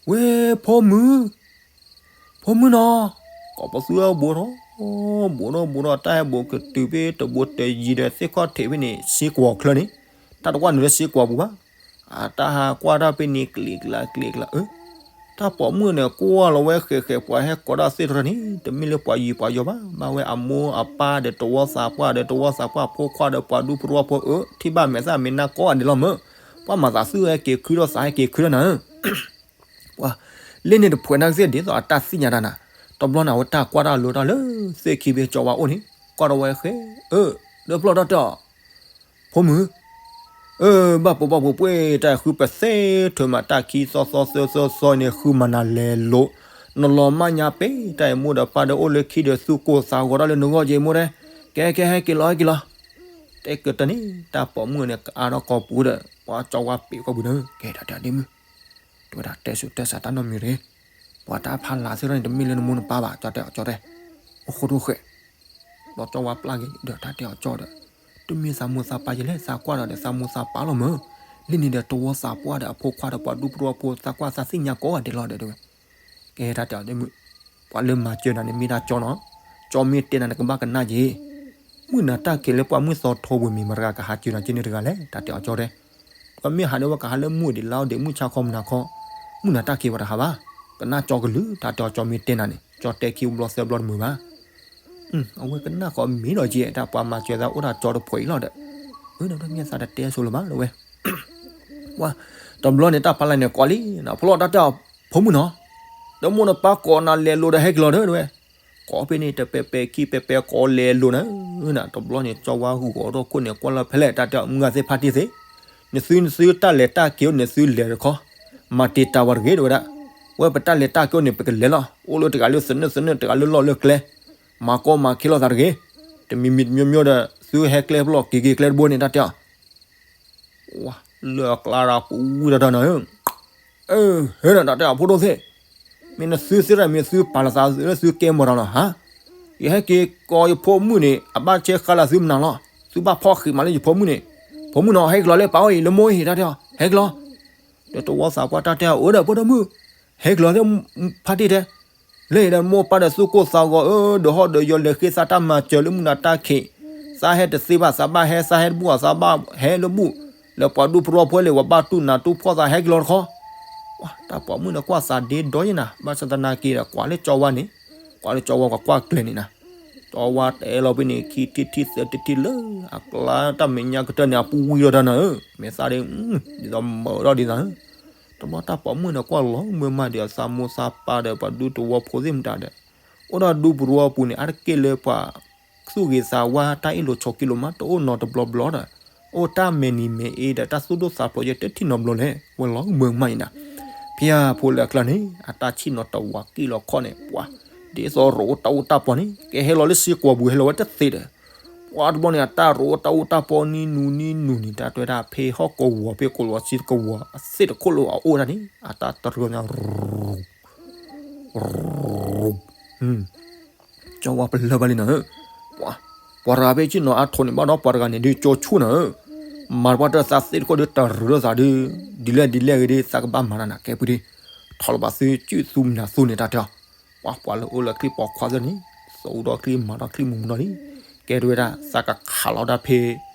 ဝဲဖိမုၣ် ဖိမုၣ်နီၤ, ကိးပသူအဘူးထီၣ်, ဘူးထီၣ်ဘူးထီၣ် တၢ်ဟဲဘူးကတုၤဖဲတဘူးတယံၤဒီး သ့ၣ်ခီၣ်ထံးဖဲန့ၣ် စ့ကွီၤချၢန့ၣ်, တၢ်တကွၢ်နုာ်လၢစ့ကွီၤပူၤဘၣ်. အတၢ်ဟးကွၢ်တၢ်ဖဲန့ၣ် ကျ့ကျါကျ့ကျါ, အၢ တၢ်ပိာ်မုၣ်န့ၣ် ကွၢ်လီၤဝဲဃဲးဃဲး ပှၤဟဲကိးတၢ်သ့ၣ်တဖၣ်န့ၣ် တမ့ၢ်လၢပှၤယံၤပှၤယီၤဘၣ်, ဘၣ်ဝဲအမိၢ်အပၢ်ဒီးတဝီသးပှၢ်ဒီးတဝီသးပှၢ် ဖိခွါဒီးပှၤဒူဖိတဝီဖိ အၢ ထံၣ်ဘၣ်မဲာ်သၣ်မဲာ်နါကိးဂၤဒဲးလီၤမၢ်, ပှၤမၤသးသုဟဲက့ၤခုထီၣ်သးဟဲက့ၤခုထီၣ်နၤဧၢ ပှၤ လၢန့ၣ်တဖှဲးနၤကသ့ၣ် ဒ်သိးအတၢ်သ့ၣ်ညါတၢ်နၤ, တဘျီန့ၣ် အဝဲတၢ်ကွၢ်တၢ်လိတၢ်လၢ သ့ၣ်ခံဖဲကၠီဝါအိၣ်န့ၣ် ကွၢ်ထီၣ်ဝဲဃဲး, အၢ ဒီဖျီၣ်တၢ်တဲအီၤ, ဖိမုၣ်, အၢ ဘၣ်ပှဲၤဘၣ်ပှဲၤပှဲၤ တၢ်ဃုပသ့ထုးမး တၢ်ခံသီသီသၢသီသီန့ၣ် ဃုမၤနၤလဲၤလိာ်, နလီၤမၢ်ညါပဲ တၢ်အံၤမိၢ်ဒီးပၢ်ဒီးအိၣ်လၢခံဒီး သူၣ်ကိၢ်သးဂီၤတၢ်လၢနဂီၢ်က့ၤမိၢ်တဲ, ကဲကဲဟဲက့ၤလီၤဟဲက့ၤလီၤ တဲကတၢၢ်န့ၣ် တၢ်ပိာ်မုၣ်န့ၣ် ကအါထီၣ်ကိာ်ပူၤဒီး ပှၤကၠီဝါပ့ၤကိာ်ပူၤန့ၣ် ကဲတၢ်တဲဒ့မုၣ်, တဲဝဲဒၣ်တဲဆူးတဲဆါတၢ်နီတမံၤတဂ့ၤ, ပှၤတၢ်ဖးလၢ်သ့ၣ်ထီၣ်န့ၣ် တမ့ၢ်လၢနမိၢ်နပၢ်ဘၣ် ကၠီတဲအီၤကၠီတဲ, အိၣ်ဃိထိၣ်ဃဲး, ဒီးကၠီဝါပျၢ်က့ၤဒီးတၢ်တဲအီၤကၠီဒီး, တမ့ၢ်သးမိၢ်သးပၢ်ယလဲၣ် သးကွၢ်ဒီးသးမိၢ်သးပၢ်လီၤမၢ်, လၢန့ၣ်ဒီးတဝီသးပှၢ်ဒီးအဖိခွါဒီးပှၤဒူဖိတဝီဖိ သးကွၢ်သးသ့ၣ်ညါကိးဂၤဒဲးလီၤဒီးတဲဝဲ ကဲတၢ်တဲအီၤဒ့မုၣ်, ပှၤလၢမၤစၢၤနၤန့ၣ်မ့ၢ်ဒၣ်ကၠီနီၤ, ကၠီမ့ၢ်တဲနၤနကဘၣ်ကနၣ်က့ၤ, မုၢ်နၤတၢ်က့ၤလၢပှၤမုၢ်သီထိပူၤမံၤ မတၤတဂၤကဟးစၢၤနၤက့ၤန့ၣ်တဂၤလဲၣ် တၢ်တဲအီၤကၠီတဲ, ပှၤမ့ၢ်ဟးန့ၣ်ဝဲကဟးလၢမုၢ်ဒံးလါအီၤဒံး မုၢ်ဆါခီမုၢ်နၤခီ, မုၢ်နၤတၢ်က့ၤပှၤတဟးဘၣ်, ကနၣ်ကၠီကလုၢ် တၢ်တဲအီၤကၠီမ့ၢ်တဲနၤန့ၣ် ကၠီတဲခံဘျီသၢဘျီတမုာ်ဘၣ် အဝဲကနၣ်ဃီမ့ၢ်ဒီးက့ၤ တၢ်ပှၤမၤစၢၤသးအိၣ်တၢ်ကၠီတဖှဲးအံၤလီၤဒီး, အၢ ဒီးမ့ၢ်သးတတဲဆိလၢၤဘၣ်လၢဝဲ, ပှၤ, တဘျီန့ၣ်တၢ်ဖးလၢ်န့ၣ်ကွၢ်လံ, ဖျီၣ်တၢ်တဲအီၤ, ဖိမုၣ်နီၤ, ဒီးမိၢ်နပၢ်ကိးနၤလဲၤလိာ်ဒီးဟဲက့ၤလီၤဒီးဝဲ, ကိးဖဲန့ၣ်တပဲာ်ပဲာ်ခံပဲာ်ပဲာ်ကိးလဲၤလိာ်နၤ, တဘျီန့ၣ် ကၠီဝါဂုာ်ဂီၤထီၣ်ခိၣ်န့ၣ် ကွၢ်လၢဖဲလဲၣ် တၢ်တဲအီၤ မုၢ်ဂၤသ့ၣ်ဖါတံၢ်သ့ၣ်, နသုနသုတၢ်လဲၤတၢ်က့ၤအိၣ်န့ၣ် သုလဲၤတခီ, မၤတံာ်တာ်ဝဲတဂ့ၤ တဲဝဲဒၣ်, ဝဲပတၢ်လဲၤတၢ်က့ၤအိၣ်န့ၣ် ပကလဲၤလီၤ, အိၣ်လၢတဂၤလၢသနၢၣ်သနၢၣ် တဂၤလၢလီၢ်လၢကျဲ, မၤကီမၤခဲလိာ်သးတဂ့ၤ, တမံၤမံၤတမံၤမံၤဒီး သုဟဲကျဲဖျီၣ်က့ၤက့ၤကျဲတဘိန့ၣ် တၢ်တဲအီၤ ဝဲလၢအကျါရၤပူၤဝံၤဒီးတၢ်နၤဧၢ, အၢ ဟဲဒီးတၢ်တဲအီၤဖိဒိၣ်သ့ၣ်, မ့ၢ်နသုသ့ၣ်တၢ်မ့ၢ်သုပာ်လီၤသးလၢသုကဲမီၤတၢ်လီၤဟါ, ယဟဲက့ၤကိးယဖိမုၣ်န့ၣ် အဘၣ်ဆဲးဃါလၢသုမနုၤလီၤ, သုဘၣ်ဖီၣ်ဃံးမးလၢယဖိမုၣ်န့ၣ်, ဖိမုၣ်နီၤ ဟဲက့ၤလီၤလၢပၢ်အိၣ်အံၤ လၢမိၢ်အံၤ တၢ်တဲအီၤ ဟဲက့ၤလီၤ ဒီးတဝီသးပှၢ်တၢ်တဲအီၤ အိၣ်ဒီးဖိဒိၣ်မုၣ်, ဟဲက့ၤလီၤသ့ၣ်ဖါတံၢ်တဲ, လၢအံၤဒီးမိၢ်ပၢ်ဒီးသူၣ်ကိၢ်သးဂီၤဧၢ, ဒီးဟီၣ်ဒီးယီၤလဲၤဃ့သးတၢ်မၤစၢၤလၢမုၢ်နၤတၢ်ခံး, သးဟဲတသ့ဘၣ် သးဘၣ်ဟဲ သးဟဲတဘူၣ် သးဘၣ်ဟဲလၢဘူၣ်, လၢပှၤဒူဖိတဝီဖိလဲၣ် ပှၤဘၣ်တူၢ်နးတူၢ်ဖှီၣ်သး ဟဲက့ၤလီၤတခီ, တၢ်ပိာ်မုၣ်န့ၣ်ကွၢ်သးဒ့ဒီယဲနၤ, ဘၣ်ဆၣ်သနာ်က့ဒီး ကွၢ်လၢကၠီဝါန့ၣ်, ကွၢ်လၢကၠီဝါပှၤကွၢ်ကျဲၤန့ၣ်နၤ ကၠီဝါတဲလီၤဖဲန့ၣ် ခံထံၣ်ထံၣ်သၢထံၣ်ထံၣ်လၢ အကျါတၢ်မဲာ်ညါကတၢၢ်န့ၣ် အပူၤဝံၤဒီးတၢ်နၤဧၢ, မဲာ်သၣ်ဒ်, ဒ်သိးမၢဒီးဒ်သိး, တဘျီတၢ်ပိာ်မုၣ်န့ၣ် ကွၢ်လီၤမၢမးဒီး အသးမိၢ်သးပၢ်ဒီးပှၤဒူသဝီဖိသ့ၣ်မတၤဒီး, အိၣ်ဒီးဒူပရူအပူၤန့ၣ် အါတက့ၢ်လၢပှၤ သူၣ်ဂ့ၤသးဝါတၢ်အ့ၣ်လိာ်ဆိးက့လိာ်မး တအိၣ်နီတဘျီဘျီဒီး, အိၣ်တၢ်မဲာ်နံၤမဲာ်အ့ဒီး တၢ်သူၣ်ဒိၣ်သးဖျိးယဲတထံၣ်နီတဘျီလဲၣ်, ဝဲလီၤမၢမးအံၤနၤ ဖဲအဖိလၢအကျါန့ၣ် အတၢ်ဆ့ၣ်နီၤတဝးကံၣ်လီၤခီၣ်န့ၣ် ပှၤ, ဒ်သိးရိးတၢ်အူတၢ်ပီန့ၣ် ကဟဲလီၤလၢစ့ကွီၤပူၤဟဲလီၤဝဲတသ့ဒီး, ပှၤတဘျီန့ၣ် အတၢ်ရိးတၢ်အူတၢ်ပီနံၤနူၤနံၤနူၤန့ၣ် တၢ်တဲဝဲဒၣ်ဖဲဟီၣ်ကဝီၤဖဲကဝီၤစ့ကဝီၤအသ့ၣ်တခိၣ်လၢအအိၣ်ဒၣ်န့ၣ် အတၢ်တရၢညါ ကၠီဝါပလၢၢ်ဘၣ်လံနၤဧၢ, ပှၤတဂၤဖဲဆ့ၣ်နီၤအါထီၣ်န့ၣ် ဘၣ်ဒီးပှၤတဂၤန့ၣ်ဒုးကၠီဆူၣ်နၤဧၢ, မၤတပှၢ်တၢ်သးသ့ၣ်တခိၣ်ဒုးတရူးလိာ်သးဒုး, ဒ်လဲၣ်ဒ်လဲၣ်ဂ့ၤဒုး သးကဘၣ်မၤတၢ်နၤကဲပူၤဒုး, ထီၣ်လီၤဘၣ်သုကုၢ်သူမနၤသူန့ၣ်တၢ်တဲအီၤ, ပှၤပှၤလၢအိၣ်လၢချံပိာ်ခွါသ့ၣ်န့ၣ်, သူဒီးချံမၤဒီးချံမူမူနီၤလံ, ကဲတဝဲဒၣ် သးကခးလီၤတၢ်ဖဲ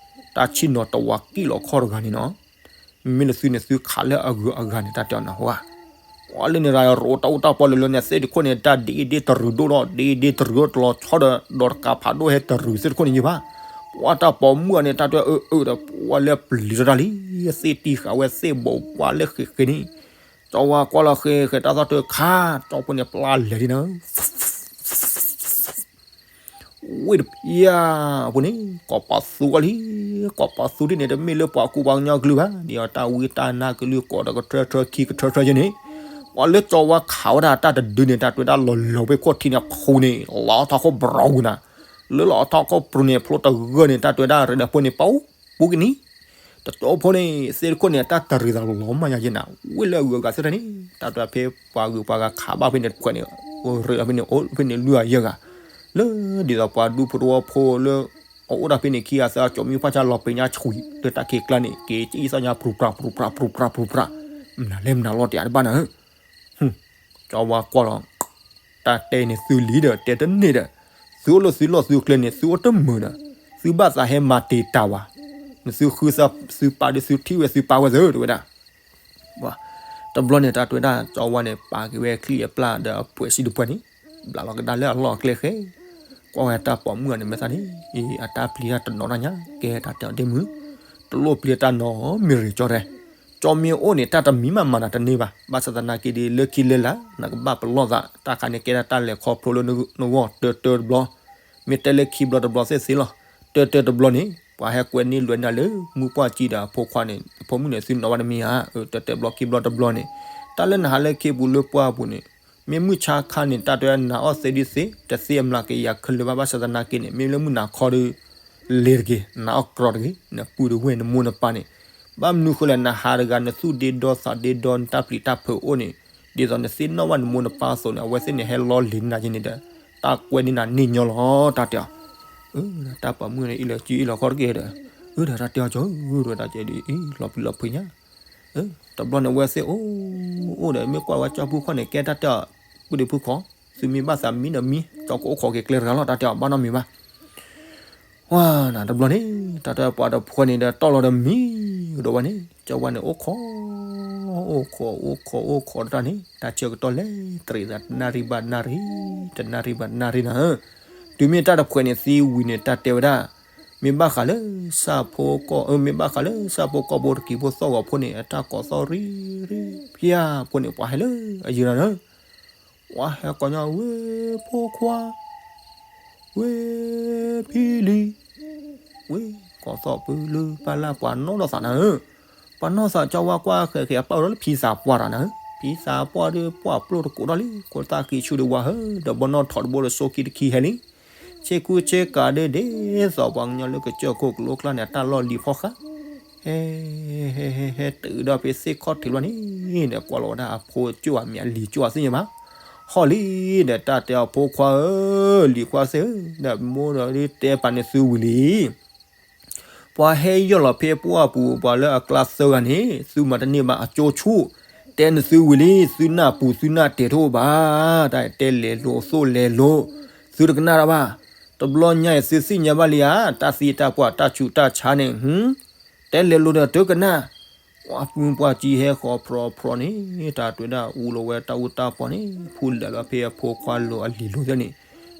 တၢ်ဆ့ၣ်နီၤတဝးကံၣ်လီၤခီၣ်တဂၤန့ၣ်နီၤ မ့မ့ၢ်လၢသုန့ၣ်သုခးလၢအဂုၤအဂၤန့ၣ် တၢ်တဲအီၤနၢ်ဟူဧါ, ပှၤလၢန့ၣ်ရၤရိးတၢ်အူတၢ်ပီလၢလၢန့ၣ် သ့ၣ်တခိၣ်န့ၣ် တၢ်ဒ့ဒ့တရူးဒိၣ်ဒီး ဒ့ဒ့တရူးတလီၤဆီဒီး ဒီးတကးဖးဒိၣ်ဟဲတရူးသ့ၣ်တခိၣ်န့ၣ်ယဘၣ်, ပှၤတၢ်ပိာ်မုၣ်အန့ၣ် တၢ်တဲအၢအၢဒီး ပှၤလၢပျံၤထီၣ်တၢ်လံ, သ့ၣ်တံၢ်ဃာ်ဝဲသ့ၣ်ဘိးပှၤလၢဃဲးဃဲးန့ၣ်, ကၠီဝါကွၢ်လီၤဃဲးဃဲးတၢ်သီၣ်တခါ, ကၠီဖိန့ၣ်ပျၢ်လဲၤဒ်နၤ ဝ့ၢ်တဖျၢၣ် အပူၤန့ၣ် ကိးပသူကွၢ်လံ, ကိးပသူဒ်န့ၣ် တမ့ၢ်လၢပှၤကူပှၤကညီကလုာ်ဘၣ်, ဒ်အတၢ်ဝံတၢ်နါကလုာ်ကိးဒီးကထၢထၢခံကထၢထၢယဲန့ၣ်, ပှၤလၢကၠီဝါခးဝဲဒၣ်တၢ်တဒုန့ၣ် တၢ်တွဲဒၣ်လီၤလီၤဖဲခိၣ်ထံးန့ၣ်အဃိန့ၣ် လီၤထီၣ်ခိၣ်ပရူၤနၤ, လၢလီၤထီၣ်ခိၣ်ပရူၤန့ၣ် ဖျိတဂၢၢ်န့ၣ် တၢ်တွဲဒၣ်ရ့ဒီးဖိန့ၣ် ပအူပူၤကနံၤ တကၠိဖိန့ၣ် သ့ၣ်တခိၣ်န့ၣ် အတၢ်တရံးသးလီၤမၢ်ညါယဲနၤ, ဝ့ၢ်လၢအဂုၤအဂၤသ့ၣ်တဖၣ်န့ၣ် တၢ်တွဲဖဲပှၤဂုၤပှၤဂၤခးဘၣ်ဖဲန့ၣ်တဖှဲးန့ၣ်, အိၣ်ရ့ဒီးဖဲန့ၣ် အိၣ်ဖဲန့ၣ်လွံၢ်ဂၤယဲၢ်ဂၤ, လၢဒ်သိးပှၤဒူဖိတဝီဖိလၢ အအိၣ်တၢ်ဖဲန့ၣ်ခံဂၤသၢဂၤ ကၠီမံဖၣ်ဆါလီၤပ့ၤညါဆှံ လၢတၢ်ခံးကျါန့ၣ် က့ၤကအံၣ်သီၣ်ညါ ပြူပြူပြူပြူပြူပြူပြူ, မနုၤလဲၣ်မနုၤလီၤတဲအါတဘၣ်နၤဧၢ, ကၠီဝါကွၢ်လီၤ, တၢ်တဲန့ၣ်သုလံဒီး တဲတန့ၢ်ဒီး, သုအိၣ်လၢသုလီၢ်သုကျဲန့ၣ် သုအိၣ်တမုာ်ဒီး, သုဘၣ်သးဟဲမၤတံာ်တာ်ဝဲ, နသုဃုသးသုပာ်ဒီးသုထံၣ်ဝဲသုပာ်ဝဲ သၢ တဲဝဲဒၣ် တဘျီန့ၣ် တၢ်တဲဝဲဒၣ် ကၠီဝါန့ၣ် ပာ်က့ၤဝဲချံအပျၢ်ဒီးအပှဲၤစံတပှဲၤန့ၣ်, ဘျးလီၤကဒါလၢအလီၢ်အကျဲဃဲ, ကွၢ်ဝဲတၢ်ပိာ်မုၣ်အီၤန့ၣ် မ့ၢ်သးန့ၣ်, အံၤ အတၢ်ပျံၤတၢ်တနီၤတၢ်ညါ ကဲတၢ်တဲအီၤဒ့မုၣ်, တလိၣ်ပျံၤတၢ်နီတမံၤရ့ၤကၠီတဲ, ကၠီမ့ၢ်အိၣ်န့ၣ် တၢ်တမံၤမးမၤနၤတန့ၢ်ဘၣ်, ဘၣ်ဆၣ်သနာ်က့ဒီး လၢခံလၢလာ် နကဘၣ်ပလီၢ်သး, တၢ်ခါန့ၣ်ကဲဒၣ်တၢ်လဲၤခီဖျိလၢနဂီၢ် တၢတၢတဘျီ, မ့ၢ်တဲလၢခံဘျီတဘျီသ့ၣ်သ့ၣ်လီၤ, တၢတၢတဘျီန့ၣ် ပှၤဟဲကွဲန့ၢ်လွဲနၤလၢ မုၢ်ပှၢ်ကံဒီးအဖိခွါန့ၣ် အဖိမုၣ်န့ၣ် သုနီၣ်ဘၣ်တမံၤဧါ, တၢတၢတဘျီခံဘျီတဘျီန့ၣ်, တၢ်လၢနဟးလၢခ့ပူၤလၢပှၢ်ပူၤန့ၣ်, မ့ၢ်မုၢ်ဆါခါန့ၣ် တၢ်တဲနၤအီၣ်သ့ဒုးသ့, တသ့အမျးကယၤခဲလၢာ်ဘၣ် ဘၣ်ဆၣ်သနာ်က့န့ၣ် မ့ၢ်လၢမုၢ်နၤခီဒီး လ့ၤတဂ့ၤ, နအီၣ်ကြီတဂ့ၤ, နပုၢ်တဝဲၢ်နမိၢ်နပၢ်န့ၣ်, ဘၣ်မနုၤဃိလဲၣ် နဟးတဂၤ နသူၣ်ဒ့ဒီသးဒ့ဒီ နတၢ်ပျံၤတၢ်ဖုးအိၣ်န့ၣ်, ဒ်သိးနသ့ၣ်နီၣ်ဘၣ်နမိၢ်နပၢ်အသိးန့ၣ် အဝဲသ့ၣ်န့ၣ်ဟဲလီလံၤနၤယဲန့ၣ်ဒီး, တၢ်ကွဲန့ၢ်နၤန့ၢ်ညီလီၤ တၢ်တဲအီၤ, တၢ်ပိာ်မုၣ်န့ၣ် အ့ၣ်လီၤစုအ့ၣ်လီၤခီတက့ၢ်ဒီး, အၢ ဒီးတၢ်တဲအီၤကၠီဧၢ ဒီးတၢ်တဲဒ်အံၤ လီၤပျံၤလီၤဖုးညါ တဘျီန့ၣ် အဝဲသ့ၣ်အိၣ်အိၣ်ဒီး မ့ၢ်ကွၢ်ဝဲကၠီဖုခီၣ်န့ၣ် ကဲတၢ်တဲအီၤ, ပုၢ်ဒ့ဖုခီၣ်, သုမ့ၢ်ဘၣ်သးမံဒီးမံ, ကၠီကအိၣ်ခိးက့ၤကျဲတဂၤလီၤ တၢ်တဲအီၤ ဘၣ်နီတမံၤဘၣ်. ဝါနၤတဘျီန့ၣ် တၢ်တဲပှၤတဖုန့ၣ်ဒီး တီၢ်လီၤဒီးမံကဒီးဝဲန့ၣ် ကၠီဝါန့ၣ် အိၣ်ခိး အိၣ်ခိး အိၣ်ခိး အိၣ်ခိးတၢ်န့ၣ် တၢ်ဆၢကတီၢ်လဲၤတရံးသး တနၣ်ရံၣ်ဘၣ်တနၣ်ရံၣ်, တနၣ်ရံၣ်ဘၣ်တနၣ်ရံၣ်နၤဧၢ, တုၤမ့ၢ်တၢ်တဖုန့ၣ်သံဝံၤန့ၣ် တၢ်တဲဝဲဒၣ် မ့ၢ်ဘၣ်ဃးလၢ ဆၣ်ဖိကီၢ် မ့ၢ်ဘၣ်ဃးလၢ ဆၣ်ဖိကီၢ်ဖိတကံၤဖိသီၣ်ဂီၤဖိန့ၣ် အတၢ်ကိးသီၣ်ရံၣ်ရံၣ် ဖၠၣ်ဖိန့ၣ် ပှၤဟဲလၢအယံၤနၤဧၢ, ပှၤဟဲကိးညါ ဝ့ၢ်ဖိခွါ ဝ့ၢ်ဖံလံၤ, ဝ့ၢ်ကိးသီၣ်ပူၤလၢပၢ်လၢ် ပှၤနီၣ်ထီၣ်သးနၤဧၢ, ပှၤနီၣ်ထီၣ်သး ကၠီဝါကွၢ်ဃဲးဃဲး အပာ်ဝဲဒီးလၢဖံသးပှၢ်တဂၤနၤဧၢ, ဖံသးပှၢ်ဒီး ပှၢ်ပျိၢ်တကိးထီၣ်လံ ခိၣ်သၣ်ဃံဆူၣ်ဒီးဝါဧၢ, ဒီးဘီနီၣ်ထိးတဘိဒီး စိခံတခံဟဲလံ ဆ့ကူဆ့ကၤဒၣ်ဒ်သိးပှၤကညီလၢကစၢၢ်ခိၣ်ကလိကျါန့ၣ် အတၢ်လီၢ်လံၤဖီဃး, ဟဲ ဟဲ ဟဲ ဟဲတုၤဒီးဖဲသ့ၣ်ခီၣ်ထံးလီၤန့ၣ်, ဒီးကွၢ်လီၤဝဲဒၣ်အဖိကၠိၣ်အမံၤ အလံၤကၠိၣ်အသ့ၣ်ညါဘၣ်, ဟီၣ်လံ, ဒီးတၢ်တဲအီၤ ဖိခွါဧၢ, လံၤခွါသ့ၣ်ဧၢ, ဒီးမိၢ်ဒီးဒုးတဲပာ်န့ၢ်သုဝံၤလံ ပှၤဟဲယီၢ်လီၤဖဲပှၢ်ပူၤ ပှၤလၢအကျါသၢဂၤန့ၣ် သုမၤတန့ၢ်ဘၣ် အကၠိဆူၣ်, တဲန့ၢ်သုဝံၤလံ သုနၢ်ပူၤသုနၢ်တဲာ်တအိၣ်ဘၣ်, တၢ်တဲလဲၤလိာ်သိၣ်လဲၤလိာ်, သုတကနၣ်တၢ်ဘၣ်, တဘျီညါအံၤသုသ့ၣ်ညါဘၣ်လံဧါ, တၢ်သံတၢ်ပှၢ်တၢ်ဆူးတၢ်ဆါန့ၣ် တဲလဲၤလိာ်ဒီးတကနၣ်, ပှၤဖုပှၢ်ကံဟဲဃီၤဖြီဖြီန့ၣ် တၢ်တဲဝဲဒၣ်အူလီၤဝဲတၢ်အူတၢ်ပီန့ၣ် ဖူလဲၤလီၤဖဲအဖိခွါလိၤအလံၤလိၤသ့ၣ်န့ၣ်,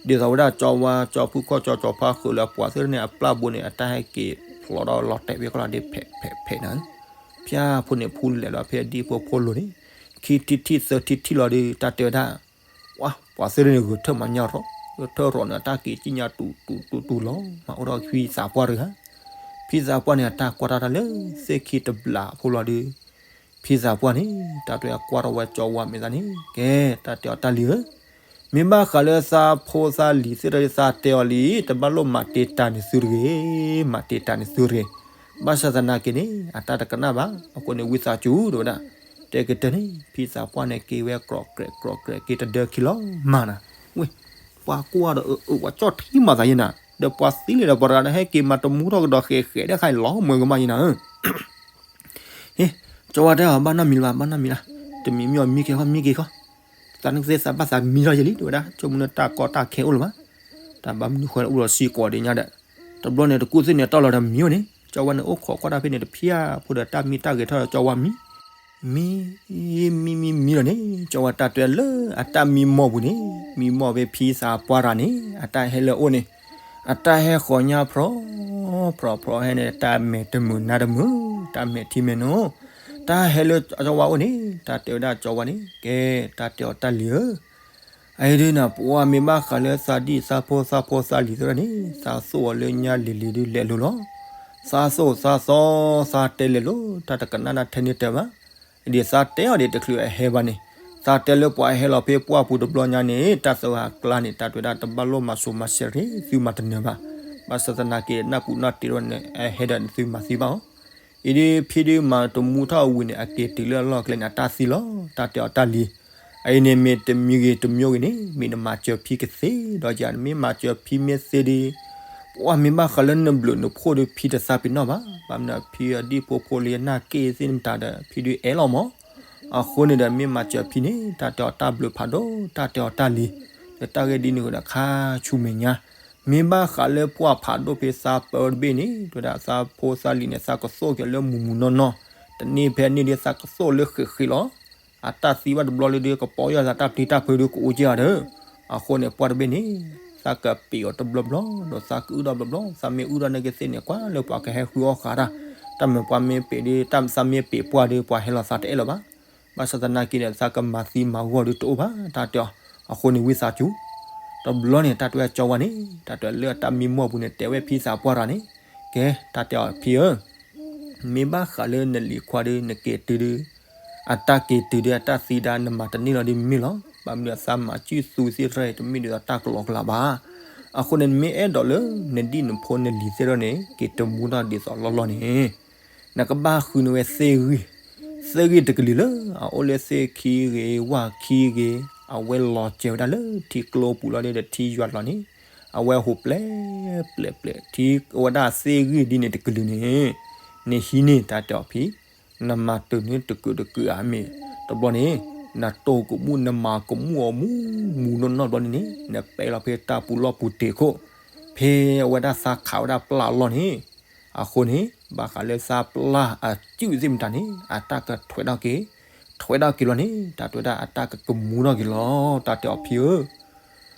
ဒ်သိးဝဲဒၣ်ကၠီဝါ ကၠီဖုခီၣ် ကၠီကၠီဖါဃုာ်လၢအပှၤသ့ၣ်န့ၣ် အပျၢ်ဘိန့ၣ် အတၢ်ဟဲက့ၤဖျိးဒီးလီၤတဲာ်ဖဲကီၢ်လီၤဒ်ဖဲးဖဲးဖဲးနၤ, ဖၠၣ်ဖိန့ၣ် ဖူလဲၤလီၤဖဲအဒံဖိဖိလိၤန့ၣ်, ခံထံၣ်ထံၣ်သၢထံၣ်ထံၣ်လီၤဒီး တၢ်တဲဝဲဒၣ် ပှၤသ့ၣ်န့ၣ်ဂဲၤထၢၣ်မၤညါရီၤ, ဂဲၤထၢၣ်ရီၤန့ၣ် အတၢ်က့ၤကံၣ်ညါတူတူတူတူလီၤ, မၤအိၣ်ဒီးဖံသးပှၢ်တဂၤ, ဖံသးပှၢ်န့ၣ် အတၢ်ကွၢ်တၢ်တၢ်လၢသ့ၣ်ခံတဘျးဖိလီၤဒီး, ဖံသးပှၢ်န့ၣ် တၢ်တဲအကွၢ်ထီၣ်ဝဲကၠီဝါမ့ၢ်သးန့ၣ် ကဲ တၢ်တဲအီၤတၢ်လံၤဧၢ, မ့ၢ်ဘၣ်ဃးလၢသးဖိသးလံၤသ့ၣ်တဖၣ်သးတဲအီၤလံ, တဘၣ်လိၣ်မၤတ့ၢ်တၢ်န့ၢ်သုတဂ့ၤ, မၤတ့ၢ်တၢ်န့ၢ်သုတဂ့ၤ, ဘၣ်ဆၣ်သနာ်က့န့ၣ် အတၢ်တကနၣ်ဘၣ်, အဃိန့ၣ် ဝံသးစူၤ တဲဝဲဒၣ်, တဲကတၢၢ်န့ၣ် ဖံသးပှၢ်န့ၣ် က့ၤဝဲကြီးကြဲးကြီးကြဲးက့ၤတဒၢခံလီၤမးနၤ, ဝ့ၢ်, ပှၤကွၢ်ဒီးအၢ ပှၤကၠီၣ်ထံမၤသးယဲနၤ, ဒီးပှၤသံလံဒီးပှၤတဂၤန့ၣ် ဟဲက့ၤမၤတမူထီၣ်ကဒီးဃဲးဃဲးဒၣ်ခါအံၤလီၤ မွဲကမၣ်ယဲနၤဧၢ ဟ့, ကၠီဝါတဲအီၤ ဘၣ်နီတမံၤလၢၤဘၣ် ဘၣ်နီတမံၤလၢၤ, တမံၤမံၤအီၤမံက့ၤခီ မံက့ၤခီ, သးနကသ့သးဘၣ်သးမံထီၣ်ယဲလံ တဲဝဲဒၣ်, ဆိကမိၣ်လၢတၢ်ကီတၢ်ခဲအိၣ်လၢၤဘၣ်, တၢ်ဘၣ်မနုၤဃိလၢအိၣ်ဒီးစံကီးဒံးညါဒီး, တဘျီန့ၣ်တကူၣ်သ့ၣ်န့ၣ်တီၢ်လီၤဒီးမံအိၣ်န့ၣ် ကၠီဝါန့ၣ်အိၣ်ခိးကွၢ်တၢ်ဖဲန့ၣ်တဖျၢၣ်ဖိဒီးတၢ်မံတၢ်ဂဲၤထီၣ်ဒီးကၠီဝါမံ မံ မံ မံ မံလီၤန့ၣ် ကၠီဝါတၢ်တဲလၢအတၢ်မံမီၢ်ပူၤန့ၣ် မံမီၢ်ဖဲဖံသးပှၢ်တဂၤန့ၣ် အတၢ်ဟဲလၢအအိၣ်န့ၣ် အတၢ်ဟဲဃီၤညါဖြီ ဖြီ ဖြီဟဲန့ၣ် တၢ်မဲာ်တမုာ်နါတမုာ် တၢ်မဲာ်ထံမဲာ်နိ, တၢ်ဟဲလၢကၠီဝါအိၣ်န့ၣ် တၢ်တဲဝဲဒၣ်ကၠီဝါန့ၣ် ကဲ တၢ်တဲအီၤတၢ်လံၤဧၢ အအံၤဒုးနၤ ပှၤမ့ၢ်ဘၣ်ဃးလၢသးဒံၣ်သးဖိသးဖိသးလံၤသ့ၣ်တဖၣ်န့ၣ် သးသိၣ်အီၤလၢညါလံၤလံၤဒုးလဲၤလိၤလီၤ. သးသိၣ်သးသီ သးတဲလဲၤလိၤ တၢ်တကနၣ်တၢ်ထဲန့ၣ်တဲဘၣ်. ဒ်သးတဲအီၤဒ်တချုးအဟဲဘၣ်န့ၣ် သးတဲလၢပှၤဟဲလီၤဖဲပှၢ်ပူၤတဘျီညါန့ၣ် တၢ်သဂၤကျါန့ၣ် တၢ်တဲဝဲဒၣ်တဘၣ်လိၣ်မၤစိၤမၤစဲးရ့ သုမၤတနၢၤဘၣ်. ဘၣ်ဆၣ်သနာ်က့ နၢ်ပူၤနၢ်တ့ၢ်တဖၣ်န့ၣ် အဟဲဒီးသုမၤသံဘၣ်အီၤ အံၤဒုး ဖံဒုးမၤတမူထီၣ်ဝံၤန့ၣ် အက့ၤတုၤလၢအလီၢ်ကျဲန့ၣ် အတၢ်သံလီၤ. တၢ်တဲအီၤတၢ်လံၤ. အအံၤန့ၣ်မ့ၢ်တမံၤဂ့ၤတမံၤဂ့ၤန့ၣ် မ့ၢ်နမၤစၢၤဖံကသ့ဒီးယၤ နမ့ၢ်မၤစၢၤဖံမ့ၢ်သ့ဒီး ပှၢ်မ့ၢ်ဘၣ်ဃးလၢနဘျုးနဖှိၣ်ဒီး ဖံတသးပ့ၤနီၣ်ဘၣ်. ဘၣ်မနုၤဖံအဒံၣ်ဖိဖိလၢယနၢ်က့ၣ်သ့ၣ်မတၤဒီး ဖံဒုးအဲၣ်လီၤမး. အဃိန့ၣ်ဒီး မ့ၢ်မၤစၢၤဖံန့ၣ် တၢ်တဲအီၤတၢ်ဘျုးဖးဒိၣ် တၢ်တဲအီၤတၢ်လံၤ, ဒီးတၢ်ဂ့ၢ်ဒ်န့ၣ်အဃိဒီး ခါဆူမဲာ်ညါ မ့ၢ်ဘၣ်ဃးလၢပှၢ်ဖးဒိၣ်ဖဲသးပၢတဘ့ၣ်န့ၣ် တဲဝဲဒၣ်သးဖိသးလံၤန့ၣ် သးကသိၣ်က့ၤလၢမုၢ်မုၢ်နီၢ်နီၢ်, တန့ၢ်ဖဲန့ၢ်ဒ်သးကသိၣ်လၢဃ့းဃ့းလီၤ. အတၢ်သံဘၣ်တဘျီလၢဒုးကပီၤယီၤသးတၢ်ပျံၤတၢ်ဖုးဒုးကအိၣ်က့ၤဧါဒီး, အဃိန့ၣ် ပှၢ်တဘ့ၣ်န့ၣ် သးကပ့ၤအီၤတဘျီဘျီဒီးသးကအုၣ်ဒီးဘျီဘျီ, သးမ့ၢ်အုၣ်ဒီးနာ်က့သ့ၣ်န့ၣ် ကွၢ်လၢပှၤကဟဲဃုအီၣ်ဃာ်တၢ်, တၢ်မ့ၢ်ပှၤမ့ၢ်ပ့ၤဒုး သးမ့ၢ်ပ့ၤပှၢ်ဒီး ပှၤဟဲလီၤသးတအဲၣ်လၢၤဘၣ်. ဘၣ်ဆၣ်သနာ်က့ဒီး သးကမၤသံမၤဂီၢ်ဒုးတအိၣ်ဘၣ်တၢ်တဲအီၤ, အဃိန့ၣ်ဝံသးစူၤ တဘျီန့ၣ် တၢ်တဲဝဲကၠီဝါန့ၣ် တၢ်တဲလၢအတၢ်မံမီၢ်ပူၤန့ၣ် တဲဝဲဖံသးပှၢ်တဂၤန့ၣ်, ကဲ တၢ်တဲအီၤဖံဧၢ မ့ၢ်ဘၣ်ဃးလၢနလံၤခွါဒီး နက့ၤတုၤဒုး, အတၢ်က့ၤတုၤဒီး အတၢ်သံဒါနမၤတန့ၢ်လီၤဒုးမ့ၢ်လီၤ. ဘၣ်မနုၤသးမၤစုသူသ့ၣ်တဖၣ်အံၤ တမ့ၢ်ဒ်သိးတၢ်ကလီကလီဘၣ်. အဃိန့ၣ် နမ့ၢ်အဲၣ်ဒိးလၢ နဒံၣ်နဖိနလံၤသ့ၣ်တဖၣ်န့ၣ် က့ၤတမူထီၣ်ဒ်သိးလီၢ်လီၢ်န့ၣ် နကဘၣ်ဃုန့ၢ်ဝဲသ့ၣ်ဂံၢ်, သ့ၣ်ဂံၢ်တကလုာ်လၢ အအိၣ်လၢသ့ၣ်ခံဂ့ၤ ဝၣ်ခံဂ့ၤ, အဝဲလီၤစဲၤဝဲဒၣ်လၢထံကျိပူၤလီၤဒီး ထံယွၤလီၤန့ၣ်, အဝဲဟူးပျဲၢ်ပျဲၢ်ပျဲၢ် ထံဝဲဒၣ်သ့ၣ်ဂံၢ်ဒ်န့ၣ်တကလုာ်န့ၣ်, နဟံးန့ၢ် တၢ်တဲအီၤဖံ, နမၤတုၤန့ၢ်တကုာ်တကုာ်ဧါမ့ၢ်, တဘျီန့ၣ် နတိၢ်ကမူၣ် နမၤကမူၣ်အီၤမူမူနီၢ်နီၢ်တဘျီန့ၣ်န့ၣ် နပဲလီၤဖဲတၢ်ပူၤလီၢ်ပူၤတ့ၢ်ခိၣ်, ဖဲအဝဲဒၣ်သးခးဝဲဒၣ်ပျၢ်အလီၢ်န့ၣ်, အဃိန့ၣ် ဘၣ်ဃးလၢသးပျၢ်အစုၣ်သ့ၣ်မတၤန့ၣ် အတၢ်ကထွဲးထီၣ်က့ၤ, ထွဲးထီၣ်က့ၤလီၤန့ၣ် တၢ်တဲဝဲဒၣ်အတၢ်ကကမူထီၣ်က့ၤလီၤ တၢ်တဲအီၤဖံဧၢ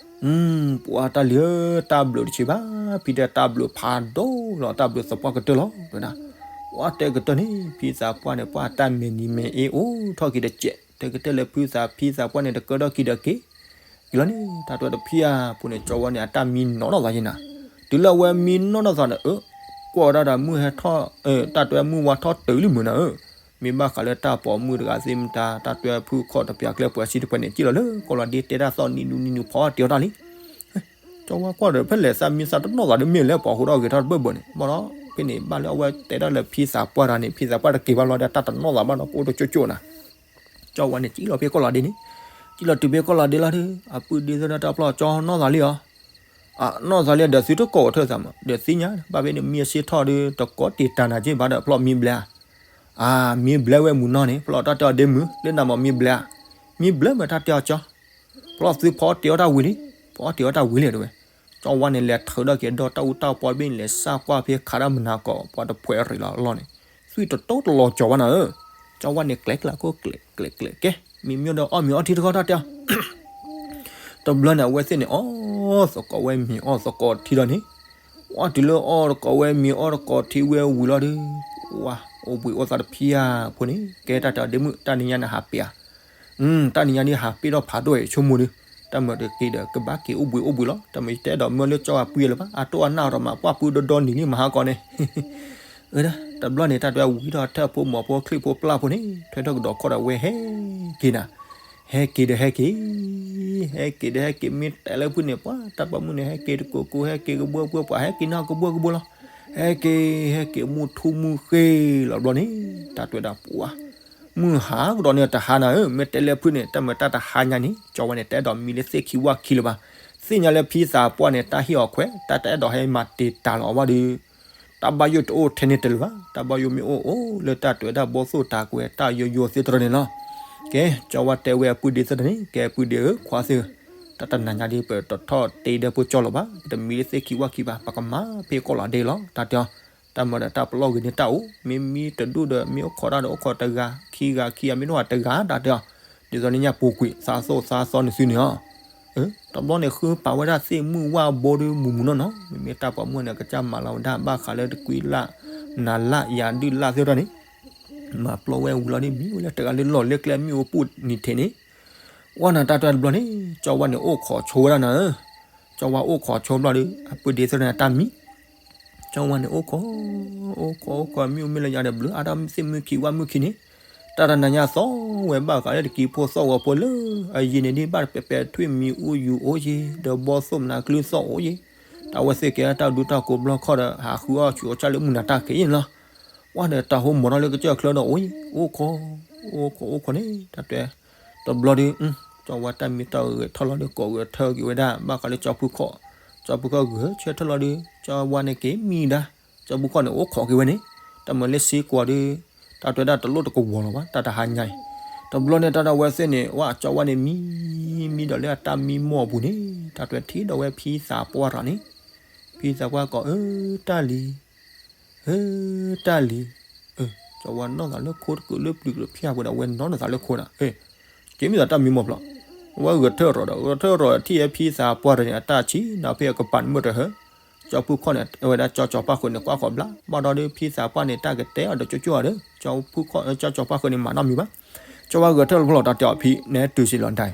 ပှၢ်တၢ်လံၤဧၢ, တၢ်ဘျုးတဆံးဘၣ်, ဖံတဲတၢ်ဘျုးဖးဒိၣ်လီၤ, တၢ်ဘျုးသပှၢ်ကတၢၢ်လီၤ တဲဝဲဒၣ်. ပှၢ်တဲကတၢၢ်န့ၣ် ဖံသးပှၢ်န့ၣ် ပှၢ်တၢ်မဲာ်နံၤမဲာ်အ့အိၣ်ထီၣ်က့ၤတစဲး, တဲကတၢၢ်လၢဖုသးဖံသးပှၢ်န့ၣ် တကၢထီၣ်က့ၤဒီးက့ၤက့ၤလီၤန့ၣ် တၢ်တဲတဖံဧါ, ပူၤန့ၣ် ကၠီဝါန့ၣ် အတၢ်မံနီၢ်နီၢ်သးယဲနၤ, တုၤလၢအဝဲမံနီၢ်နီၢ်သးဒီး အၢ ကွၢ်ဝဲဒၣ်ဒီးမုၢ်ဟဲထီၣ်, တၢ်တဲမုၢ်ဝါထီၣ်တုၤလံမုၢ်နၤဧၢ, မ့ၢ်ဘၣ်ဃးလၢတၢ်ပိာ်မုၣ်တဂၤသ့ၣ်မတၤ တၢ်တဲဖုခီၣ်တပျးကျဲပှၤစံတပှဲၤန့ၣ် ကံၣ်လီၤလၢကီၢ်လီၤဒ့တဲတၢ်သီၣ်နံၤနူနံၤနူဖီအီၣ်တ့ၤအီၣ်တၢ်လံ ကၠီဝါကွၢ်ဒီး ဖဲလဲၣ်သးမံသးတနီၣ်သးဒီးမ့ၢ်လဲၣ် ပှၤဟူးထီၣ်ဂဲၤထီၣ်တဘၢၣ်ဘၢၣ်န့ၣ် ဘၣ်ဒီး ဖဲန့ၣ်ဘၣ်လၢအဝဲတဲဒၣ်လၢဖံသးပှၢ်တဂၤန့ၣ် ဖံသးပှၢ်တက့ၤဘၣ်လီၤဒီးတၢ်တနီၣ်သးဘၣ်ဒီး ကအိၣ်တကၠိကၠိနၤ, ကၠီဝါန့ၣ် ကံၣ်လီၤဖဲကီၢ်လီၤဒ့န့ၣ်, ကံၣ်လီၤတုၤဖဲကီၢ်လီၤဒ့လီၤဒီး အပုၢ်ဒ့သ့ၣ်ဒီးတၢ်ပျီၢ်ကၠီနီၣ်သးလံအီၤ, နီၣ်သးလံဒီး သုတကိးထၢၣ်သးမး ဒီးသ့ၣ်ညါ ဘၣ်ဖဲန့ၣ်မံအဆ့ထီၣ်ဒီး တကိးတ့ၢ်တၢ်နၤက့ဘၣ်ဒီး ဖျီၣ်မံဘျဲဧါ အမံဘျဲဝဲမုၢ်နီၢ်န့ၣ် ဖျီၣ်တၢ်တဲအီၤဒ့မုၢ် လၢနၤမးမံဘျဲဧါ, မံဘျဲမ့ၢ်တၢ်တဲအီၤကၠီ, ဖျီၣ်သုဖီအီၣ်တ့ၤအီၣ်တၢ်ဝံၤလံ, ဖီအီၣ်တ့ၤအီၣ်တၢ်ဝံၤလံတဲဝဲ, ကၠီဝါန့ၣ် လဲၤထုးထီၣ်က့ၤဒီးတၢ်အူတၢ်ပီတဘ့ၣ်န့ၣ် လဲၤစၢ်ကွၢ်ဖဲခးတၢ်မနၤကီး ပှၤတဖှဲးရ့းလီၤအလီၢ်န့ၣ်, သွံၣ်တတိတလီၤကၠီဝါနၤဧၢ, ကၠီဝါန့ၣ် ကျဲကျးခိၣ်ကျဲကျဲကျဲကဲ, မံမံဒီးအီၣ်မ့ၤအီထံတခီတၢ်တဲအီၤ တဘျီန့ၣ် အဝဲသ့ၣ်န့ၣ် အီၣ်သကိးဝဲမ့ၤအီၣ်သကိးထံဒီးန့ၣ်, ဝဲတုၤလၢအီၣ်သကိးဝဲမ့ၤအီၣ်သကိးထံဝဲဝံၤလီၤဒီး, ဝါ အိၣ်ဘှံးအိၣ်သါတဖံဧါဖိန့ၣ် ကဲတၢ်တဲအီၤဒ့မုၣ် တၢ်နံၤညါန့ၣ်ဟးပ့ၤဧါ, တၢ်နံၤညါဒ်ဟးပ့ၤထီၣ်ဖးဒိၣ်အံၤ ဆိကမိၣ်ဒီး, တၢ်မၤတက့ၤဒီး ကဘၣ်က့ၤအိၣ်ဘှံးအိၣ်ဘှံးလီၤ, တၢ်မၤယတအဲၣ်ဒိးမၢလၢကၠီဝါပုၢ်လၢၤဘၣ်, အတိၢ်အနၢ်အီၤဒီးမး ပှၢ်ပုၢ်ဒီဒီနံၤလံမဟါကီးန့ၣ် တဘျီန့ၣ် တၢ်တဲဝဲဝံၤထီၣ်ထၢၣ်ဖိမီၤဖိချံၣ်ဖိပျၢ်ဖိန့ၣ် ထွဲထီၣ်ကဒီးခီၣ်ဒီးဝဲဟဲက့ၤနၤ, ဟဲက့ၤဒီးဟဲက့ၤ, ဟဲက့ၤဒီးဟဲက့ၤ မ့ၢ်တဲလၢဖုန့ၣ် ပှၤတၢ်ပိာ်မုၣ်န့ၣ် ဟဲက့ၤတကိးကိး ဟဲက့ၤကဘှီကဘှီပှၤ ဟဲက့ၤနီၢ်ကဘှီကဘှီလီၤ, ဟဲက့ၤ ဟဲက့ၤမုၢ်ထူမုၢ်ဃ့လီၤဘျီန့ၣ် တၢ်တဲဝဲဒၣ်ပှၤ မုၢ်ဟါကဒီးန့ၣ်တဟါနၤဧၢ, မ့ၢ်တဲလၢဖုန့ၣ် တၢ်မၤတၢ်တဟါညါန့ၣ် ကၠီဝါန့ၣ် တအဲၣ်ဒိးမံလၢသ့ၣ်ခံဝၣ်ခံလၢၤဘၣ်, သ့ၣ်ညါလၢဖံသးပှၢ်န့ၣ် တၢ်ဟ့ၣ်အီၤခွဲး တၢ်တအဲၣ်ဒိးဟဲမၤတ့ၢ်တၢ်လီၤအီၤဘၣ်ဒီး တၢ်ဘၣ်ယိၣ်တအိၣ်ထဲန့ၣ်တလၢၤဘၣ်, တၢ်ဘၣ်ယိၣ်မ့ၢ်အိၣ်အိၣ်လၢတၢ်တဲဝဲဒၣ်ဘီၣ်သိၣ်တၢ်ကွဲးတၢ်ယိယိသ့ၣ်တဖၣ်န့ၣ်လီၤ. ကဲ ကၠီဝါတဲဝဲအပုၢ်ဒ့သ့ၣ်တဖၣ်န့ၣ် ကဲပုၢ်ဒ့ဧၢ ခွါသ့ၣ်ဧၢ, တၢ်တနၤညါဒ်ပတထီၣ်တ့ဒဲဖိကၠီလီၤဘၣ်, ပတမံလၢသ့ၣ်ခံဝၣ်ခံဘၣ်, ပကမၤဖဲကီၢ်လီၤဒ့လီၤ တၢ်တဲအီၤ, တၢ်မၤဒီးတၢ်ပလီၢ်ဂ့ၤန့ၢ်တၢ်အိၣ်, မ့မ့ၢ်တဒူၣ်ဒီး မ့ၢ်အိၣ်ခိးတၢ်ဒီးအိၣ်ခိးတဂၤ, ခံဂၤခံဂၤ မ့ၢ်တအိၣ်တဂၤ တၢ်တဲအီၤ, ဒ်သိးန့ၣ်ညါပူၤကွံာ် သးသိၣ်သးသီနသုန့ၣ်လီၤ. တဘျီန့ၣ် ဃုပာ်ဝဲဒၣ်သ့ၣ်မုၢ်ဝၣ်ဘိဒီးမုၢ်မုၢ်နီၢ်နီၢ်, မ့မ့ၢ်တၢ်ပိာ်မုၣ်န့ၣ် ကစၢ်မၤလီၤဝဲဒၣ် ဘၣ်ဃးလၢတကွံလၢ်, နၤလၢ်ယၤဒုၣ်လၢ်သ့ၣ်တဖၣ်န့ၣ်, မၤပျီဝဲဝံၤလီၤန့ၣ် မံဝဲလၢတဂၤလၢလီၢ်လၢကျဲ မ့ၣ်အူပူၤနံၤထံးန့ၣ်, ဝဲနၤတၢ်တဲတဘျီန့ၣ် ကၠီဝါန့ၣ်အိၣ်ခိးဆိဝဲဒၣ်နၤဧၢ, ကၠီဝါအိၣ်ခိးဆိဘျီဒီး အပုၢ်ဒ့သ့ၣ်တဖၣ်န့ၣ် တၢ်မံ ကၠီဝါန့ၣ် အိၣ်ခိး, အိၣ်ခိး အိၣ်ခိး မ့ၣ်အူမ့ၢ်လၢယၤဒီးဘျုးအါထီၣ်သ့ၣ်မုၢ်ခံဝၣ်မုၢ်ခံန့ၣ်, တၢ်တနၤညါသီၣ်ဝဲဘၣ်ဃးလၢတကံဖိသီၣ်ဂီၤဖိလၢ အယံၤန့ၣ်ဒ်ဘၣ်တပဲာ်ပဲာ်ထွံၣ်မံၤအူယူၤအိၣ်ယံၤ ဒီးဘီၣ်သိၣ်မနၤကျုသီၣ်အိၣ်ယံၤ, တၢ်ဝဲသ့ၣ်ကဲတၢ်ဒူတၢ်ကိးဘျီခီၣ်ဒီး ဟးဃုအီၣ်ဆူးအီၣ်ဆၣ်လၢမုၢ်နၤတၢ်က့ၤယံၤန့ၣ်လီၤ. ဝဲဒီးတၢ်ဟိမိၤထီၣ်လၢကစၢၢ်ချၢဒီးအိၣ်ယံၤ အိၣ်ခိး, အိၣ်ခိး အိၣ်ခိးန့ၣ် တၢ်တဲ တဘျီဒီး ကၠီဝါတၢ်မံတၢ်ဂဲၤထီၣ်လီၤဒီး ကိးဂဲၤထၢၣ်က့ၤဝဲဒၣ် ဘၣ်ဃးလၢကၠီဖုခီၣ်, ကၠီဖုခီၣ်ဂဲၤဆၢထၢၣ်လီၤဒီး ကၠီဝါန့ၣ်က့ၤမံဒါ, ကၠီဖုခီၣ်န့ၣ် အိၣ်ခိးက့ၤဝဲန့ၣ်, တၢ်မၤလၢစ့ကွၢ်ဒီး တၢ်တဲဝဲဒၣ်တလိၣ်တကဝီၤလီၤဘၣ် တၢ်တဟါညါအံၤ, တဘျီန့ၣ် တၢ်ဒီးဝဲသ့ၣ်န့ၣ် ဝဲကၠီဝါန့ၣ်မံ, မံဒီးလၢအတၢ်မံမီၢ်အပူၤန့ၣ် တၢ်တဲထံၣ်ဒီးဝဲဖံသးပှၢ်တဂၤန့ၣ်, ဖံသးပှၢ်ကိး အၢ တၢ်လံၤ ဧၢ တၢ်လံၤ, ကၠီဝါနီၢ်သးလၢခိတကုာ်လၢပျုၤကဖၠၣ်ပူၤဒီး အဝဲနီၢ်န့ၢ်သးလၢခိန့ၣ်, က့ၤမ့ၢ်သးတၢ်မံမီၢ်ဖျိး, အဝဲဂဲၤထၢၣ်ရီၤဒီး ဂဲၤထၢၣ်ရီၤထံၣ်ဝဲဖံသးပှၢ်တဂၤန့ၣ် အတၢ်ဆံးနီၤဖဲအကပၤန့ၣ်မုၢ်တဟၢ, ကၠီဖုခီၣ်န့ၣ် အဝဲဒၣ်ကၠီကၠီဖါဃုာ်န့ၣ် ကွၢ်ဃီၤဘျါ ဘၣ်ဒီးဖံသးပှၢ်န့ၣ် တၢ်ကတဲအီၤဒီးကၠိကၠိအီၤဒီး ကၠီဖုခီၣ် ကၠီကၠီဖါဃုာ်န့ၣ် မၤနီတမံၤဘၣ်, ကၠီဝါဂဲၤထၢၣ်လီၤဖျိး တၢ်တဲအီၤဖံ နဟဲတုၤစ့ၢ်လီၤဒၣ်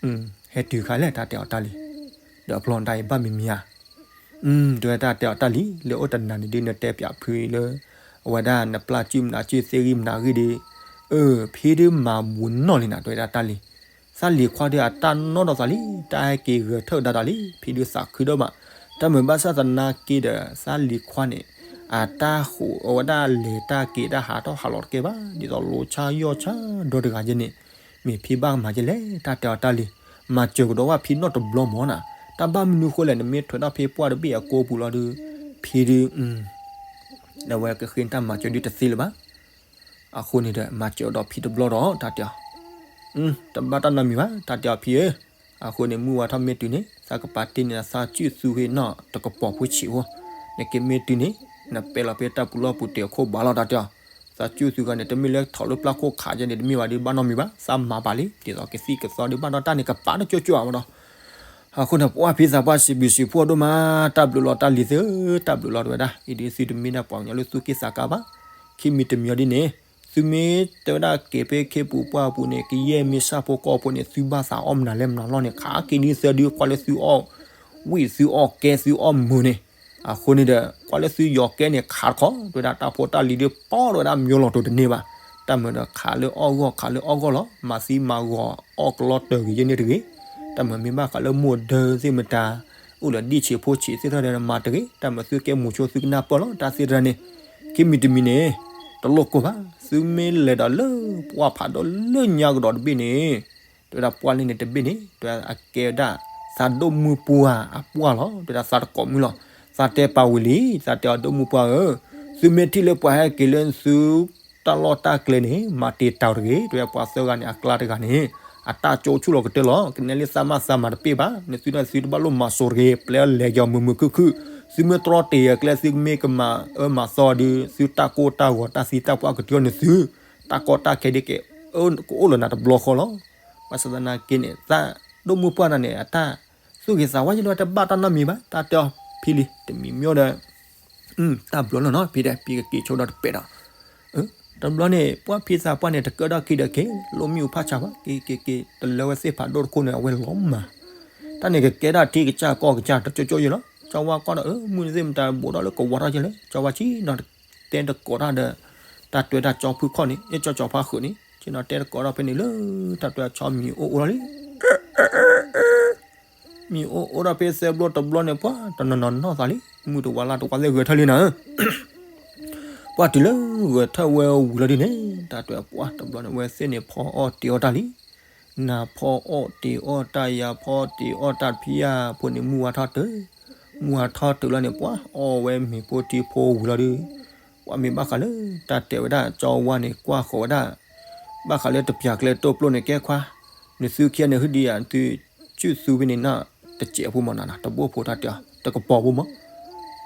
အံၤ ဟဲတုၤခါလဲၣ် တၢ်တဲအီၤတၢ်လံၤ, ဒီးဖျိးဒၣ်အံၤဘၣ်မံၤမံၤဧါ, တဲဝဲတၢ်တဲအီၤတၢ်လံၤ လၢအိၣ်တနၤန့ၣ်ဒုး နတဲပၠးဖုလၢ အဝဲဒၣ်နပျၢ်စုၣ်မနၤစုၣ်သ့ဂံၢ်မနၤဂံၢ်ဒီး, အၢ ဖံဒုးမၤဘူးနီၢ်လံနၤ တဲဝဲဒၣ်တၢ်လံၤ, သးလံၤခွါဒုးအတၢ်နီၣ်ဒီးသးလံ, တၢ်ဟဲက့ၤဂဲၤထၢၣ်ကဒါတၢ်လံ, ဖံဒုးသးခုဒီးဘၣ်, တၢ်မုာ်ဘၣ်ဆၣ်သနာ်က့ဒီး သးလံၤခွါန့ၣ် အတၢ်ဃိးအဝဲဒၣ်လဲၤတၢ်က့ၤတၢ်ဟးထီၣ်ဟးလီၤတကဲဘၣ်, ဒ်သိးလိဆါယီၢ်ဆါဒီတဂၤယဲန့ၣ်, မ့ၢ်ဖံဘၣ်မၤယဲလဲၣ် တၢ်တဲအီၤတၢ်လံၤ, မၤစၢၤကဒီးဝဲဖံနီတဘျီမၢ်နၤ, တၢ်ဘၣ်မနုၤဃိလဲၣ် နမ့ၢ်ထွဲထီၣ်ဖဲပှၢ်တဘ့ၣ်အကိပူၤလီၤဒီး, ဖံဒုး အဝဲကဃ့တၢ်မၤစၢၤဒုးတသ့လၢၤဘၣ်, အဃိန့ၣ်ဒီး မၤစၢၤဒီးဖံတဘျီဒီး တၢ်တဲအီၤ, တဘၣ်တၢ်နီတမံၤဘၣ် တၢ်တဲအီၤဖံဧၢ, အဃိန့ၣ် မုၢ်ဝါထီၣ်မ့ၢ်တုၤန့ၣ် သးကပာ်တ့ၢ်န့ၢ် သးစုၣ်သူဃ့နီၣ်တကပီၤဖိဆံးဖိ, နက့ၤမ့ၢ်တုၤန့ၣ် နပဲလီၤဖဲတၢ်ပူၤလီၢ်ပူၤတဲာ်ခိၣ်ဘးလီၤ တၢ်တဲအီၤ, သးစုၣ်သူဃ့န့ၣ် တမ့ၢ်လၢထီၣ်လၢပျၢ်ခိၣ်ခးယဲန့ၣ် တမ့ၢ်ဘၣ်ဒုး ဘၣ်နီတမံၤဘၣ် သးမၤဘၣ်လံ ဒ်သိးကသံၣ်ကသီဒုး ဘၣ်ဒီးတၢ်န့ၣ် ကပာ်တကၠိကၠိအမၢ်ဒီး အဃိန့ၣ် ပှၢ်ဖံသးပှၢ်စံးဘျုးစံးဖှိၣ်ဒိၣ်မး, တၢ်ဘျုးလီၤတၢ်လံၤသ့ၣ်ဧၢ, တၢ်ဘျုးလီၤတဝဲဒၣ်, အံၤဒုးသုတမ့ၢ်ဒၣ်ပှၤကညီလၢ သူၣ်က့ၣ်သးကါဘၣ်, ခံမံၤတမံၤအီၤဒ်န့ၣ်, သုမ့ၢ်တဲဝဲဒၣ်က့ၤဖဲခ့ပူၤပှၢ်ပူၤန့ၣ် ကယဲၢ်မ့ၢ်ဆၣ်ဖိကီၢ်ဖိန့ၣ် သုဘၣ်သးအီၣ်မနုၤလဲၣ်မနုၤလီၤန့ၣ် ခးက့ၤဒုးသၢဒုး ကွၢ်လၢသုအီၣ် ဝံၣ်သုအီၣ်ကဲသုအီၣ်မုာ်န့ၣ်, အဃိန့ၣ်ဒီး ကွၢ်လၢသုယီၤကဲန့ၣ် ခးတခီ တဝဲဒၣ်တၢ်ဖိတၢ်လံၤဒုး ပီတဝဲဒၣ် မၠိလီၤတိၤတန့ၢ်ဘၣ်, တၢ်မုာ်ဒီးခးလၢအီၣ်ဂီၢ် ခးလၢအီၣ်ဂီၢ်လီၤ, မၤသံမၤဂီၤအီၣ်ကလီတဂ့ၤ ယဲန့ၣ်တဂ့ၤ, တၢ်မုာ်မ့ၢ်ဘၣ်ဃးလၢမိၢ်ဒၢသ့ၣ်မတၤ အိၣ်လၢဒံၣ်ဆံးဖိဆံးသ့ၣ်တဖၣ်ဒီးမၤတဂ့ၤ, တၢ်မုာ်သုကဲမိၤဆိသုကနၢ်ပၢၢ်လီၤ တၢ်သ့ၣ်တဖၣ်န့ၣ်, ခံမံၤတမံၤန့ၣ်, တလိၣ်ကိၢ်ဘၣ်, သုမ့ၢ်လဲၤဒီးလၢပှၢ်ဖးဒိၣ်လၢညါကဒီးတဘ့ၣ်န့ၣ်, တဝဲဒၣ်ပှၢ်လၢန့ၣ်တဘ့ၣ်န့ၣ် တဝဲအကဲဝဲဒၣ် သးဒိၣ်မုၢ်ပှၢ်အပှၢ်လီၤ, တဝဲဒၣ်သးတကိးမုၢ်လီၤ, သးတဲပာ်ဝံၤလံ, သးတဲအီၤဒိၣ်မုၢ်ပှၢ်ဧၢ, သုမ့ၢ်ထံၣ်လၢပှၤဟဲက့ၤလၢသုတၢ်လီၢ်တၢ်ကျဲန့ၣ် မၤတ့ၢ်တၢ်တဂ့ၤ, တဝဲပှၤသၢဂၤန့ၣ် အကျါတဂၤန့ၣ် အတၢ်ကၠိဆူၣ်လီၤကတၢၢ်လီၤ, ကနဲလၢသးမၤသးမၤတပ့ၢ်ဘၣ်, နသုဒၣ်သုတဘၣ်လိၣ်မၤစိၤတဂ့ၤ, ပျဲလဲၤယီၤမုာ်မုာ်ခုၣ်ခုၣ်, သုမ့ၢ်တြီတ့ၢ်အကျဲ သုမ့ၢ်ကမၤအၢမၤသီဒီး သုတၢ်ကိၢ်တၢ်ဂီၤတၢ်သံတၢ်ပှၢ်ကတုၤအီၤန့ၣ်သု, တၢ်ကီတၢ်ခဲဒ်ကဲ, ကအိၣ်လၢနၤတဘျီဃီလီၤ. ဘၣ်ဆၣ်သနာ်က့န့ၣ် သးဒိၣ်မုၢ်ပှၢ်နၤန့ၣ် အတၢ်သူၣ်ဂ့ၤသးဝါယဲလၢ တဘၣ်တၢ်နီတမံၤဘၣ်, တၢ်တဲအီၤဖံလံ, တမံၤမ့ၢ်ဒီး တၢ်ဘျီလီၤနီၤ ဖံဒီး ဖံကက့ၤဆိဒီးတပဲာ်ဒီး, တဘျီန့ၣ် ပှၢ်ဖံသးပှၢ်န့ၣ် တကၢထီၣ်ခံဒီးက့ၤ လိၣ်မံအိၣ်ဖးဆးဘၣ် က့ၤက့ၤက့ၤ တလၢဝဲသ့ၣ်ဖးဒိၣ်တခိၣ်န့ၣ် အဝဲလီၤမၢ်, တၢ်န့ၣ်ကကဲဒၣ်ထံကစၢ်ကီၢ်ကစၢ်တကၠိကၠိယဲလီၤ, ကၠီဝါကွၢ်ဒီး အၢ မုၢ်နသ့ၣ်မတၤဘူးဒီးလၢကဝီၤထီၣ်ယဲလဲၣ်, ကၠီဝါဆံးနီၤ တဲတကိးတၢ်ဒီး တၢ်တွဲတၢ်ကၠီဖုခီၣ်န့ၣ် အ့ၣ်ကၠီကၠီဖါဃုာ်န့ၣ် ဆ့ၣ်နီၤတဲတကိးထီၣ်ဖဲန့ၣ်လၢ တၢ်တွဲအဆီမံၤအိၣ်အိၣ်ထီၣ်လံ မံၤအိၣ်အိၣ်ဒီးဖဲသၢဘျီတဘျီန့ၣ် ပှၤတနီၤနီၤနီၢ်သးလံ, မုၢ်တဝါလၢ်တဝါသ့ၣ်ဂဲၤထၢၣ်လံနၤဧၢ, ပှၤတုၤလၢဂဲၤထၢၣ်ဝဲဝံၤလီၤဒ်န့ၣ် တၢ်တွဲပှၤတဘျီန့ၣ် ဝဲသ့ၣ်န့ၣ်ဖီအီၣ်တ့ၤအီၣ်တၢ်လံ, နၤဖီအီၣ်တ့ၤအီၣ်တၢ် ယၤဖီအီၣ်တ့ၤအီၣ်တၢ်တဖံးဧါ, ဖိန့ၣ်မုၢ်ဝါထီၣ်တုၤ, မုၢ်ဝါထီၣ်တုၤလီၤန့ၣ် ပှၤအီၣ်ဝဲမ့ၤဖိထံဖိဝံၤလီၤဒုး, ပှၤမ့ၢ်ဘၣ်ဃးလၢတၢ်တဲဝဲဒၣ် ကၠီဝါန့ၣ် ကွၢ်ဃီၤဝဲဒၣ် ဘၣ်ဃးလၢတပျၢ်ကျဲတိၢ်ပျိၢ်န့ၣ် ကဲခွါ, နသုခံဂၤန့ၣ် ဟုဒံယၤ သုစုၣ်သူဖဲန့ၣ်နီၤ တစဲးဖိမၢ်နီၤ တဘိဖိတၢ်တဲအီၤ တကပီၤဖိမၢ်,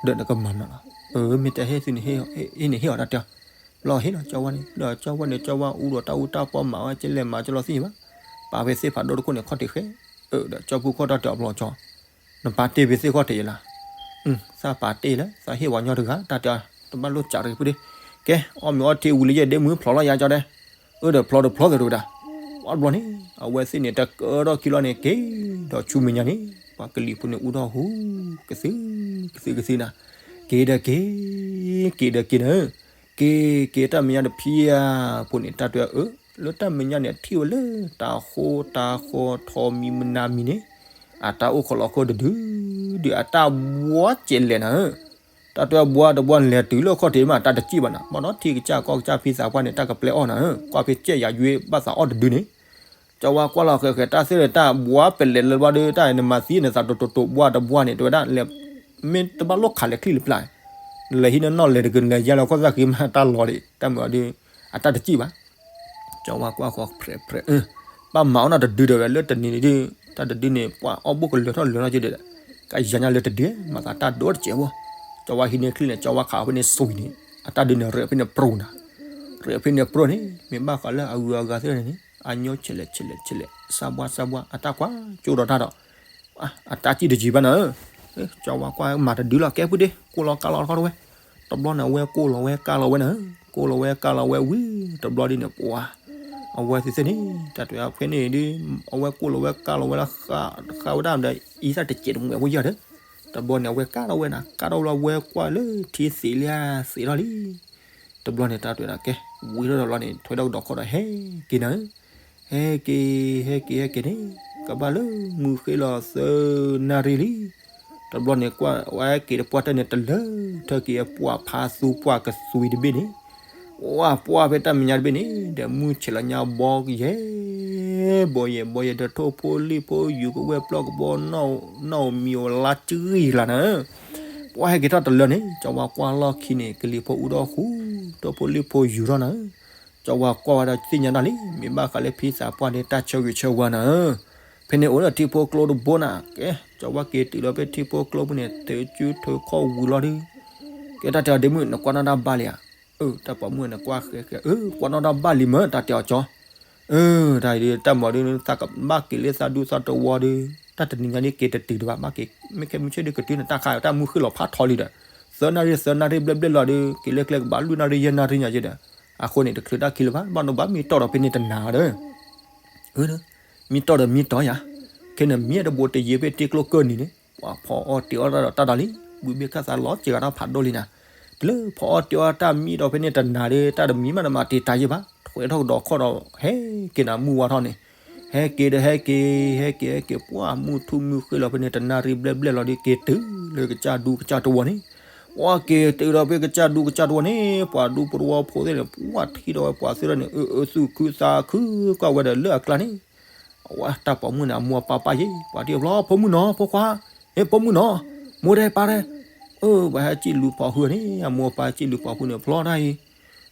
ဒီးနကမၤမၢ်လီၤ, အၢ မ့ၢ်တဟ့ၣ်သုန့ၣ် ဟ့ၣ်န့ၣ်ဟ့ၣ်အီၤတၢ်တဲအီၤ, ဘျီဟ့ၣ်လီၤကၠီဝါန့ၣ် ဒီးကၠီဝါန့ၣ် ကၠီဝါအူဒီးတၢ်အူတၢ်ပီမၤဝဲ ကလဲၤမၤကလီသံၣ်ဘၣ်, ပာ်ဖဲသ့ၣ်ဖးဒိၣ်တခိၣ်န့ၣ် ခီၣ်ထံးဃဲ, ဒီးကၠီဖုခီၣ်တၢ်တဲအီၤဘျီကၠီ နပာ်တ့ၢ်ဖဲသ့ၣ်ခီၣ်ထံးယဲလီၤ, သးပာ်တ့ၢ်လၢ သးဟ့ၣ်ဝဲညီတဂၤ တၢ်တဲအီၤ တဘၣ်လိၣ်စးတဂ့ၤဖုဒ့, ကဲ အီၣ်မ့ၤအီထံဝံၤလၢယဲၢ်ဒ့မုၢ်ဖျိးလီၤယၤကၠီဒဲး, အၢ ဒီးဖျိးတဖျိးသ့ၣ်တဝဲဒၣ်, ပှၤဘျီန့ၣ် အဝဲသ့ၣ်န့ၣ် တကၢထီၣ်ခံလီၤန့ၣ် က့ၤဒီးဆူမဲာ်ညါန့ၣ် ပှၤကလံၤဖိန့ၣ်အူထီၣ်ဟူ ကသု ကသုကသုနၤ, က့ၤဒီးက့ၤ က့ၤဒီးက့ၤနၤ, က့ၤက့ၤတၢ်မဲာ်ညါတဖံးဧါ, ဖိန့ၣ် တၢ်တဲအၢ လၢတၢ်မဲာ်ညါန့ၣ် အထံၣ်ဝဲလၢ တၤဃိတၤဃီထီမံၤမနၤမံၤန့ၣ်, အတၢ်အိၣ်ခိးလီၤခိၣ်တဒု ဒုးအတၢ်ဘှီစဲးလဲၣ်နၤဧၢ, တၢ်တဲဘှီတဘှီလဲၤတုၤလၢခီၣ်ထံးမး တၢ်တစံၣ်ဘၣ်နၤ, ဘၣ်ဒီးထံကစၢ်ကီၢ်ကစၢ်ဖံသးပှၢ်န့ၣ် တၢ်ကပျဲအီၣ်နၤဧၢ, ကွၢ်ဖဲစဲးယၤယွ့ဘၣ်သးအီၣ်တဒုန့ၣ် ကၠီဝါကွၢ်လီၤဃဲးဃဲး တၢ်သ့ၣ်တၢ်ဘှါပလဲၤလၢဘၣ်ဒီး တၢ်နမၤသံနသးတိၤတိၤတိၤဘှါတဘှါန့ၣ် တဲဝဲဒၣ်လဲၤ မ့ၢ်တဘၣ်လိၣ်ခးလဲၤချံၣ်လဲၤပျၢ်, နလဲၤဟံးနနီၢ်လဲၤတကလဲၤယါလီၤ ခီၣ်သၣ်ဃ့မးတၢ်လီၤဒံး တၢ်မၤအီၤဒုး အတၢ်တစံၣ်ဘၣ်. ကၠီဝါကွၢ်ဃီ ဖြဲးဖြဲး ဘၣ်မၤအီၣ်နီၢ်တဒုဒီးဝဲလၢတနံၤန့ၣ်ဒုး တၢ်တဒုန့ၣ် ပှၤအီၣ်ဘိၣ်ကလၢၤထီၣ်လၢၤနီၢ်က့ဒီး ကယၤညါလၢတဒု မၤသးတၢ်ဒိၣ်တစဲးဖိ, ကၠီဝါဟံးန့ၢ်ချံၣ်န့ၣ် ကၠီဝါခးအီၤဖဲန့ၣ်စွံၤန့ၣ် အတၢ်ဒုန့ၣ် ရဲၣ်ဖဲန့ၣ်ပြိနၤ, ရဲၣ်ဖဲန့ၣ်ပြိန့ၣ် မ့ၢ်ဘၣ်ဃးလၢအဂုၤအဂၤသ့ၣ်န့ၣ် အညိဆဲးလဲၣ်ဆဲးလဲၣ်ဆဲးလဲၣ် စၢ်ဘှါစၢ်ဘှါ အတၢ်ကွၢ်ကၠိဒီးတၢ်ဒီး အတၢ်စံၣ်တယံၤဘၣ်နၤဧၢ, ကၠီဝါကွၢ်မၤတဒုလီၤ ကဲဖုဒ့ ကိၢ်လီၤကါလီၤထီၣ်ဝဲ, တဘျီန့ၣ် အဝဲကိၢ်လီၤဝဲကါလီၤဝဲနၤဧၢ, ကိၢ်လီၤဝဲကါလီၤဝဲဝံၤ တဘျီဒ်န့ၣ် ပှၤ အဝဲသ့ၣ်သ့ၣ်န့ၣ် တၢ်တဲဖဲန့ၣ်ဒုး အဝဲကိၢ်လီၤဝဲကါလီၤဝဲလၢ ဃးဝဲဒၣ်ဒီး အံသၣ်တစဲးတမှဲးဖိယၢ်ဒီး တဘျီန့ၣ် အဝဲကါထီၣ်ဝဲနၤ ကါထီၣ်ဝဲလၢအဝဲကွၢ်လၢထံသ့းလံသ့းထီၣ်လံ တဘျီန့ၣ် တၢ်တဲဒၣ်ကဲ ဝံၤထီၣ်တဘျီန့ၣ် ထွဲထီၣ်ကဒီးခီဒီး ဟဲက့ၤနၤဧၢ, ဟဲက့ၤ ဟဲက့ၤ ဟဲက့ၤန့ၣ် ကဘၣ်လၢမုၢ်ဃ့လီၤသၢနၣ်ရံၣ်လံ, တဘျီန့ၣ် ကွၢ်ဝဲက့ၤတပှၢ်တၢၢ်န့ၣ် တလၢထၢက့ၤအပှၢ်ဖးသူပှၢ်ကသွံတဘ့ၣ်န့ၣ် ဝဲပှၢ်ဖဲတၢ်မဲာ်ညါတဘ့ၣ်န့ၣ် ဒီးမုၢ်ဆဲးလီၤညါဘီယဲၢ် ဘီယဲၢ် ဘီယဲၢ် ဒီးထိၣ်ဖိလံၣ်ဖိယူၤကဝဲၢ်ပျီၢ်ကဘီ နီၣ်မံၤအိၣ်လါကဂံၢ်လၢနၤဧၢ, ပှၢ်ဟဲက့ၤထီၣ်တလၢန့ၣ် ကၠီဝါကွၢ်လီၢ်ခံန့ၣ် ကလံၤဖိအူဒီးဃူ ထိၣ်ဖိလံၣ်ဖိယူၤထီၣ်နၤဧၢ, ကၠီဝါကွၢ်ဝဲဒီးသ့ၣ်ညါတၢ်လံ မ့ၢ်ဘၣ်ဃးလၢဖံသးပှၢ်န့ၣ် တၢ်ဆၢဂ့ၤဆၢဝါနၤဧၢ, ဖဲန့ၣ်အိၣ်ဒီးထံဖိကျိတဘိနၤ ကဲ ကၠီဝါက့ၤတုၤလီၤဖဲထံဖိကျိပူၤန့ၣ် ထုးစုထုးခီၣ်ဝံၤလီၤဒုး ကဲတၢ်တဲအီၤဒ့မုၣ် နကွၢ်နီၣ်တၢ်ဘၣ်လံဧါ, အၢ တၢ်ပိာ်မုၣ်န့ၣ်ကွၢ်ဃဲးဃဲး အၢ ကွၢ်နီၣ်တၢ်ဘၣ်လံမၢ် တၢ်တဲအီၤကၠီ, အၢ တၢ်အံၤဒုး တၢ်မၤဒုး သးကဘၣ်က့ၤလၢသးဒူသးတဝီဒုး တၢ်တနံၤညါဒ်က့ၤတတုၤတဘၣ် ဘၣ်က့ၤ မ့ၢ်ခဲမုၢ်ဆ့ၣ်ဒုးကတုၤနတၢ်ခါ တၢ်မုၢ်ဃ့ၢ်လီၤဖးထီလံဒီး သၢနၣ်ရံၣ်သၢနၣ်ရံၣ်ဘျဲၣ်ဘျဲၣ်လီၤဒုး က့ၤလၢကျဲကဘၣ်လွံၢ်နၣ်ရံၣ်ယဲၢ်နၣ်ရံၣ်ညါယဲၢ်ဒီး အဃိန့ၣ် တချုးတၢ်ခံလၢၤဘၣ် ဘၣ်နီၣ်ဘၣ်မံတီၢ်ဒီးဖဲန့ၣ်တနၤဒီး မံတီၢ်ဒီးမံတီၢ်ယၤ, ခဲန့ၣ်မံတဘိတယံၤဖဲတ့ကျိကၢၢ်နံၤန့ၣ် ပှၤဖီအီၣ်တ့အီၣ်တၢ်ဒီးတၢ်ဒီးလံ, ဘုဘ့ၣ်ခၣ်သးလီၤစှၤဂၤတၢ်ဖးဒိၣ်လံနၤ, တလၢဖီအီၣ်တ့အီၣ်တၢ်မံဒီးဖဲန့ၣ်တနၤဒီး တၢ်တမံဘၣ်နမၤတ့ၤတၢ်ယဲၢ်ဘၣ်, ထွဲထီၣ်ကဒီးခီၣ်ဒီး ဟဲက့ၤနၤမုၢ်ဝါထီၣ်န့ၣ်, ဟဲက့ၤဒီးဟဲက့ၤ ဟဲက့ၤဟဲက့ၤ ပှၢ်မုၢ်ထူၣ်မုၢ်ဃ့လီၤဖဲန့ၣ်တနၣ်ရံၣ်ဘျဲၣ်ဘျဲၣ်လီၤဒီးက့ၤတုၤလၢကစၢ်ဒူကစၢ်တဝီန့ၣ်, ပှၤက့ၤတုၤဒီးဖဲကစၢ်ဒူကစၢ်တဝီန့ၣ် ပှၤဒူဖိတဝီဖိသ့ၣ်န့ၣ် ပှၤထံၣ်ဒီးဝဲပှၤသ့ၣ်ဒီးန့ၣ် အၢအၢသူၣ်ခုသးခု ကွၢ်ဝဲဒီးလၢအကျါန့ၣ် အဝဲတၢ်ပိာ်မုၣ်န့ၣ် အမိၢ်အပၢ်ပၢ်ယဲၢ် ပှၤထံၣ်အဖျီ ဖိမုၣ်နီၤ ဖိခွါ, ဟဲ ဖိမုၣ်နီၤ, မိၢ်ဒဲပၢ်ဒဲ, အၢ ပှၤဟဲစံၣ်လူၤဖီၣ်ဃုာ်န့ၣ် အမိၢ်အပၢ်စံၣ်လူၤဖီၣ်ဃုာ်န့ၣ် ဖျီတၢ်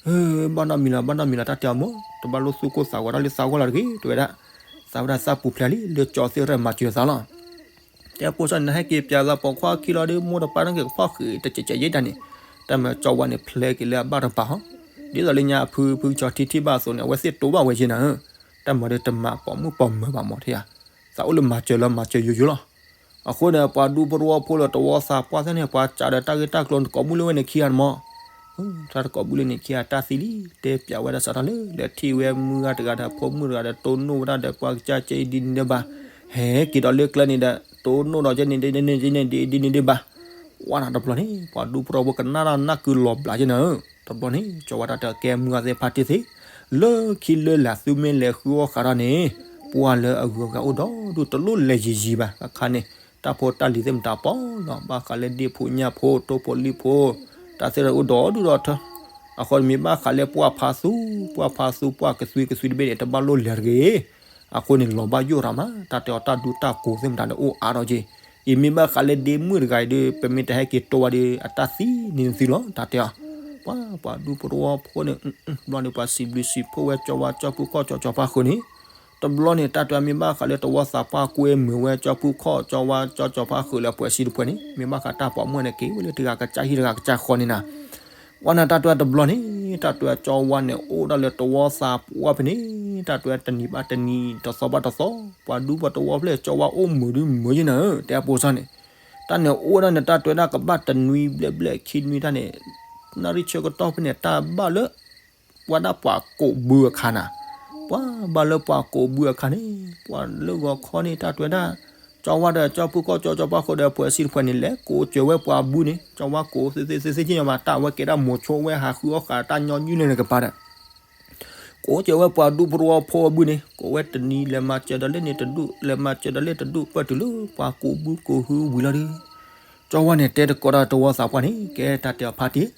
အံၤ, ဘၣ်နီတမံၤလီၤ ဘၣ်နီတမံၤလီၤ တၢ်တဲအီၤမိၢ် တဘၣ်လိၣ်သူၣ်ကိၢ်သးဂီၤတၢ်လၢသးဂီၢ်လီၤတဂ့ၤ တဲဝဲဒၣ်, သးဝဲဒၣ်သးပူၤဖျဲးလံ လၢကၠီသ့ၣ်ရဲၣ်မၤစၢၤသးလီၤ တဲပိစၢ်န့ၣ် နဟဲက့ၤပၠးသးပိာ်ခွါခံလီၤဒီး မိၢ်တပၢ်န့ၣ်က့ၤကဖီၣ်ဃုာ်တစဲးစဲးယဲၢ်ဒၣ်န့ၣ်, တၢ်မၤကၠီဝါန့ၣ် ဖျဲက့ၤလၢအဘၣ်တပၤဟီ, ဒ်သိးလၢညါအဖုဖုကၠီထံထံၣ်ဘၣ်အသိးန့ၣ် အဝဲသ့ၣ်တိၢ်ဘၣ်ဝဲယဲၢ်နၤဧၢ, တၢ်မၤဒီးတမၤပိာ်မုၣ်ပိာ်မၢၤဘၣ်မးထံဧါ, သးအိၣ်လၢမၤစၢၤလၢမၤစၢၤယိယိလီၤ အဃိန့ၣ် ပှၤဒူဖိတဝီဖိလၢတဝီသးပှၢ်သ့ၣ်န့ၣ် ပှၤစးဒီးတၢ်ဂ့ၢ်တၢ်ကျိၤန့ၣ် တကိးမုၢ်လၢဝဲန့ၣ်ခံဂၤန့ၣ်မး, တၢ်တကိးမုၢ်လၢန့ၣ်ခံဂၤတၢ်သံလံ တဲပၠးဝဲဒၣ်စးထီၣ်လၢ လဲၤထံၣ်ဝဲမုၢ်ဂၤတဂၤဒီး ဖိမုၣ်တဂၤဒီး တိၢ်နီၣ်ဝဲဒၣ်ဒီးပှၤကစၢ်ကဲအံၤဒ်န့ၣ်ဒဲးဘၣ်, ဟဲက့ၤဒီးလၢကျဲန့ၣ်ဒီး တိၢ်နီၣ်ဒီးကဲန့ၣ်ဒ်န့ၣ်ဒ်န့ၣ်ဒ်အံၤဒ်န့ၣ်ဒဲးဘၣ်, ဝဲဒၣ်တဘျီန့ၣ် ပှၤဒူဖိတဝီဖိကနၣ်တၢ်နၢ်ကုလီၤဘျးက့ၤနၤဧၢ, တဘျီန့ၣ် ကၠီဝါတၢ်တဲကဲမုၢ်ဂၤသ့ၣ်ဖါတံၢ်သ့ၣ် လၢခံလၢလာ်သုမ့ၢ်လဲၤဃုအီၣ်ဃးတၢ်န့ၣ် ပှၢ်လၢအဂုၤအဂၤအိၣ်ဒီဒူၣ်တလိၣ်လဲၤယံၤယံၤဘၣ် အခါန့ၣ် တၢ်ဖိတၢ်လံၤသ့ၣ်မတၤပီလီၤ ဘၣ်ဃးလၢဒ့ၣ်ဖိညၣ်ဖိ တိၢ်ဖိလံၣ်ဖိ တၢ်သ့ၣ်တဖၣ်အိၣ်ဒီဒူၣ်ဒီထၢ အဃိန့ၣ်မ့ၢ်ဘၣ်ဃးလၢပှၢ်ဖးသူ ပှၢ်ဖးသူ ပှၢ်ကသွံကသွံတဘ့ၣ်န့ၣ် တဘၣ်လိၣ်လဲၤတဂ့ၤ အဃိန့ၣ် လီၤဘၣ်ယိၣ်ရၤမး တၢ်တဲအီၤတၢ်ဒူတၢ်ကိးသ့ၣ်မတၤန့ၣ် အိၣ်အါထီၣ်က့ၤ ယမ့ၢ်ဘၣ်ဃးလၢဒ့မုၣ်တဂၤအံၤဒီး ပမ့ၢ်တဟဲက့ၤတိၢ်ဝဲဒီး အတၢ်သံန့ၣ်သံလီၤ တၢ်တဲအီၤ ပှၤ ပှၤဒူဖိတဝီဖိန့ၣ် ဘျီန့ၣ် ပှၤစံးဘျုးစံးဖှိၣ်ဝဲကၠီဝါကၠီဖုခီၣ်ကၠီကၠီဖါဃုာ်န့ၣ် တဘျီန့ၣ် တၢ်တဲအီၤမ့ၢ်ဘၣ်ဃးလၢတဝီသးပှၢ်ကွဲမုာ်ဝဲကၠီဖုခီၣ်ကၠီဝါကၠီကၠီဖါဃုာ်လၢပှဲၤစံတပှဲၤန့ၣ် မ့ၢ်ဘၣ်ဃးတၢ်ပိာ်မုၣ်န့ၣ် က့ၤဝဲလၢတဂၤကစၢ်ဟံၣ်တဂၤကစၢ်ဃီန့ၣ်နၤ ပှၤန့ၣ်တၢ်တဲအီၤတဘျီန့ၣ် တၢ်တဲအီၤကၠီဝါန့ၣ် အိၣ်ဒၣ်လၢတဝီသးပှၢ်ဖဲန့ၣ် တၢ်တဲအီၤတနံၤဘၣ်တနံၤ တသီဘၣ်တသီ ပှၤဒူပှၤတဝီဖျဲၣ်ကၠီဝါအိၣ်မုာ်ဒုမုာ်ယဲၢ်နၤဧၢ တဲအပိစၢ်န့ၣ် တၢ်န့ၣ်အိၣ်ဒၣ်န့ၣ် တၢ်တဲအီၤဒၣ်ကဘၣ်တနွံဘျဲၣ်ဘျဲၣ်ခံနွံတၢ်န့ၣ် နၣ်ရံၣ်ဆၢကတီၢ်ဖဲန့ၣ် တၢ်ဘၣ်လၢ ပှၤဒၣ်ပှၤကိးဘုအခါနၤ ပှၤဘၣ်လၢပှၤကိးဘုအခါန့ၣ် ပှၤလၢဂီၤခီန့ၣ် တၢ်တဲအီၤဒၣ် ကၠီဝါဒီးကၠီဖုခီၣ်ကၠီကၠီဖါဃုာ်ဒီးပှဲၤစံတပှဲၤန့ၣ် လဲၤကိးစၢၤဝဲပှၤဘုန့ၣ် ကၠီဝါကိးသ့သ့သ့သ့ကညီမး တၢ်ဝဲကဲဒၣ်မိၤဆိဝဲ ဟးဃုအီၣ်ဃးတၢ်ညီနုၢ်န့ၣ်ကပၤဒီး ကိးစၢၤဝဲပှၤဒူဖိတဝီဖိအဘုန့ၣ် ကိးဝဲတနံၤ လဲၤမၤစၢၤဒီးလၢန့ၣ်တဒူၣ် လဲၤမၤစၢၤဒီးလၢတဒူၣ် ပၢၢ်တုၤလၢပှၤကိးဘုကိးဟုဝံၤလီၤဒီး ကၠီဝါန့ၣ်တဲတကိးဒီးတဝီသးပှၢ်န့ၣ် ကဲတၢ်တဲအီၤဖါတံၢ်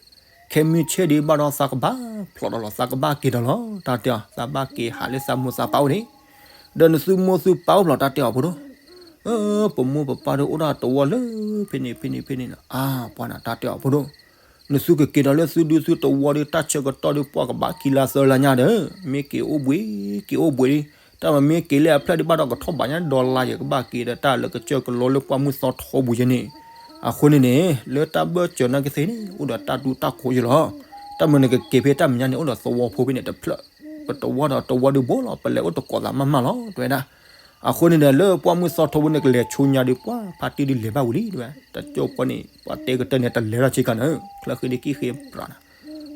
ခဲမုၢ်ဆ့ၣ်ဒံးဘၣ်ဒီးသးကဘၣ်ဖျိးဒီးလီၤ သးကဘၣ်က့ၤဒီးလီၤ တၢ်တဲအီၤ သးဘၣ်က့ၤဟးလၢသးမိၢ်သးပၢ်အိၣ်န့ၣ် ဒီးနသုမိၢ်သုပၢ်အိၣ်ဘျီတၢ်တဲအီၤဖိဒိၣ်, ပမိၢ်ပပၢ်ဒီးအိၣ်ဒၣ်တဝီလၢ ဖဲန့ၣ်ဖဲန့ၣ်ဖဲန့ၣ်နီၤ, အါ ပှၤနၤတၢ်တဲအီၤဖိဒိၣ်, နသုကက့ၤဒီးလၢသုဒုသုတဝီဒီး တၢ်ဆၢကတီၢ်ဒီးပှၤကဘၣ်ခံလါသၢလါညါဒီး မ့ၢ်က့ၤအိၣ်ဘှံး က့ၤအိၣ်ဘှံးဒီး တၢ်မ့ၢ်က့ၤလၢအဖျၢၣ်ဒံးဘၣ်ဒီးကထီၣ်ဘးညါဒီလါယဲ ကဘၣ်က့ၤဒီးတၢ်လၢကစၢၢ်ကလိလၢပှၢ်မုၢ်သီထီပူၤယဲန့ၣ်, အဃိန့ၣ်န့ၣ် လၢတၢ်ဘၢၣ်စၢၤနာ်က့သ့ၣ်န့ၣ် အိၣ်ဒီးတၢ်ဒူတၢ်ခိးယဲလီၤ. တၢ်မ့ၢ်နကက့ၤဖဲတၢ်မဲာ်ညါန့ၣ် အိၣ်ဒီးသဝီဖိဖဲန့ၣ်တဖျၢၣ်, ပတဝီဒီးတဝီဒုးဘိလီၤ ပလဲၤအိၣ်တကိးသးမးမးလီၤ တဲဝဲဒၣ်. အဃိန့ၣ်ဒီး လၢပှၢ်မုၢ်သီထီပူၤန့ၣ် ကလဲၤဆိညါဒီး ပှၢ်ဖါတံၢ်ဒုးလဲၤဘၣ်ဝံၤလံ တဲဝဲ, တကၠိဖိန့ၣ် ပှၤတဲကတၢၢ်န့ၣ် တလဲၤထီၣ်ဆ့ကၤန့ၣ် ချၢဃ့ဒ်ကံၣ်ဃ့ပြးနၤ,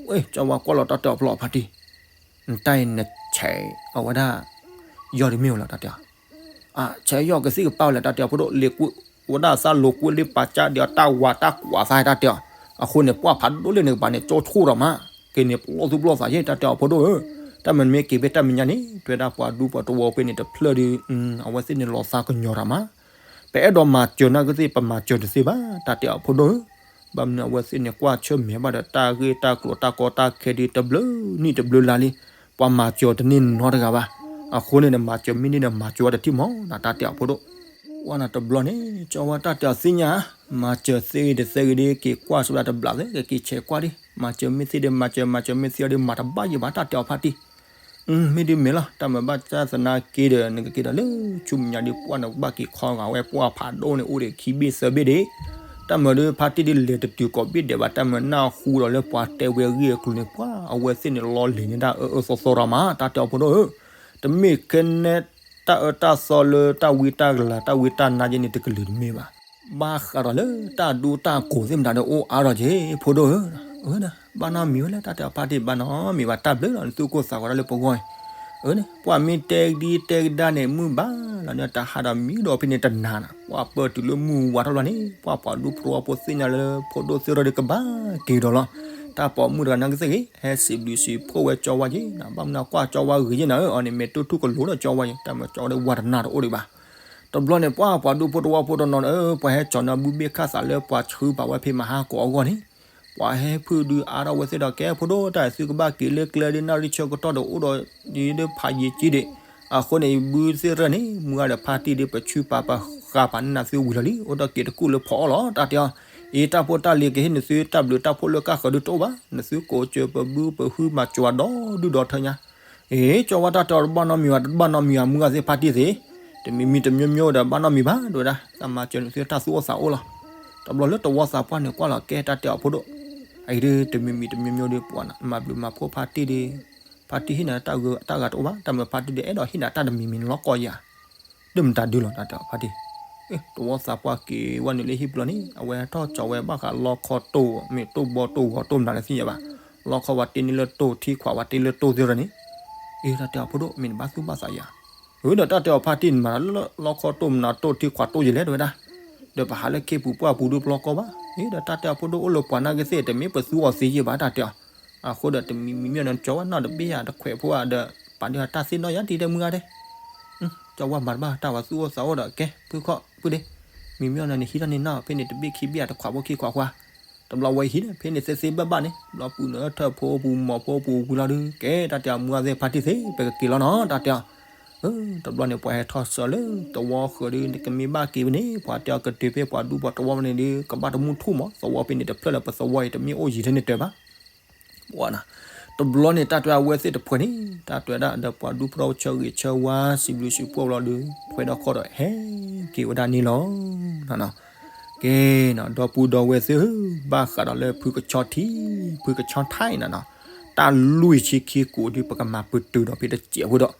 ဝဲ ကၠီဝါကွၢ်လီၤတၢ်တဲအီၤဖျီအီၤဖါတံၢ်, နတၢ်အံၤနဆဲးအဝဲဒၣ် ယီၢ်ဒုးမ့ၢ်ဝဲလီၤ တၢ်တဲအီၤ, အဆဲးယီၢ်ကသံၣ်ကပၢ်ဝဲလဲၣ် တၢ်တဲအီၤဖိဒိၣ် လ့ၤကွံဝဲဒၣ်သးလိၤကွံလ့ပာ်ကၢ်ဒီးတၢ်ဝၤတၢ်ကွးသး တၢ်တဲအီၤ, အဃိန့ၣ် ပှၢ်ဖးဒိၣ်လၢနကပၤန့ၣ် ကၠီဆိၣ်ဒီးမး က့ၤန့ၣ်ပလီၢ်သူၣ်ပလီၢ်သးယဲ တၢ်တဲအီၤဖိဒိၣ်ဧၢ, တၢ်မ့ၢ်နမ့ၢ်က့ၤဖဲတၢ်မဲာ်ညါန့ၣ် တဲဝဲဒၣ်ပှၤဒူပှၤတဝီဖဲန့ၣ်တဖျၢၣ်ဒီး အဝဲသ့ၣ်န့ၣ်လီၤသးကညီၤတၢ်မး, ပအဲၣ်ဒိးမၤစၢၤနာ်က့သ့ၣ် ပမၤစၢၤတသ့ဘၣ် တၢ်တဲအီၤဖိဒိၣ်ဧၢ, ဘၣ်မနုၤအဝဲသ့ၣ်န့ၣ် ကွၢ်ဆၢၣ်မဲာ်ဘၣ်ဒီးတၢ်ဂ့ၢ်တၢ်ကျိၤတၢ်ကီတၢ်ခဲဒုးတဘျုးနံၣ်တဘျုးလါလံ, ပှၤမၤစၢၤတန့ၢ်နီတဂၤဘၣ်, အဃိန့ၣ် နမၤစၢၤမ့ၢ်န့ၢ်ဒီးမၤစၢၤဝဲတထံၣ်မး တၢ်တဲအီၤဖိဒိၣ်, ဝဲနၤတဘျီန့ၣ် ကၠီဝါတၢ်တဲအီၤသ့ၣ်ညါ, မၤစၢၤသ့ဂ့ၤတသ့ဂ့ၤဒီး က့ၤကွၢ်ဆိဒၣ်တဘျးသ့ ကက့ၤဆဲးကွၢ်ဒံး မၤစၢၤမ့ၢ်သ့ဒီးမၤစၢၤ မၤစၢၤမ့ၢ်သ့ဒီးမၤတဘၣ်ယံၤဘၣ် တၢ်တဲအီၤဖါတံၢ် မ့ၢ်ဒ်မ့ၢ်လီၤ တၢ်မၤဘၣ်စၢ်သနာ်က့ဒီး နကက့ၤဒီးလၢဆူမဲာ်ညါဒီး ပှၢ်နကဘၣ်က့ၤခီဂာ်ဝဲ ပှၢ်ဖးဒိၣ်န့ၣ် အိၣ်ဒီးခံဘ့ၣ်သၢဘ့ၣ်ဒံး, တၢ်မၤဒီးဖါတံၢ်ဒ်လဲၤတတုၤကိးဘ့ၣ်ဒဲးဘၣ် တၢ်မၤနၢ်ဟူဒီးလၢပှၤတဲဝဲအဂ့ၢ်အကျိၤန့ၣ် ပှၢ်အဝဲသ့ၣ်န့ၣ်လီၤလံၤန့ၢ်တၢ်အၢအၢသီသီဒီးမး တၢ်တဲအီၤဖိဒိၣ်ဧၢ, တမ့ၢ်ခဲနဲ တၢ်အၢတၢ်သီလၢတၢ်ဝံတၢ်ကလၤ တၢ်ဝံတၢ်နါယဲန့ၣ် တကလုာ်တမ့ၢ်ဘၣ် ဘၣ်ဃးဒီးလၢတၢ်ဒူတၢ်ကိးသ့ၣ်မတၤဒီးအိၣ်အါထီၣ်က့ၤ ဖိဒိၣ်ဧၢ, အၢ ဘၣ်နီတမံၤဝဲလဲၣ် တၢ်တဲအီၤဖါတံၢ် ဘၣ်နီတမံၤဘၣ် တၢ်ဘျုးလီၤ နသုအိၣ်ကိၢ်သးဂီၤဒၣ်လၢပဂီၢ်အံၤ, အၢ ပှၢ်မ့ၢ်တဲဒ်တဲကဒါန့ၣ် မုၢ်ဘၣ်လီၤန့ၣ် တၢ်ဟးဒီးမံဒီးဖဲန့ၣ်တနၤနၤ ပှၢ်ပၢၢ်တုၤလၢမုၢ်ဝါထီၣ်လီၤန့ၣ် ပှၢ်ပှၤဒူဖိတဝီဖိသ့ၣ်ညါလၢဖိဒိၣ်သ့ၣ်ရၢဒီးကဘၣ်က့ၤဒီးလီၤ, တၢ်ပိာ်မုၣ်တဂၤနာ်က့သ့ၣ်ဂ့ၤ ဟဲစံးဘျုးစံးဖှိၣ်ဝဲကၠီဝါယ့ၤ ဘၣ်မနုၤကွၢ်ကၠီဝါဂ့ၤယ့ၤနၤဧၢ အီၤန့ၣ် မဲာ်တူၢ်ထူၣ်ကလိၤဒီးကၠီဝါယ့ၤ တၢ်မၤကၠီဝါဒီးဝၤတနၤတအိၣ်ဒံးဘၣ် တဘျီန့ၣ် ပှၢ်ပှၤဒူဖိတဝီဖိတနီၤန့ၣ် ပှၤဟဲကၠီၤန့ၢ်ဘုဘ့ၣ်ခၣ်သးလၢပှၤဆှၢပာ်ဝဲဖဲမဟါကိးအဂီၢ်န့ၣ်, ပှၤဟဲဖုဒုးအါထီၣ်ဝဲသ့ၣ်ဒီး ကဲဖိဒိၣ်တၢ်သုကဘၣ်က့ၤလၢကျဲဒ်နၣ်ရံၣ်ဆၢကတီၢ်ဒီးအိၣ်ဒီးဒ်ဖးယံၤကံဒံး, အဃိန့ၣ် ဘုသ့ၣ်ရၢန့ၣ် မုၢ်ဂၤဒီးဖါတံၢ်ဒ်ပဆှၢပာ်ပဃၢ်ပာ်န့ၢ်နၤသုဝံၤလီၤလံ အိၣ်ဒီးက့ၤတကူၣ်လၢဖီအီၣ်လီၤ တၢ်တဲအီၤ, အံၤတၢ်ဖိတၢ်လံၤကဟ့ၣ်နသုတၢ်ဘျုးတၢ်ဖှိၣ်လၢကၢ်ဃၢၤဒုတအိၣ်ဘၣ် နသုကိးစၢၤပဘုပဟုမၤစၢၤဝဲဒီဒူၣ်ဒီထၢညါ အ့ ကၠီဝါတၢ်တဲအီၤတဘၣ်နီတမံၤဘၣ် တဘၣ်နီတမံၤဘၣ် မုၢ်ဂၤသ့ၣ်ဖါတံၢ်သ့ၣ်, တမံၤမံၤတမျိုးမျိုးဒီးဘၣ်နီတမံၤဘၣ် ဒ်ဝဲဒၣ် သးမၤစၢၤနသုတၢ်သူၣ်အိၣ်သးအိၣ်လီၤ. တဘျီလၢတဝီသးပှၢ်န့ၣ်ကွၢ်လီၤ ကဲတၢ်တဲအီၤဖိဒိၣ်, အအံၤဒ်တမံၤမံၤတမျိုးမျိုးဒီး ပှၤမၤဘျုးမၤဖှိၣ်ဖါတံၢ်ဒီး ဖါတံၢ်ဟ့ၣ်နၤတၢ်ဂ့ၤတၢ်ဂၤတအိၣ်ဘၣ် တၢ်မၤဖါတံၢ်ဒီးအဲၣ်ဒိးဟ့ၣ်နၤတၢ်တမံၤမံၤန့ၣ်လီၤကီယၤ ဒ်မတၤဒုလီၤ တၢ်တဲအီၤဖါတံၢ်, တဝီသးပှၢ်က့ၤဝဲနုာ်လၢဟံၣ်ပျီန့ၣ် အဝဲဟဲထီၣ်ကၠီဝဲဘၣ်ဃးလီခီတိၢ် မ့ၢ်တိၢ်ဘီတိၢ်ဂီၤတိၢ်မနုၤလဲၣ်သ့ၣ်ညါဘၣ်, လီခီဝဲတ့န့ၢ်လၢတိၢ် ထံခွးဝဲတ့လၢတိၢ်သ့ၣ်ရၢန့ၣ်, အ့ တၢ်တဲအီၤဖိဒိၣ် မ့ၢ်နဘၣ်သူၣ်ဘၣ်သးယၤ, အဒီးတၢ်တဲအီၤဖါတံၢ်န့ၣ်မၤလၢလီခီတိၢ်မနုၤတိၢ်ထံခွးတိၢ်ယလဲၣ်တဝဲဒၣ်, ဒီးပဟးလၢခ့ပူၤပှၢ်ပူၤဒုပလီကီဘၣ်, အ့ ဒီးတၢ်တဲအီၤဖိဒိၣ်အိၣ်လၢပှၤနာ်က့သ့ၣ် တမ့ၢ်ပသူအီၤသ့ယဲၢ်ဘၣ်တၢ်တဲအီၤ, အဃိဒီးတမံၤမံၤမ့ၢ်နီၢ်ကၠီဝဲနီၢ်တဘ့ၣ်ယၤတခွဲးဖိဒီး ပာ်ဒုးတၢ်သ့ၣ်နီၣ်ယၤတံၤတဲမုၢ်ဂၤဒဲး ကၠီဝဲမၤတဘၣ်တၢ်ဝဲသူၣ်အိၣ်သးအိၣ်ဒီးကဲ ဖုခီၣ်ဖုဒ့, မံၤမ့ၢ်နီၢ်န့ၣ်ဟံးထီၣ်န့ၢ်နီၢ် ဖဲန့ၣ်တဘ့ၣ်ခံဘ့ၣ်တခွးဖိခံခွးခွါ, တဘျီဝဲဟံးန့ၣ် ဖဲန့ၣ်သ့သ့ဘၣ်ဘၣ်န့ၣ် ဘျီပူၤနၢထၢၣ်ဖိပူၤမီၤဖိပူၤဝံၤလီၤဒုး ကဲတၢ်တဲအီၤမုၢ်ဂၤသ့ၣ်ဖါတံၢ်သ့ၣ် ပကက့ၤလီၤနီၤ တၢ်တဲအီၤ, တဘျီန့ၣ် ပှၤဟဲထီၣ်ဆၢလၢတဝီဃၢၤဒုး နကမ့ၢ်ဘၣ်က့ၤဝဲန့ၣ် ပှၤတဲအီၤကတုၤဖဲပှၤဒူပှၤတဝီဖဲန့ၣ်ဒုး ကဘၣ်တမူထူၣ်မး သဝီဖဲန့ၣ်တဖျၢၣ်လၢပသဝီအံၤ တမ့ၢ်အိၣ်ယံၤထဲန့ၣ်တၢၤဘၣ် တဘျီန့ၣ် တၢ်တဲအဝဲသ့ၣ်တဖှဲးန့ၣ် တၢ်တဲဝဲဒၣ်ဒီးပှၤဒူဖိတဝီဆၢဂ့ၤဆၢဝါ စံးဘျုးစံးဖှိၣ်လီၤဒုး ဖှဲးဒီးခီဒီးဟဲက့ၤဝဲဒၣ်န့ၣ်လီၤ. ကဲနီၤ ဒီပုၢ်ဒီဝဲၢ်သ့ၣ်ဧၢ, ဘၣ်ဃးဒီးလၢဖုကဆီထံ ဖုကဆီထါအံၤနီၤနီၤ, တၢ်လွံၢ်ဆံခံကိးဒုး ပကမၤပတုာ်ဒီးဖဲတစဲးဖိဒီး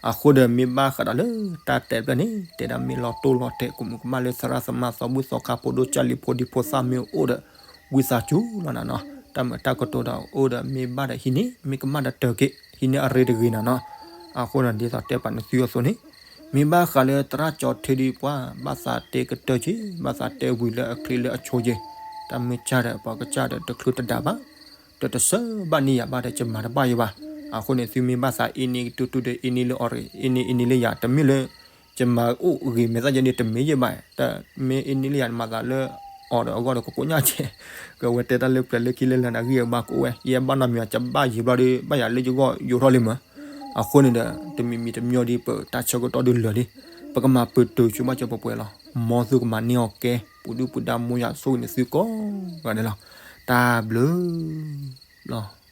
အဃိဒီးမ့ၢ်ဘၣ်ဃးဒီးလၢတၢ်တဲဖျၢၣ်န့ၣ် တဲဒၣ်မ့ၢ်လီၤတိၢ်လီၤတဲာ် ကမူးကမၣ်လၢသရၣ်သမါသီဘူၣ်သီခါဖိဒိၣ်ကၢ်လံၤဖိဒံဖိသၣ်မ့ၢ်အိၣ်ဒီး ဝံသးစူၤလီၤနီၤနီၤ, တၢ်မုာ်တၢ်ကတိၤဒီးအိၣ်ဒီးမ့ၢ်ဘၣ်ဒီးဟံးန့ၢ် မ့ၢ်ကမၣ်ဒီးတၢၤက့ၤ ဟံးန့ၢ်အရ့တဂ့ၤနီၤနီၤ, အဃိနီၤ ဒ်သိးတဲပာ်နသုအသိးန့ၣ် မ့ၢ်ဘၣ်ဃးလၢသရၣ်ကၠီထံဒုးပှၤ ဘၣ်သးတဲကတၢၢ်က့ၤ ဘၣ်သးတဲဝံၤလၢအချ့လၢအဆိက့ၤ, တၢ်မုၢ်ကၢ်ဒီးပှၤကစၢ်ဒီးတချုးတဒၣ်ဘၣ်, ဒီးတစၢဘၣ်န့ၢ်ယၤဘၣ်ဒီး ယမၤတဘၣ်ယဘၣ်, အဃိန့ၣ် သုမ့ၢ်ဘၣ်သးအ့န့ၢ်ကတူၢ်တူၢ်ဒီးအ့န့ၢ်လၢအီၤရ့ အ့န့ၢ်အ့န့ၢ်လၢယၤ တမ့ၢ်လၢ ယမၤအိၣ်ဂ့ၤမဲာ်သၣ်ယဲန့ၣ် တမ့ၢ်ယဲၢ်ဘၣ်, တမ့ၢ်အ့န့ၢ်လၢယၤမၤသးလၢအီၤဒီးအဂီၢ်ဒီးကကိးညါကဲ, ကဝဲတဲတၢ်လၢပျၢၤလၢခံလၢလၢနဂံၢ်အဘါကအိၣ်ဝဲ ယဲဘၣ်နီတမံၤ ယဘၣ်ယံၤဘျီဒီး ဘၣ်ယၤလၢယဂီၢ်ယိးထီၣ်လံမး, အဃိန့ၣ်ဒီး တမံၤမံၤတမံၤဒ်ပတၢ်ဆၢကတီၢ်ဒုးလၢာ်လံ, ပကမၤပတုာ်ဆိဘၣ်ကၠီပှဲၤပှဲၤလီၤ. မ်သုကမၤန့ၢ်အီၤကဲ, ပူၤဒုၣ်ပူၤဒါမိၢ်ယွၤဆိၣ်ဂ့ၤန့ၢ်သုကိးဂၤဒဲးလီၤ. တၢ်ဘျုးလီၤ.